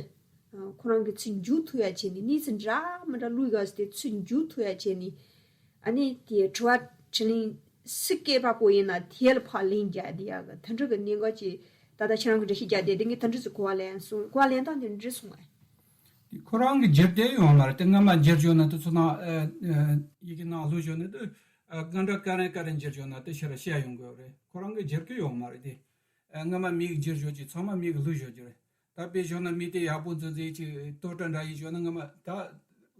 ཨ་ཁོ་རང་གི་ཚུར་འཇུག་ཐུབ་ཡ་བྱས་ནས་གནས་ཚུལ་འདྲ་མི་འདྲ་བླུགས་ཡ་དེ་ཚུར་འཇུག་ཐུབ་ཡ་བྱས་ནས་ཨ་ནི་དེ་དྲི་བ་དྲིས་ལན་སུ་སྐད་པ་པོ་ཡིན་ན་དེ་ལ་ཕར་ལན་རྒྱག་བསྡད་ཡ་གི་དེ་འདྲ་གི་གནད་འགག་ཅིག་ད་ལྟ་ཁྱེད་རང་གི་འགྲེལ་བཤད་རྒྱག་བསྡད་དེ་ངས་དེ་འདྲ་ཚོ་གོ་བ་ལེན་སོང་། གོ་བ་ལེན་སྟངས་དེ་འདྲ་སོང་ངས། དེ་ཁོ་རང་གི་བསྒྱུར་བསྡད་ཡོང་མ་རེད། དེ་སྔ་མ་བསྒྱུར་བྱུང་ན་དེ་ཚོ་ནང་ཨ་ཨ་ཡི་གེ་ནང་བླུགས་བྱུང་ན་དེ་ཨ་གང་འདྲ་ག་རེ་ག་རེ་བསྒྱུར་བྱུང་ན་དེ་ཕྱིར་བཤད་ཡོང་དགོས་རེད། ཁོ་རང་གི་བསྒྱུར་གི་ཡོད་མ་རེད་དེ། ཨ་སྔ་མ་མིག་བསྒྱུར་བཞག་ཅིག་ཚང་མ་མིག་ལུས་བཞག་རྒྱུ་རེད། ད་དཔེ་བཞག་ན་མི་དེ་ཡག་པོ་འཛིན་འཛིན་ཅིག་ལྟོ་འགྲོས་འདྲ་ཡིན་བཞག་ན་སྔ་མ་ད་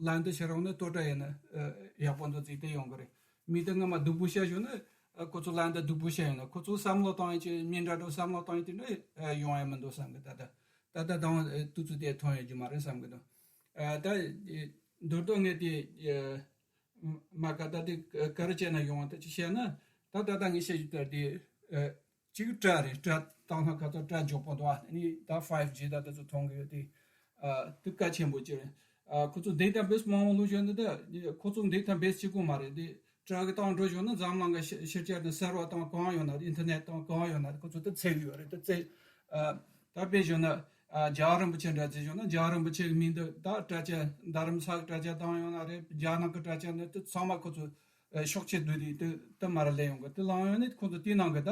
ལན་དུ་ཕྱིར་འོང་ན་ལྟོ་འགྲོས་ཡིན་ན་ཨ་ཡག་པོ་འཛིན་འཛིན་དེ་ཡོང་གི་རེད། མི་དེ་སྔ་མ་སྡུག་པོ་བཤད་བཞག་ན་ཨ་ཁོ་ཚོ་ལན་དུ་སྡུག་པོ་བཤད་ཡོང་ན་ཁོ་ཚོ་བསམ་བློ་བཏང་ཡིན་ཅིག་མི་འདྲ་འདྲ་བསམ་བློ་བཏང་ཡིན་དེ་འདྲ་ཨ་ཡོང་ཡ་མི་འདུག་བསམ་གི། ད་ད་ད་ད་དང་ཨ་དུས་ཚོད་དེ་ཐོན་ཡོད་རྒྱུ་མ་རེད་བསམ་གི་འདུག་ཨ་ད་ཨ་མདོར་བསྡུས་ངས་དེ་ཨ་མ་ག་ད་དེ་ག་རེ་བྱས་ན་ཡོང་བ་ད་ཅིག་བཤད་ན་ད་ད་ད་ངས་བཤད་རྒྱུ་ད་དེ་ཨ། གཅིག་དྲ་རེད། དྲ་བཏང་ན་ཁ་ཚ་དྲ་མགྱོགས་པོ་འདུག་ཨ་ནི་ད་five G་ད་ད་ཚོ་མཐོང་གི་ཡོད་དེ། ཨ་དེ་གལ་ཆེན་པོ་ཅིག་རེད། ཨ་ཁོ་ཚོ་database་མང་བོ་བླུགས་བཞག་ན་ད་ཁོ་ཚོ་database་གཅིག་པོ་མ་རེད་དེ། དྲ་གི་བཏང་འགྲོ་བཞག་ན་འཛམ་གླིང་གི་ཕྱི་ཕྱི་རྒྱལ་དང་server་བཏང་གང་ཡོད་ན་internet་བཏང་གང་ཡོད་ན་ཁོ་ཚོ་ད་འཚོལ་གི་ཡོད་རེད། ད་འཚོལ་ཨ་ད་དཔེ་བཞག་ན་ཨ་རྒྱལ་བ་རིན་པོ་ཆེ་འདྲ་བརྩིས་བཞག་ན་རྒྱལ་བ་རིན་པོ་ཆེ་གི་མིང་འདི་ད་དྲ་རྒྱ་རྡ་རམ་ས་གི་དྲ་རྒྱ་བཏང་ཡོད་ན་རེད། རྒྱ་ནག་གི་དྲ་རྒྱ་ནི་དེ་ཚང་མ་ཁོ་ཚོ་ཨ་ཤོག་ཆས་བསྡུས་ཏེ་དེ་དེ་མར་ལེན་ཡོང་གི། དེ་བླངས་ཡོང་ནས་ཁོ་ཚོ་དེའི་ནང་གི་ད་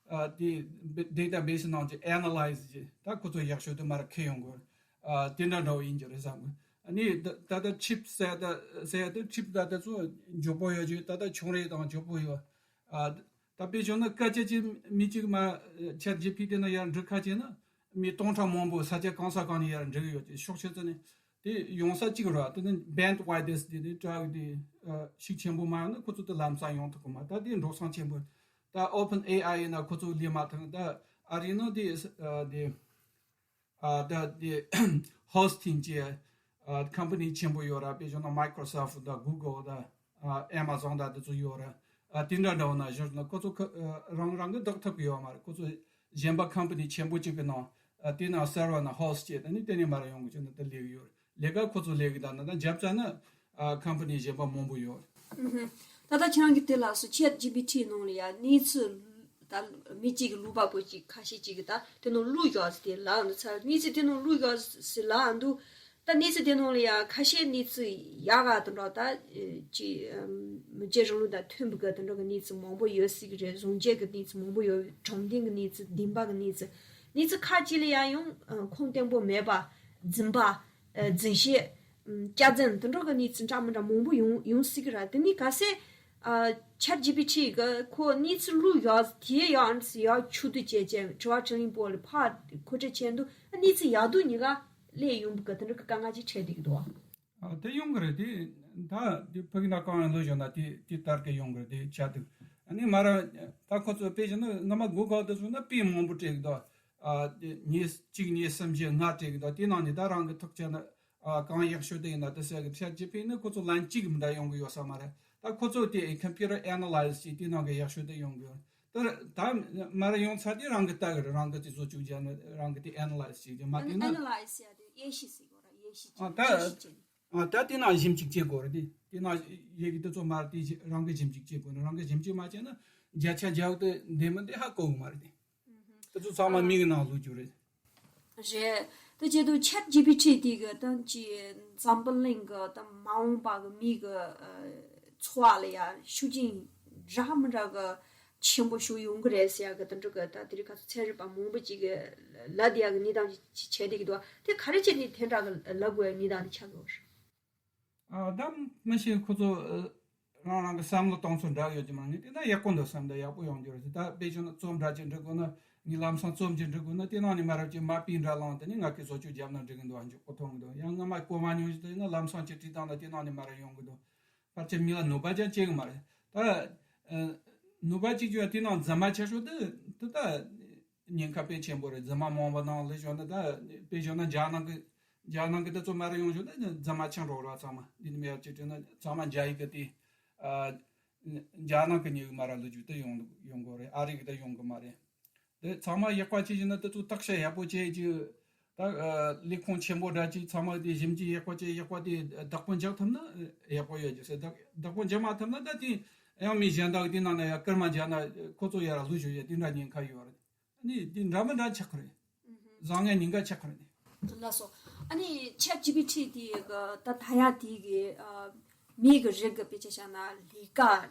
ཨ་དེ་database་ནང་གི་analyse་གྱིས་ད་ཁོ་ཚོ་ཡག་ཤོས་དེ་མར་འཁྱེར་ཡོང་གི། ཨ་དེ་འདྲ་འདྲ་བོ་ཡིན་གྱི་རེད་བསམ་གི། ཨ་ནི་ད་ད་ལྟ་ཆིབ་ཟེར་ད་ཟེར་ད་ཆིབ་ད་ད་ཚོ་མགྱོགས་པོ་ཡོད་ཅིག་ད་ད་ཆུང་རེ་དང་མགྱོགས་པོ་ཡོད། ཨ་ད་དཔེ་བཞག་ན་སྐད་ཆ་ཅིག་མི་གཅིག་མ་ཆེཊ་ཇི་པི་ཊི་ན་ཡར་འབྲི་ཁ་ཅིག་ན་མི་སྟོང་ཕྲག་མང་པོ་ས་ཆ་གང་ས་གང་ནས་ཡར་འབྲི་གི་ཡོད་ཅིག་ཤོག་ཆེ་ཙ་ནས་དེ་ཡོང་ས་གཅིག་རེད། དེ་ནི་bandwidth དེ་ནི་ཊེག་དེ་ཤུགས་ཆེན་པོ་མ་ཡོང་ན་ཁོ་ཚོ་དེ་ལམ་སང་ཡོང་ཐུབ་གི་མ། ད་དེ་འགྲོ་སོང་ཆེན་པོ། ད་ཨོ་པན་ཨེ་ཨའི་ཡིན་ན་ཁོ་ཚོ་ལས་མ་ཐུབ། ད་ཨ་རི་ནང་དེ་ཨ་དེ་ཨ་ད་དེ་ཧོ་སི་ཊིང་བྱེད་ཨ་ཀམ་པ་ནི་ཆེན་པོ་ཡོད་ར། དཔེ་བཞག་ན་Microsoft དང་Google དང་ཨ་Amazon དང་དེ་ཚོ་ཡོད་ར། ཨ་དེ་འདྲ་འདྲ་བོ་ན་བཞག་ན་ཁོ་ཚོ་ཁ་ཨ་རང་རང་གི་བདག་ཐུབ་ཀྱི་ཡོད་མ་རེད། ཁོ་ཚོ་གཞན་པ་ཀམ་པ་ནི་ཆེན་པོ་གཅིག་གི་ནང་ཨ་དེ་ནང་སར་བར་ནང་ཧོ་སི་ཊི་བྱེད། ད་ནི་དེ་ནས་མར་ཡོང་གི་བྱས་ན་ད་ལས་ཀྱི་ཡོད་རེད། ལས་ཀ་ཁོ་ཚོ་ལས་ཀྱི་ད་ན་ད་རྒྱབ་ཚ་ན་ཨ་ཀམ་པ་ནི་གཞན་པ་མང་པོ་ཡོད་རེད། ཨུ་ཧུ། ད་ལྟ་ཁྱེད་རང་གིས་དེ་ལ་སུ་ཆེཊ་ཇི་པི་ཊི་ནང་ལ་ཡ་གནས་ཚུལ་ད་མི་གཅིག་གི་ལུང་པ་པོ་གཅིག་ཁ་ཤས་གཅིག་གིས་ད་དེ་ནང་བླུགས་ཡོད་ཟེར་དེ་ལབ་འདུག་ཚར་གནས་ཚུལ་དེ་ནང་བླུགས་ཡོད་ཟེར་ལབ་འདུག་ད་གནས་ཚུལ་དེ་ནང་ལ་ཡ་ཁ་ཤས་གནས་ཚུལ་ཡག་ག་དེ་འདྲ་ད་ཅི་མི་རྗེ་རིང་ལུགས་དང་མཐུན་པའི་གི་དེ་འདྲ་གི་གནས་ཚུལ་མང་པོ་ཡོད་སྲིད་གི་རེད། གཞུང་འབྲེལ་གི་གནས་ཚུལ་མང་པོ་ཡོད། དྲང་བདེན་གི་གནས་ཚུལ། བདེན་པ་གི་གནས་ཚུལ། གནས་ཚུལ་ཁ་ཅིག་ལ་ཡ་ཡང་ཁུངས་བརྟན་པོ་མེད་པ། རྫུན་པ། ཨ་རྫུན་བཤད། ཨམ་སྐྱག་རྫུན་དེ་འདྲ་གི་གནས་ཚུལ་འདྲ་མི་འདྲ་མང་པོ་ཡོང་ཡོང་སྲིད་ཀྱི་རེད། དེ་ནི་གལ་སྲིད་ཨ་ཆེཊ་ཇི་པི་ཊི་གི་ཁོ་གནས་ཚུལ་བླུགས་ཡག་དེ་ཡང་ཡག་ཆུ་དུ་བྱས་བྱས་དྲི་བ་དྲིས་ལན་པོ་ལ་ཕར་མཁོ་སྤྲོད་བྱས་འདུག་གནས་ཚུལ་ཡག་སྡུག་གཉིས་ཀ་སླེབས་ཡོང་གི་དེ་འདྲ་གི་དཀའ་ངལ་ཅིག་འཕྲད་བསྡད་ཀྱི་འདུག་ཨ་དེ་ཡོང་གི་རེད། དེ་ད་དེ་ཕ་གི་ན་གང་ཡང་ལོས་བྱུང་ན་དེ་དེ་ལྟར་གི་ཡོང་གི་རེད། དེ་བྱ་དུས་ཨ་ནི་མ་ར་ད་ཁོ་ཚོ་དཔེ་བཞག་ན་སྔ་མ་གུ་གལ་དུ་སོང་ན་པི་མང་པོ་སྤྲད་གི་འདུག་ཨ་དེ་ཉིས་གཅིག་གཉིས་གསུམ་བཞི་ལྔ་སྤྲད་གི་འདུག་དེ་ནང་ནས་ད་རང་གི་ཐག་བཅད་ན། ཨ་གང་ཡག་ཤོས་དེ་ཡིན་ན་དེ་ཟེར་གི། ཆེཊ་ཇི་པི་ཊི་ནི་ཁོ་ཚོ་ལན་གཅིག་མི་འདྲ་ཡོང་གི་ཡོད་ས་མ་རེད། ད་ཁོ་ཚོ་དེ་computer analyze བྱས་དེ་ནང་གི་ཡག་ཤོས་དེ་ཡོང་གི་ཡོད། ད་ད་མ་ར་ཡོང་ཚར་དེ་རང་གི་ལྟ་གི་རེད། རང་གི་དེ་བཟོ་བཅུག་བྱས་ན་རང་གི་དེ་ཨེ་ན་ལའི་ཛི་བྱས་ཀྱི་མ་ཨ་ནི་བལྟས་ན། ཨེ་ན་ལའི་ཛི་ཡ་དེ་དབྱེ་ཞིབ་ཟེར་གོ་ར། དབྱེ་ཞིབ་ཨ་བྱས་ད་དབྱེ་ཞིབ་བྱས་ནས། ཨ་ད་དེ་ནང་ཞིབ་འཇུག་བྱེད་དགོས་རེད། དེ་དེ་ནང་ཡི་གེ་དེ་ཚོ་མ་ར་དེ་རང་གི་ཞིབ་འཇུག་བྱེད་དགོས་ནི། རང་གི་ཞིབ་འཇུག་མ་བྱས་ན་བརྒྱ་ཆ་བརྒྱ་དེ་འདེམས་མི་དེ་ཧ་གོ་གི་མ་རེད། དེ་དེ་ཚོ་ཚང་མ་མིག་གི་ནང་ལུས་རྒྱུ་རེད། རེད། དེ་བྱེད་དུས་ཆེཊ་ཇི་པི་ཊི་དེ་གི་ད་ཅི་འཛམ་བུ་གླིང་གི་ད་མ་འོངས་པ་གི་མི་གི་ཨ་འཚོ་བ་ལ་ཡ་ཤུགས་རྐྱེན་འདྲ་མི་འདྲ་གི་ཆེན་པོ་ཞིག་ཡོང་གི་རེད་ཟེར་ཡ་གི་དེ་འདྲ་གི་ད་དེ་རིང་ཁ་སང་ཚན་རིག་པ་མང་པོ་ཅིག་གི་ལབ་བསྡད་ཡ་གི་གནས་སྟངས་ཅིག་བྱས་བསྡད་ཀྱི་འདུག་དེ་ག་རེ་བྱས་ནས་དེ་འདྲ་གི་ལབ་དགོས་ཡ་གནས་སྟངས་དེ་ཆགས་ཀྱི་ཡོད་རེད། ཨ་ད་མི་ཤེས། ཁོ་ཚོ་ཨ་རང་རང་གི་བསམ་བློ་གཏོང་ཚུལ་འདྲ་ཡོད་ཀྱི་མ་རེད། དེ་ན་ཡག་པོ་འདུག་བསམ་ད་ཡག་པོ་ཡོང་རྒྱུ་རེད། ད་དཔེ་བྱུང་ན་རྩོམ་འདྲ་ཅིག་འབྲི་དགོས་ན། ངས་ལམ་སང་རྩོམ་ཅིག་འབྲི་དགོས་ན་དེ་ནང་ནས་མ་རབས་ཀྱི་མ་པི་འདྲ་བླངས་དེ་ནས་ང་གི་བཟོ་བཅོས་བརྒྱབ་ན་འགྲིག་གི་འདུག་མགྱོགས་པོ་ཐོན་གི་འདུག་ཡང་སྔ་མ་གོ་མ་མྱོང་ཞིག་དེ་ན་ལམ་སང་ཅིག་བྲིས་བཏང་ན་དེ་ནང་ནས་མ་རབས་ཡོང་གི་འདུག་ཕལ་ཆེར་མི་ལ་གནོད་པ་ཅང་བྱེད་གི་མ་རེད། ད་ཨ་གནོད་པ་ཅིག་བྱུང་ཡ་དེ་ནང་རྫུན་མ་ཆེ་ཤོས་དེ་དེ་ད་ཉེན་ཁ་དཔེ་ཆེན་པོ་རེད། རྫུན་མ་མང་བ་ནང་ལ་བཞག་ན། ད་དཔེ་བཞག་ན་རྒྱ་ནག་གི་རྒྱ་ནག་གི་དེ་ཚོ་མ་ར་ཡོང་བཞག་ན་རྫུན་མ་ཆང་རོགས་ར་ཚང་མ་འདི་ནི་མེད་ཅེས་བྲིས་ན་ཚང་མ་རྒྱ་ཡིག་གི་དེ་ཨ་རྒྱ་ནག་གི་ཉེ་གི་མ་ར་ལོ་རྒྱུས་དེ་ཡོང་ཡོང་དགོས་རེད། ཨ་རི་གི་དེ་ཡོང་གི་མ་རེད། དེ་ཚང་མ་ཡག་པ་བྱས་བཞིན་ན་དེ་ཚོ་བརྟག་དཔྱད་ཡག་པོ་བྱས་ཀྱི། ད་ཨ་ལས་ཁུངས་ཆེན་པོ་འདྲ་ཅིག་ཚང་མ་དེ་ཞིབ་འཇུག་ཡག་པོ་བྱས། ཡག་པོ་དེ་བདག་པོ་འཇོག་ཐུབ་ན་ཡག་པོ་ཡོད་ཀྱི་ཟེར། བདག་བདག་པོ་འཇོག་མ་ཐུབ་ན་ད་དེ་ཡང་མི་གཞན་དག་དེ་ནང་ན་ཡང་སྐར་མ་བརྒྱབ་ན་ཁོ་ཚོ་ཡར་ལུས་ཞུ་ཡ་དེ་འདྲ་ཉེན་ཁ་ཡོད་རེད། ནི་འདི་འདྲ་མི་འདྲ་ཆགས་ཀྱི་རེད། བཟང་ངན་ཉེན་ཁ་ཆགས་ཀྱི་རེད། ལགས་སོ། ཨ་ནི་ཆེཊ་ཇི་པི་ཊི་དེ་གི་ད་ད་ཡ་དེ་གི་ཨ་མི་གི་རིགས་གི་དཔེ་ཆ་བཞག་ན་ལས་ཀ་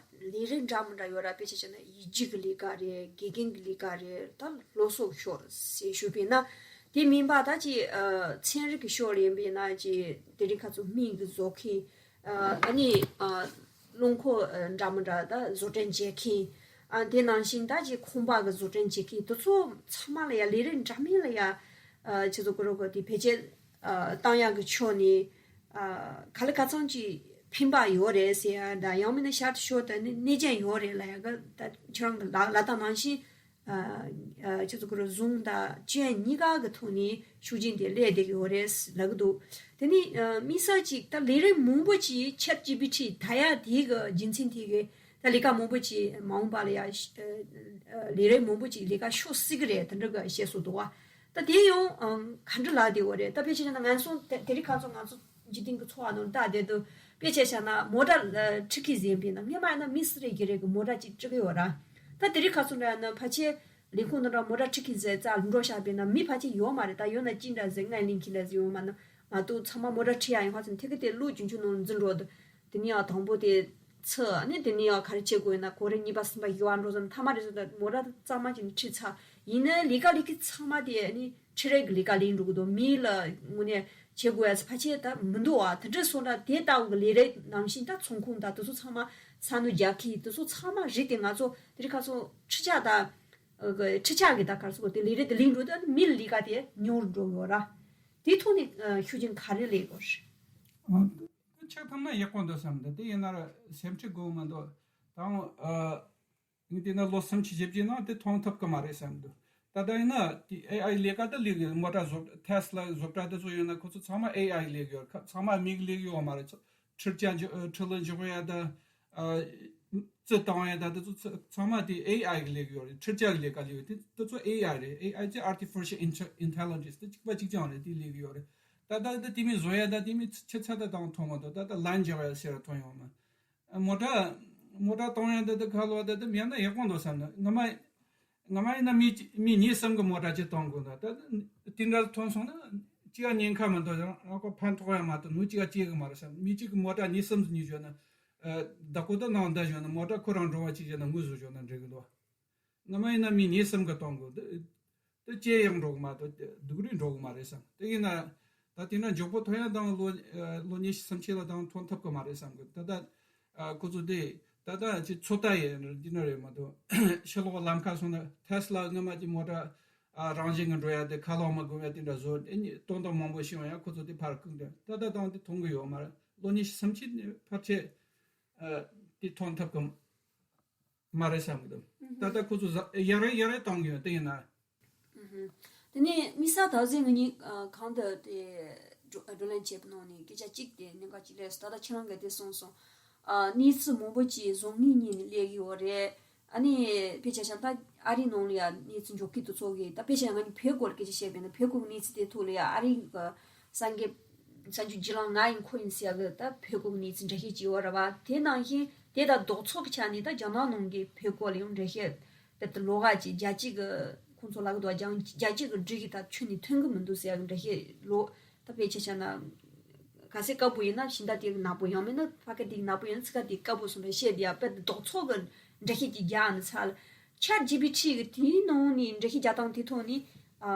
ལས་རིགས་འདྲ་མི་འདྲ་ཡོད་ར། དཔེ་ཆ་བཞག་ན་ཡིག་རྒྱུགས་གི་ལས་ཀ་རེད། དགེ་རྒན་གི་ལས་ཀ་རེད། ད་སློབ་གསོ་ཕྱོགས་ཟེར་ཞུས་པས་ན། དེ་མིན་པ་ད་ཅི་ཨ་ཚན་རིག་གི་ཕྱོགས་ལ་ཡིན་པས་ན་ཅི་དེ་རིང་ཁ་སང་སྨན་གི་བཟོ་མཁན། ཨ་ནི་ཨ་རླངས་འཁོར་ཨ་འདྲ་མི་འདྲ་ད་བཟོ་སྐྲུན་བྱེད་མཁན། ཨ་དེ་ནང་བཞིན་ད་ཅིག་ཁང་པ་གི་བཟོ་སྐྲུན་བྱེད་མཁན་དེ་ཚོ་ཚང་མ་ལ་ཡ་ལས་རིགས་འདྲ་མིན་ལ་ཡ་ཨ་ཁྱེད་ཚོ་ཀུ་རོ་གོ་དེ་བེད་སྤྱོད་ཨ་བཏང་ཡག་གི་ཕྱོགས་ནས་ཨ་ག་ལེ་ག་ཚང་ཅིག་ཕན་པ་ཡོད་རེད་ཟེར་ཡ་ད་ཡང་མིན་ན་ཤར་དུ་ཤོར་ད་ནི་གནོད་སྐྱོན་ཡོད་རེད་ལ་ཡ་ག་ད་ཁྱེད་རང་གི་ལ་ལ་དྭགས་ནང་བཞིན། ཨ་ཨ་ཁྱེད་ཚོ་ཁོ་རང་བཟུང་དང་སྐྱོན་གཉིས་ཀ་གི་ཐོག་ནས་ཤུགས་རྐྱེན་དེ་སླེབས་བསྡད་ཀྱི་ཡོད་རེད་ལབ་ཀྱི་འདུག་དེ་ནི་ཨ་དམིགས་བསལ་ཅིག་ད་ལས་རིགས་མང་པོ་ཅིག་ཆེཊ་ཇི་པི་ཊི་ད་ཡ་དེ་གི་རྒྱུ་མཚན་དེ་གི་ད་ལས་ཀ་མང་པོ་ཅིག་མ་འོངས་པ་ལ་ཡ་ཨ་ཨ་ལས་རིགས་མང་པོ་ཅིག་ལས་ཀ་ཤོར་སྲིད་ཀྱི་རེད་དེ་འདྲ་གི་བཤད་སྲོལ་འདུག་བ། ད་དེ་ཡང་ཨ་ག་འདྲ་ལབ་བསྡད་ཡོད་རེད། ད་ཕལ་ཆེར་ན་ང་ཚོ་དེ་དེ་རིང་ཁ་སང་ང་ཚོ་འཇིག་རྟེན་གྱི་འཚོ་བ་ནང་ལྟ་བསྡད་དུས་དཔེ་ཆ་བཞག་ན་མོ་ཊ་ཨ་འཁྲིད་མཁན་ཟེར་བས་ན་སྔོན་མ་ཡིན་ན་མི་སུ་རེ་གི་རེ་གི་མོ་ཊ་ཅིག་འཁྲིད་ཀྱི་ཡོད་ར། ད་དེ་རིང་ཁ་སང་འདྲ་ཡིན་ན་ཕལ་ཆེར་ལས་ཁུངས་ནང་འདྲ་མོ་ཊ་འཁྲིད་མཁན་ཟེར་རྩ་འགྲོ་བཞག་པས་ན་མི་ཕལ་ཆེར་ཡོད་མ་རེད། ད་ཡོད་ན་ཅི་འདྲ་ཟེར་སྔར་ལས་འཁྱེར་འདྲ་ཟེར་ཡོད་མ་ན་མ་གཏོགས་ཚང་མ་མོ་ཊ་འཁྲིད་ཡ་ཡིན་ཧ་ཚང་ཐད་ཀར་དེ་གློག་རྒྱུན་ཆུ་ནང་འཛུལ་འགྲོ་འདུག་དེ་ནས་ཡང་དང་པོ་དེ་ཚུར་ཨ་ནི་དེ་ནས་ཡང་ག་རེ་བྱེད་དགོས་ཡིན་ན་གོ་རེ་གཉིས་པ་གསུམ་པ་བཞི་པ་འགྲོ་ཙམ་མཐའ་མ་རེད་ཟེར་ད་མོ་ཊ་གཙང་མ་ཅིག་ནས་ཁྲིད་ཚར། ཡིན་ན་ལས་ཀ་ལས་ཀྱི་ཚང་མ་དེ་ཨ་ནི་ ཁྲི་རལ་གྱི་ལས་ཀ་ལས་འགྲོ་གི་འདུག་མི་ལ་དངོས་གནས་བྱེད་དགོས་ཡ་ཕལ་ཆེར་ད་མི་འདུག་བ། དེ་འདྲ་སོང་ན་དེ་ལྟ་བུ་གི་ལས་རིགས་ནང་བཞིན་ད་ཚོང་ཁང་དང་དེ་ཚོ་ཚང་མ་ས་ནུ་རྒྱག་གི་དེ་ཚོ་ཚང་མ་རིགས་དེ་ང་ཚོ་དེ་རིང་ཁ་སང་ཁྲི་ཆག་དང་ཁྲི་ཆག་གི་ད་ག་རེ་ཟེར་དགོས། དེ་ལས་རིགས་དེ་ལས་འགྲོ་དུས་མི་ལ་ལས་ཀ་དེ་ཉུང་རུ་འགྲོ་གི་ཡོད་ར། དེ་ཐོག་ནས་ཤུགས་རྐྱེན་ག་རེ་སླེབས་ཡོད་རེད། ཨ། ཆགས་ཐུབ་ན་ཡག་པོ་འདུག་བསམ་འདུག་དེ་ཡིན་ན་ར་སེམས་ཁྲལ་དགོས་མི་འདུག་ད་ངས་བལྟས་ན་ལོ་སུམ་ཅུ་བཞི་བཅུའི་ནང་དེ་མཐོང་ཐུབ་ཀྱི་མ་རེད་བསམ་འདུག་ད་ལྟ་ཡིན་ན་དེ་ཨེ་ཨའི་ལས་ཀ་དེ་ལས་ཀྱི་མོ་ཊ་བཟོ་ཊེ་སི་ལ་བཟོ་གྲྭ་དེ་ཚོ་ཡིན་ན་ཁོ་ཚོ་ཚང་མ་ཨེ་ཨའི་ལས་ཀྱི་ཡོད་རེད། ཚང་མ་མི་གིས་ལས་ཀྱི་ཡོད་མ་རེད། ཁྲི་ལྕགས་འཇོག་ཁྲི་ལ་འཇོག་ཡ་ད། ཨ། རྩི་བཏང་ཡ་ད་དེ་ཚོ་ཚ་ཚང་མ་དེ་ཨེ་ཨའི་གི་ལས་ཀྱི་ཡོད་རེད། ཁྲི་ལྕགས་ལས་ཀ་ལས་ཡོད་དེ་དེ་ཚོ་ཨེ་ཨའི་རེད། ཨེ་ཨའི་ཅེ་Artificial Inter- Intelligence དེ་གཅིག་པ་གཅིག་རྐྱང་རེད། དེ་ལས་ཀྱི་ཡོད་རེད། ད་ལྟ་དེ་དེ་མིན་བཟོ་ཡ་ད་དེ་མིན་ཆུ་ཚད་ད་དང་མཐོང་མ་ཐུབ། ད་ལྟ་ལན་རྒྱག་ཡ་ཟེར་བ་མཐོང་ཡོང་མ། མོ་ཊ་མོ་ཊ་གཏོང་ཡ་ད་དེ་ཁ་ལོ་ད་དེ་མེད་ན་ཡག་པོ་འདུག་བསམ་ན། ང་མ་ང་མ་ཡིན་ན་མི་གཅིག་མི་གཉིས་གསུམ་གི་མོ་ཊ་གཅིག་གཏོང་དགོས་ད། ད་དེ་འདྲ་ཐོན་སོང་ན་གཅིག་ག་ཉེན་ཁ་མི་འདུག་ཡང་ཁོ་ཕན་ཐོགས་ཡ་མ་གཏོགས་ནུ་གཅིག་ག་སྐྱེ་གི་མ་རེད་བསམ། མི་གཅིག་གི་མོ་ཊ་གཉིས་གསུམ་ཉོས་བཞག་ན། ཨ། བདག་པོ་ད་ནང་བསྡད་བཞག་ན་མོ་ཊ་ཁོ་རང་འགྲོ་བ་གཅིག་བཞག་ན་དངུལ་བཟོ་བཞག་ན་འགྲིག་གི་འདུག་ང་མ་ཡིན་ན་མི་གཉིས་གསུམ་གི་གཏོང་དགོས། དེ་དེ་སྐྱེ་ཡག་འགྲོ་གི་མ་གཏོགས་སྡུག་རུས་འགྲོ་གི་མ་རེད་བསམ། དེ་ཡིན་ན་ད་དེ་འདྲ་མགྱོགས་པོ་ཐོན་ཡ་དང་ལོ་ཨ་ལོ་ཉི་ཤུ་སུམ་ཅུ་ལ་དང་ཐོན་ཐུབ་གི་མ་རེད་བསམ་གི། ད་ལྟ་ཨ་ཁོ་ཚོ་དེ་ད་ལྟ་ཅིག་ཚོད་ལྟ་ཡིན་འདི་འདྲ་རེད་མ་གཏོགས་ཕྱི་ལོགས་ལམ་ཁ་སོང་ན་ཊེ་སི་ལ་སྔོན་མ་གི་མོ་ཊ་ཨ་རང་བཞིན་གི་འགྲོ་ཡ་དེ་ཁ་ལོག་མ་དགོས་ཡ་དེ་འདྲ་བཟོ། ཨ་ནི་སྟོང་སྟོང་མང་པོ་ཤེས་ཡོང་ཡ་ཁོ་ཚོ་དེ་ཕར་བསྐུར་འདི་ད་ལྟ་དང་དེ་ཐོན་གི་ཡོད་མ་རེད། ལོ་ཉི་ཤུ་སུམ་ཅུ་ནས་ཕལ་ཆེར་ཨ་དེ་ཐོན་ཐུབ་གི་མ་རེད་བསམ་གི་འདུག་ད་ལྟ་ཁོ་ཚོ་ཡར་རེ་ཡར་རེ་གཏོང་གི་ཡོད། དེ་ཡིན་ན། དེ་ནས་དམིགས་བསལ་ད་གཟོད་ང་གཉིས་ཨ་གང་དུ་དེ་བགྲོ་བགྲོ་གླེང་བྱས་པའི་ནང་ནས་སྐད་ཆ་གཅིག་དེ་གནད་འགག་གཅིག་སླེབས་སོང་། ད་ལྟ་ཁྱེད་རང་གིས་དེ་གསུངས་སོང་། ཨ་གནས་ཚུལ་མང་པོ་ཅིག་བཟང་ངན་གཉིས་ནས་སླེབས་ཀྱི་ཡོད་རེད། ཨ་ནི་དཔེ་ཆ་བཞག་ན་ད་ཨ་རིའི་ནང་ལ་ཡ་གནས་ཚུལ་མགྱོགས་ཁུལ་དུ་ཚོགས་ཀྱི། ད་དཔེ་ཆ་ང་གཉིས་བོད་སྐོར་སྐད་ཆ་བཤད་པ་ཡིན་ན་བོད་སྐོར་གྱི་གནས་ཚུལ་དེ་ཐོག་ལ་ཡ་ཨ་རིའི་གི་སངས་རྒྱས་སངས་རྒྱས་བརྒྱུད་ལམ་ང་ཡིན་ཁོ་ཡིན་ཟེར་ཡ་གི་ད་བོད་སྐོར་གྱི་གནས་ཚུལ་འདྲ་བཤད་ཅིག་ཡོད་རེད་བ། དེ་ནང་བཞིན་དེ་ད་ལྡོག་ཕྱོགས་ཀྱི་ཆ་ནས་ད་རྒྱ་ནག་ནང་གི་བོད་སྐོར་ལ་ཡང་འགྲེལ་བཤད་དེ་ལྟར་ལོགས་ཀ་ཅིག་རྒྱལ་སྤྱི་གི་ཁོང་ཚོ་ལབ་གི་འདུག་རྒྱ་རྒྱལ་སྤྱི་གི་སྒྲིག་གཞི་དང་ཁྱོན་ནས་མཐུན་གི་མི་འདུག་ཟེར་ཡ་གི་འགྲེལ་བཤད་ལོགས་ད་དཔེ་ཆ་བཞག་ན་གལ་སྲིད་སྐབས་བབ་ཡིན་ན་ཕྱི་ཟླ་དེ་གི་ནག་པོ། ཡང་མིན་ན་ཕ་གི་དེ་གི་ནག་པོ། ཡང་ན་ཚིག་ཁ་དེ་དཀར་པོ་སོང་བའི་བཤད་དེ་ཡ་དཔེ་ལྡོག་ཕྱོགས་གི་འགྲེལ་བཤད་ཅིག་རྒྱག་ནི་ཚར་ལ། ཆེ་ཊི་ཇི་པི་ཊི་གི་དེའི་ནང་ནས་འགྲེལ་བཤད་རྒྱག་སྟངས་དེ་ཐོག་ནས་ཨ་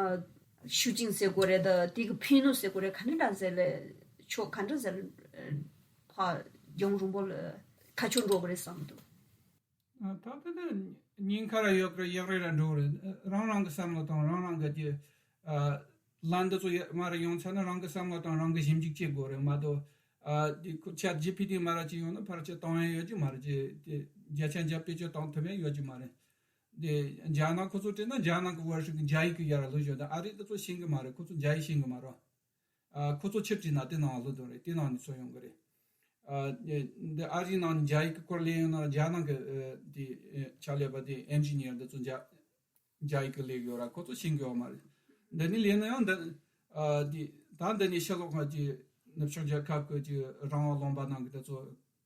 ཤུགས་རྐྱེན་ཟེར་དགོས་རེད། ད་དེ་གི་ཕན་ནུས་ཟེར་དགོས་རེད། ག་འདྲ་འདྲ་ཟེར་ལ་ཕྱོགས་ག་འདྲ་ཟེར་ལ་ཕར་རྒྱང་རིང་པོ་ལ་ཁ་ཕྱོགས་འགྲོ་གི་རེད་བསམ་འདུག་ཨ། ད་ལྟ་ནི་ཉེན་ཁ་ར་ཡོད་རེད། ཡག་རེད་ར་འགྲོ་རེད། རང་རང་གི་བསམ་བློ་དང་རང་རང་གི་དེ་ཨ་ལན་འདི་ཚོ་ཡ་མར་ཡོང་ཚར་ན་རང་གི་བསམ་བློ་དང་རང་གི་ཞིབ་འཇུག་བྱེད་དགོས་རེད་མ་གཏོགས། ཨ་དེ་ཁོ་ཆེ་ཊི་ཇི་པི་ཊི་མར་ཅིག་ཡོང་ན་ཕར་ཅིག་གཏོང་ཡ་ཡོད་ཀྱི་མ་རེད། ཅེ་དེ་བརྒྱ་ཆ་བརྒྱ་བེད་སྤྱོད་གཏོང་ཐུབ་ཡ་ཡོད་ཀྱི་མ་རེད། དེ་རྒྱ་ནག་ཁོ་ཚོ་བལྟས་ན་རྒྱ་ནག་གི་བར་ཞིག་གི་རྒྱ་ཡིག་གི་ཡར་ལོས་ཡོད། ད་ཨ་རི་དེ་ཚོ་ཤེས་གི་མ་རེད། ཁོ་ཚོ་རྒྱ་ཡིག་ཤེས་གི་མ་རེད། ཨ་ཁོ་ཚོ་ཆིབས་ཀྱི་ནང་དེ་ནང་ལོ་དོ་རེད། དེ་ནང་ནས་ཚོ་ཡོང་གི་རེད། ཨ་འདི་ཨ་རིའི་ནང་ནས་རྒྱ་ཡིག་གི་སྐོར་ལས་ཡོང་ན་རྒྱ་ནག་གི་ཨ་དེ་ཨ་ཕྱག་ལས་པ་དེ་ཨེན་ཇི་ནི་ཡར་འདི་ཚོ་རྒྱ་རྒྱ་ཡིག་གི་ལས་ཡོད་ར། ཁོ་ཚོ་ཤེས་གི་ཡོད་མ་རེད། འདི་ནས་ལས་ན་ཡང་འདི་ཨ་དེ་ད་འདི་ནས་ཕྱི་ལོགས་ཁག་གི་ནུབ་ཕྱོགས་རྒྱལ་ཁབ་གི་ཅིག་རང་དབང་ལུང་པ་ནང་གི་དེ་ཚོ་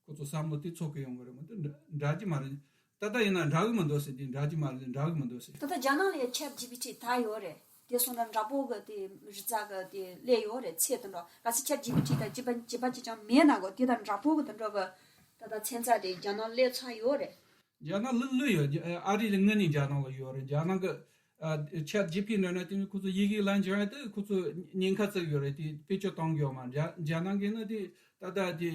ཁོ་ཚོ་བསམ་བློ་དེ་ཚོགས་གི་ཡོང་གི་རེད་མ་གཏོགས་འདྲ་འདྲ་གི་མ་རེད། ད་ལྟ་ཡིན་ན་འདྲ་གི་མི་འདུག་ཟེར། དེ་འདྲ་གི་མ་རེད། འདྲ་གི་མི་འདུག་ཟེར། ད་ལྟ་རྒྱ་ནག་ལ་ཡ་ཆེ་ཊི་ཇི་པི་ཊི་ད་ཡོད་རེད། དེ་སོང་ན་འདྲ་པོ་གི་དེ་རི་རྩ་གི་དེ་སླེབས་ཡོད་རེད། ཚད་དེ་འདྲ་གལ་སྲིད་ཆེ་ཊི་ཇི་པི་ཊི་ད་གཅིག་པ་གཅིག་པ་གཅིག་ཀྱང་མེད་ན་གོ། དེ་དང་འདྲ་པོ་གི་དེ་འདྲ་གི་ད་ལྟ་ཚན་རྩལ་དེ་རྒྱ་ནག་སླེབས་ཚར་ཡོད་རེད། རྒྱ་ནག་ལ་ལོས་ཡོད། རྒྱ་ཨ་རི་ལ་དངོས་གནས་རྒྱ་ནག་ལ་ཡོད་རེད། རྒྱ་ནག་གི་ཨ་ཆེ་ཊི་ཇི་པི་ཊི་འདྲ་ན་དེ་ནི་ཁོ་ཚོ་ཡི་གེ་ལན་འཇལ་ཡ་དེ་ཁོ་ཚོ་ཉེན་ཁ་བརྩི་གི་ཡོད་རེད། དེ་བེད་སྤྱོད་གཏོང་གི་ཡོད་མ་རེད། རྒྱ་རྒྱ་ནག་གི་ནི་དེ་ད་ལྟ་དེ།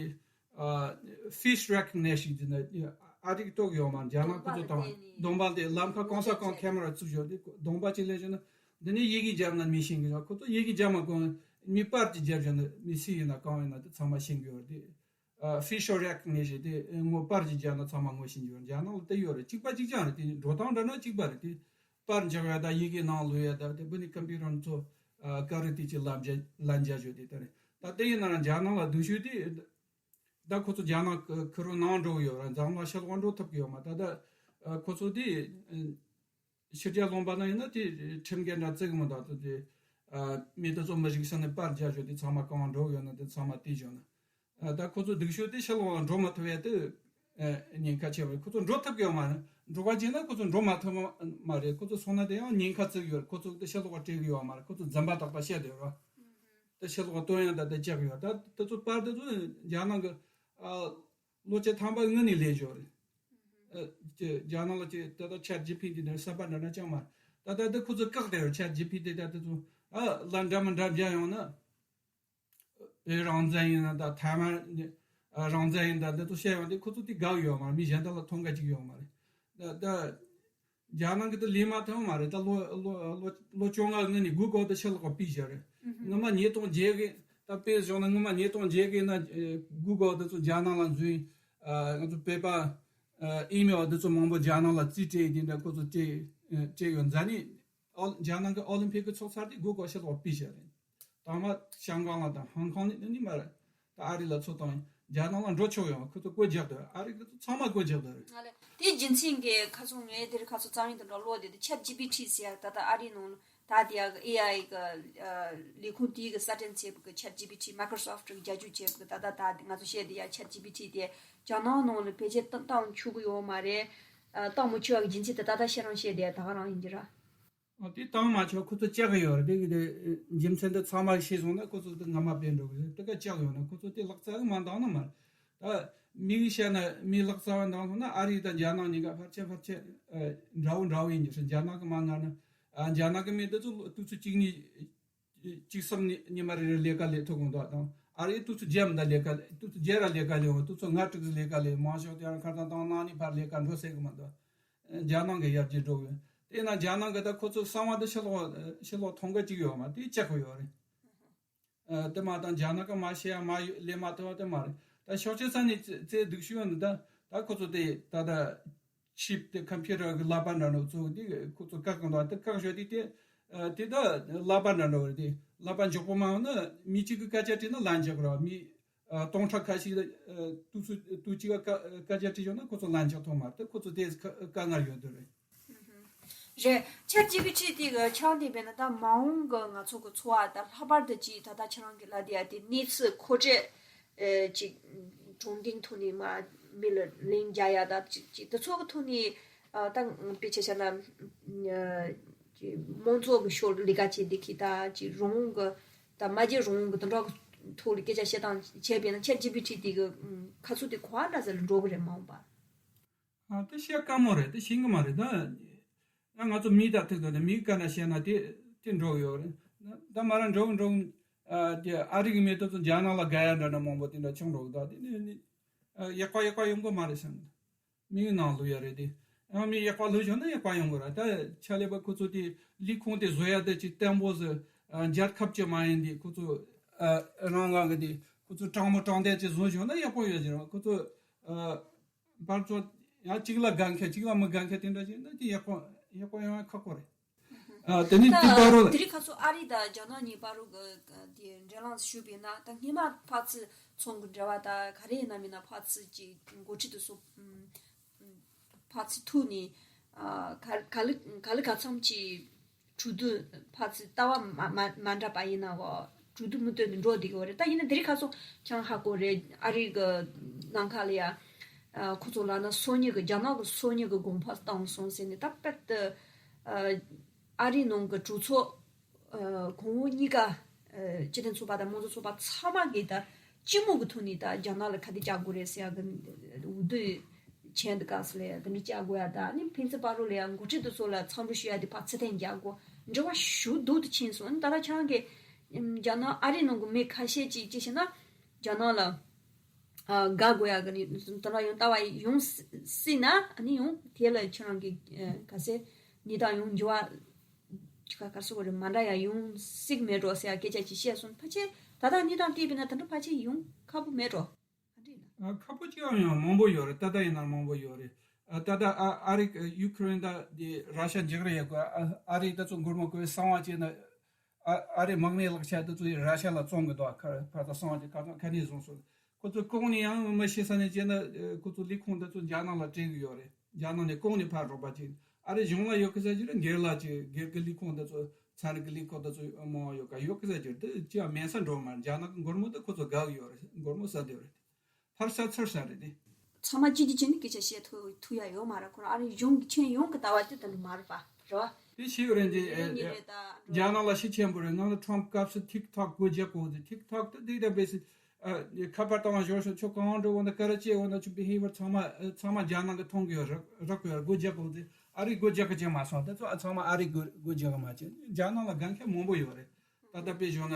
ཨ། face recognition དེ་ནི་ཨ་རིག་ཐོག་ཡོད་མ་རྒྱ་ནག་ཁོ་ཚོ་དང་གདོང་པ་དེ་ལམ་ཁ་གང་ས་གང་ཁེ་མ་ར་བཙུགས་ཡོད་དེ་གདོང་པ་ཅིག་ལས་བྱུང་ན་འདི་ནི་ཡི་གེ་བརྒྱབ་ན་མི་ཤེས་གི་ཡོད། ཁོ་ཚོ་ཡི་གེ་བརྒྱབ་མ་དགོས་མི་པར་ཅིག་བརྒྱབ་བྱུང་ན་མི་སུ་ཡིན་ན་གང་ཡིན་ན་དེ་ཚང་མ་ཤེས་གི་ཡོད་དེ། ཨ། facial recognition དེ་ངོ་པར་ཅིག་བརྒྱབ་ན་ཚང་མ་ངོ་ཤེས་གི་ཡོད། རྒྱ་ནག་ལ་དེ་ཡོད་རེད། གཅིག་པ་གཅིག་རྐྱང་རེད། དེ་འགྲོ་སྟངས་འདྲ་ན་གཅིག་པ་རེད། དེ་པར་འཇོག་ཡ་ད་ཡི་གེ་ནང་ལོས་ཡ་ད་དེ་བུ་ནི་ཀམ་པུ་ཊར་ཚོ་ཨ་ཀ་རི་དེ་ཅིག་ལམ་རྒྱ་ལན་རྒྱག་ཞོ་དེ་ད་རེད། ད་དེ་ཡིན་ན་རང་རྒྱ་ནག་ལ་སྡུག་ཤོས་དེ། ད་ཁོ་ཚོ་རྒྱ་ནག་གི་ཁུ་རུ་ནང་འགྲོ་གི་ཡོད་ར། འཛམ་གླིང་ཕྱི་ལོགས་འགྲོ་ཐུབ་ཀྱི་ཡོད་མ། ད་ལྟ་ཨ་ཁོ་ཚོ་དེ་ཨ་ཕྱི་རྒྱལ་ལུང་པ་ན་ཡིན་ན་དེ་ཁྲིམས་འགལ་འདྲ་བརྩི་གི་མི་འདུག་ད་དེ་ཨ་མི་དེ་ཚོ་མི་རིགས་ས་ནས་པར་རྒྱག་ཞོ་དེ་ཚང་མ་གང་འགྲོ་གི་ཡོད་ན་དེ་ཚང་མ་དེ་བྱུང་ན། ཨ་ད་ཁོ་ཚོ་སྡུག་ཤོས་དེ་ཕྱི་ལོགས་ལ་འགྲོ་མ་ཐུབ་ཡ་དེ་ཨ་ཉེན་ཁ་ཆེ་བ་རེད། ཁོ་ཚོ་འགྲོ་ཐུབ་ཀྱི་ཡོད་མ་རེད། འགྲོ་ག་བྱས་ན་ཁོ་ཚོ་འགྲོ་མ་ཐུབ་མ་རེད། ཁོ་ཚོ་སོང་ན་དེ་ཡང་ཉེན་ཁ་བརྩི་གི་ཡོད་རེད། ཁོ་ཚོ་དེ་ཕྱི་ལོགས་ལ་སྤྲད་གི་ཡོད་མ་རེད། ཁོ་ཚོ་འཛིན་པ་ཏག་ཏག་བཤད་དེ་ཡོད་ར། དེ་ཕྱི་ལོགས་སྟོན་ཡ་ད་དེ་ཆགས་ཡོད། ད་དེ་ཚོ་པར་དེ་ཚོ་རྒྱ་ནག་གི་ཨ་ལོ་བཅུ་ཐམ་པ་སྔོན་ནས་ལས་ཞོར་རེད། ཨ་ཅེ་རྒྱ་ནག་ལ་ཅེ་ད་ལྟ་ཆེ་ཊི་ཇི་པི་ཊི་འདི་འདྲ་གསར་པ་འདྲ་འདྲ་ཅང་མ་རེད། ད་ལྟ་དེ་ཁོ་ཚོ་བཀག་དེ་ཡོད། ཆེ་ཊི་ཇི་པི་ཊི་ད་དེ་ཚོ་ ད་ལ་འདྲ་མི་འདྲ་བརྒྱབ་ཡོང་ན། བོད་རང་བཙན་ཡིན་ན་ད་ཐའེ་ཝན་རང་བཙན་ཡིན་ད་འདི་ཚོ་བཤད་ཡོང་དུས་ཁོ་ཚོ་དེ་དགའ་ཡོད་མ་རེད། མི་གཞན་དག་ལ་མཐོང་ག་ཅིག་ཡོད་མ་རེད། ད་ད་རྒྱ་ནག་གི་ད་ལས་མ་ཐུབ་མ་རེད། ད་ལོ་ལོ་ལོ་ལོ་བཅོ་ལྔ་སྔོན་ནས་Google་དེ་ཕྱི་ལོགས་སྤེལ་བཞག་རེད། སྔོན་མ་ཉིས་སྟོང་བརྒྱད་གི་ད་དཔེ་བཞག་ན་སྔོན་མ་ཉིས་སྟོང་བརྒྱད་གི་ན་Google་དེ་ཚོ་རྒྱ་ནག་ལ་འཛུལ། ང་ཚོ་བོད་པ་ཨི་མེལ་དེ་ཚོ་མང་པོ་རྒྱ་ནག་ལ་རྩིས་སྤྲད་དེ་འདྲ་ཁོ་ཚོ་སྤྲད་སྤྲད་ཡོད། འཛམ་གླིང་ཨོ་རྒྱ་ནག་གི་ཨོ་ལིམ་ཕིག་གི་ཚོགས་ཚར་དེ་Google་ཕྱི་ལོགས་སྤེལ་བཞག་རེད། དང་མ་ཤང་ཀང་ལ་དང་ཧང་ཀང་ནས་ནི་མ་རེད། ད་ཨ་རི་ལ་ཚུར་བཏང་། རྒྱ་ནག་ལ་འགྲོ་ཆོག་ཡོང་ཁོ་ཚོ་བཀོད་རྒྱག་འདུག་ཨ་རི་ཁོ་ཚོ་ཚང་མ་བཀོད་རྒྱག་འདུག་རེད། ང་ལ་དེའི་རྒྱུ་མཚན་གྱིས་ཁ་སང་ངས་དེར་ཁ་སང་རྩ་ཡིན་དུ་འགྲོ་ལོ་དེ་དུ་Chat G P T་ཟེར་ཡ་ད་ལྟ་ཨ་རིའི་ནང་ད་དེ་ཡ་གི་ཨེ་ཨའི་གི་ལས་ཁུངས་དེའི་གི་སྲ་བརྟན་བྱེད་པའི་གི་Chat G P T Microsoft་གི་རྒྱ་སྒྱུར་བྱེད་པའི་གི་ད་ལྟ་ད་ང་ཚོ་བཤད་དེ་ཡ་Chat G P T་དེ་རྒྱ་ནག་ནང་ལ་བེད་སྤྱོད་བཏང་བཏང་ཆོག་གི་ཡོད་མ་རེད། བཏང་མི་ཆོག་གི་རྒྱུ་མཚན་དེ་ད་ལྟ་ཤེད་རང་བཤད་དེ་ད་ག་རང་ཡིན་གྱི་ར། ཨ་དེ་བཏང་མ་ཆོག་ཁོ་ཚོ་བཅག་གི་ཡོད་རེད། དེ་གི་དེ་རྒྱུ་མཚན་དེ་ཚང་མ་ཤེས་སོང་ན་ཁོ་ཚོ་དེ་ངོ་མ་སྤེལ་འགྲོ་གི་རེད། དེ་ག་བཅག་ཡོད་ན་ཁོ་ཚོ་དེ་ལག་རྩལ་གི་མ་འདང་ན་མ་རེད། ད་མི་གི་བཤད་ན་མི་ལག་རྩལ་བ་འདང་སོང་ན་ཨ་རི་དང་རྒྱ་ནག་གཉིས་ཀ་ཕལ་ཆེར་ཕལ་ཆེར་འདྲ་བོ་འདྲ་བོ་ཡིན་གྱི་རེད། རྒྱ་ནག་གི་མ་ང་ན་རྒྱ་ནག་གི་མི་དེ་ཚོ་དུས་ཚོད་གཅིག་གཉིས། གཅིག་གསུམ་ཉི་ཉི་མ་རེ་རེ་ལས་ཀ་ལས་ཐུབ་གོ་འདུག་དང་ཨ་རིའི་ཏུ་ཚུ་རྒྱབ་འདའ་ལས་ཀ་ཏུ་ཚུ་རྒྱ་ར་ལས་ཀ་ལས་འོང་ཏུ་ཚུ་ང་དྲུག་ལས་ཀ་ལས་མང་ཤོས་དེ་རང་ཁར་དང་དང་ནང་ནི་ཕར་ལས་ཀ་འགྲོ་སྲིད་གི་མ་འདུག་རྒྱ་ནང་གི་ཡར་རྒྱས་འགྲོ་གི་དེ་ན་རྒྱ་ནང་གི་ད་ཁོ་ཚོ་གསང་བ་འདི་ཕྱི་ལོགས་ཕྱི་ལོགས་མཐོང་གི་ཅིག་ཡོད་མ་དེ་ཅག་གི་ཡོད་རེད། དེ་མ་དང་རྒྱ་ནག་གི་མ་ཤེས་ཡ་མ་ལས་མ་ཐུབ་བ་དེ་མ་རེད། ད་ཤོག་ཆེ་ས་ནས་རྩེ་སྡུག་ཤོས་འདི་ད་ད་ཁོ་ཚོ་དེ་ད་ད། ཆིབ་དེ་ཁམ་ཕིའུ་ཊར་གི་ཀླད་པ་འདྲ་འདྲ་ཚོ་དེ་ཁོ་ཚོ་བཀག་གི་འདུག་དེ་བཀག་ཞོར་དེ་དེ་དེ་ད་ཀླད་པ་འདྲ་འདྲ་བ་རེད། དེ་ཀླད་པ་མགྱོགས་པོ་མ་ཡོང་ན་མི་གཅིག་གི་སྐད་ཆ་དྲིས་ན་ལན་རྒྱག་ར་མི་སྟོང་ཕྲག་ཁ་ཤས་དུས་ཚོད་དུས་གཅིག་ག་སྐད་ཆ་དྲིས་ཡོང་ན་ཁོ་ཚོ་ལན་རྒྱག་ཐུབ་མ་རེད། དེ་ཁོ་ཚོ་དེ་དཀའ་ངལ་ཡོད་དེ་རེད། རེད། Chat G P T་དེ་གི་ཆང་དེ་བས་ན་ད་མ་འོངས་གི་ང་ཚོ་གི་འཚོ་བ་ད་ལྷག་པར་དུ་ཅིག་ད་ལྟ་ཁྱེད་རང་གི་ལ་དེ་ཡ་དེ་གནས་ཚུལ་མཁོ་སྤྲོད་ཅིག་གྲོང་སྡེའི་ཐོག་ནས་མ་མི་ལ་ལན་རྒྱག་ཡ་ད་ཅིག་ཅིག་དེ་ཚོ་གི་ཐོག་ནས་ད་དཔེ་ཆ་བཤད་ན་ཅིག་མང་ཚོགས་གི་ཞོར་ལས་ཀ་བྱེད་བསྡད་མཁན་ད་ཅིག་རང་དབང་གི་ད་མ་བརྗེད་རང་དབང་གི་དེ་འདྲ་གི་ཐོག་ལ་སྐད་ཆ་བཤད་སྟངས་བྱས་པས་ན་Chat G P T་དེ་གི་ཁ་ཚུགས་དེ་གོ་བ་འདྲ་ཟེར་ལ་འགྲོ་གི་རེད་མ་འོངས་པ། ཨ་དེ་བཤད་དཀའ་མོ་རེད། དེ་ཤེས་གི་མ་རེད་ད། ཡང་ང་ཚོ་མི་དང་ཐུག་དོན་དེ་མིའི་བཀའ་ན་བཤད་ན་དེ་དེ་འགྲོ་གི་ཡོད་རེད། ད་མ་ར་འགྲོ་གི་འགྲོ་གི་ཨ་དེ་ཨ་རི་གི་མི་དེ་ཚོ་རྒྱ་ནག་ལ་དགའ་ཡ་འདྲ་འདྲ་མང་པོ་དེ་འདྲ་བྱུང་འགྲོ་གི་ད་དེ་ནི་ནི་ཨ་ཡག་པ་ཡག་པ་ཡོང་གི་མ་རེད་བསམ། མིའི་ནང་ལུས་ཡ་རེད་དེ། ཡང་མི་ཡག་པ་ལུས་བྱུང་ན་ཡག་པ་ཡོང་གི་རེད། ད་ཆ་ལས་པ་ཁོ་ཚོ་དེ་ལས་ཁུངས་དེ་བཟོ་ཡ་དེ་ཅིག་བརྟན་པོ་ཟེར་རྒྱལ་ཁབ་ཅིག་མ་ཡིན་དེ་ཁོ་ཚོ་ཨ་རང་རང་གི་དེ་ཁོ་ཚོ་དྲང་མོ་དྲང་བདེན་ཅིག་བཟོ་བྱུང་ན་ཡག་པོ་ཡོད་ཀྱི་རེད། ཁོ་ཚོ་ཨ། བར་ཚོ་ཡང་གཅིག་ལ་དགའ་མཁན་གཅིག་ལ་མི་དགའ་མཁན་དེ་འདྲ་ཞིག་ན་དེ་ཡག་པོ་ཡག་པོ་ཡོང་ཡ་ཁག་པོ་རེད། ཨ་དེ་ནི་དེ་ད་བར་རོ་ལ། དེ་རིང་ཁ་སང་ཨ་རི་དང་རྒྱ་ནག་གཉིས་བར་རུ་གི་དེ་འབྲེལ་ལམ་ཞུས་པས་ན་ད་སྔས་མ་ཕར་ཚུར་ཚོང་གི་འབྲེལ་བ་ད་ག་རེ་ཡིན་ན་མིན་ན་ཕར་ཚུར་གྱི་འགོ་ཁྲིད་དུ་སོང་ཕར་ཚུར་ཐུག་ནས་ག་ག་ལེ་ག་ལེ་ག་ཚམ་གྱི་གྲོས་བསྡུར་ཕར་ཚུར་ལྟ་བ་མ་མ་མ་འདྲ་པ་ཡིན་ན་འོ་གྲོས་བསྡུར་མུ་མཐུད་ནས་འགྲོ་བསྡད་ཀྱི་ཡོད་རེད། ད་ཡིན་ན་དེ་རིང་ཁ་སང་ཁྱེད་རང་ཧ་གོ་རེད། ཨ་རི་གི་ནང་ཁ་ལ་ཡ་ཁོ་ཚོ་ལ་ན་སོ་ཉི་གི་རྒྱ་ནག་གི་སོ་ཉི་གི་དགོངས་པ་བཏང་སོང་ཟེར་ནས་ད་དཔེར་ད་ཨ་རི་ནང་གི་གྲོས་ཚོགས་གོང་འོག་གཉིས་ཀ་སྤྱི་མཐུན་ཚོགས་པ་དང་དམངས་གཙོ་ཚོགས་པ་ཚང་མ་གིས་ད་སྤྱི་མོས་ཀྱི་ཐོག་ནས་ད་རྒྱ་ནག་ལ་ཁ་གཏད་བཅག་དགོས་རེད་ཟེར་ཡ་གི་འོས་བསྡུ་ཆེན་འདི་སྐབས་སུ་ལ་དེ་འདྲ་བྱ་དགོས་ཡ་དང་ནི་ཕན་ཚུན་བར་རོ་ལ་ཡང་འགོ་ཁྲིད་དེ་ཚོ་ལ་འཚམས་འདྲི་ཞུ་ཡ་དེ་ཕར་ཚུར་འཐེན་རྒྱག་དགོས་འབྲེལ་བ་ཞུ་སྡུག་ཏུ་ཕྱིན་སོང་། ད་ལྟ་ཁྱེད་རང་གི་རྒྱ་ནག་ཨ་རི་ནང་གི་མི་ཁ་ཤས་ཅིག་ཅི་ཞེ་ན་རྒྱ་ནག་ལ་དགའ་དགོས་ཡ་གི་ནི་ད་ལྟ་ཡང་ལྟ་བ་ཡོང་སྲིད་ན་ནི་ཡང་དེ་ལ་ཁྱེད་རང་གི་ག་ཚད་ནི་ད་ཡང་འགྱུར་བ་ཅི་ག་ག་སོ་གོ་རེ་མ་འདྲ་ཡ་ཡོང་སྲིད་མེད་འགྲོ་ཟེར་ཡ་སྐད་ཆ་ཅིག་བཤད་སོང་། ཕལ་ཆེར་ད་ལྟ་ནི་ད་བལྟས་པས་ན་ད་ལྟ་ཕལ་ཆེར་ཡོང་ཁག་པོ་མེད་འགྲོ། ཨ་ཁག་པོ་ཅིག་ཡང་ཡང་མང་པོ་ཡོད་རེད། ད་ལྟ་ཡིན་ན་མང་པོ་ཡོད་རེད། ཨ་ད་ལྟ་ཨ་ཨ་རི་ཡུ་ཁུ་རེན་ད་དེ་ར་ཤ་འཇིགས་རེ་ཡོད་གི་ཨ་ཨ་རི་ད་ཚོ་མགོ་མ་ཀོའི་གསང་བ་བྱས་ན་ཨ་ཨ་རི་དམག་མི་ལག་ཆ་ད་ཚོ་ར་ཤ་ལ་བཙོང་གི་འདུག་ཁ་ཕར་ད་གསང་བ་བྱས་ཁ་ཚང་ཁ་ནས་བཟུང་སོང་། ཁོ་ཚོ་གོང་ནས་ཡང་མི་ཤེས་ས་ནས་བྱས་ན་ཁོ་ཚོ་ལས་ཁུངས་ད་ཚོ་རྒྱ་ནག་ལ་སྤྲད་གི་ཡོད་རེད། རྒྱ་ནག་ནས་གོང་ནས་ཕར་རོགས་པ་བྱས། ཨ་རི་གཞུང་ལ་ཡོད་གི་ཟེར་གྱི་རེད། སྒེར་ལ་ཅིག་སྒེར་གི་ལས་ཁུངས་ད་ཚོ་ཚན་རིག་གི་ལས་ཁུངས་ད་ཚོ་མང་ཡོད་ག་ཡོད་གི་ཟེར་གྱི་རེད། དེ་ཅི་ཡང་མེད་ས་འགྲོ་མ་རེད། རྒྱ་ནག་གི་སྒོར་མོ་ད་ཁོ་ཚོ་དགའ་གི་ཡོད་རེད། སྒོར་མོ་ཟ་འདོད་རེད། ཕར་ས་ཚུར་ས་རེད་དེ། ཚང་མ་གཅིག་གིས་གཅིག་ནི་སྐད་ཆ་བཤད་ཐུབ་ཐུབ་ཡ་ཡོད་མ་རེད། ཁོ་རང་ཨ་རི་གཞུང་གི་ཁྱོན་ཡོངས་ཀྱི་ལྟ་བ་དེ་དེ་འདྲ་མ་རེད་པ། རེད་བ། དེ་ཤེས་ཡོད་རེད་འདི། ཨེ་ཉིན་རེ་ད་རྒྱ་ནག་ལ་ཤུགས་ཆེན་པོ་རེད། ནང་ལ་ཁྲོམ་སྐབས་སུ་ཐིག་ཐོག་སྒོ་རྒྱག་དགོས་ཟེར། ཐིག་ཐོག་དེ་དེ་ད་བེ་སི་ཁ་པར་བཏང་བ་ཞོར་ཞོར་ཁྱོད་གང་འགྲོ་འོ་ན་ཀ་ར་ཅེ་འོ་ན་ཆུ་བི་ཧེ་བར་ཚང་མ་ཚང་མ་རྒྱ་ནག་གི་མཐོང་གི་ཡོད་རག་རག་གི་ཡོད། སྒོ་རྒྱག་དགོས་ཟེར། ཨ་རི་སྒོ་རྒྱག་གི་ཅན་མ་སོང་། དེ་ཚོ་ཚང་མ་ཨ་རི་སྒོ་སྒོ་རྒྱག་གི་མ་ཅན། རྒྱ་ནག་ལ་འགན་ཁྱེར་མང་པོ་ཡོད་རེད། ད་ལྟ་དཔེ་བཞག་ན་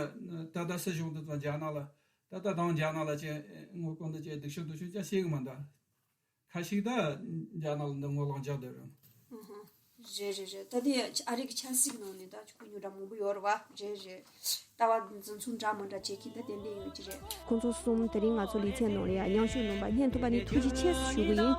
ད་ལྟ་སྲིད་གཞུང་འདི་དང་རྒྱ་ནག་ལ་ད་ལྟ་དང་རྒྱ་ནག་ལ་ཅན་ངོ་རྐང་འདི་ཅན་སྡུག་ཤོས་འདུག་ཤོས་ཅན་ཤེས་གི་མ་འདུག་ཁ་ཤས་ད་རྒྱ་ནག་ལ་འདི་ངོ་ལོག་རྒྱག་བསྡད་རེད། རེད་རེད་རེད། ད་དེ་ཨ་རི་གི་ཆབ་སྲིད་ནང་ནས་ད་ཆུ་ཁུ་ཉོ་འདྲ་མང་པོ་ཡོད་རེད་བ། རེད་རེད། ལྟ་བ་འཛིན་ཚུལ་འདྲ་མི་འདྲ་བྱེད་མཁན་ད་ཏན་ཏན་ཡོད་ཀྱི་རེད། ཁོང་ཚོ་གསུམ་དེ་རིང་ང་ཚོ་ལི་ཚན་ནང་ལ་ཡང་མཉམ་ཞུགས་གནང་པ་སྙན་ཐོ་པ་ནས་ཐུགས་རྗེ་ཆེ་ཞུ་གི་ཡིན།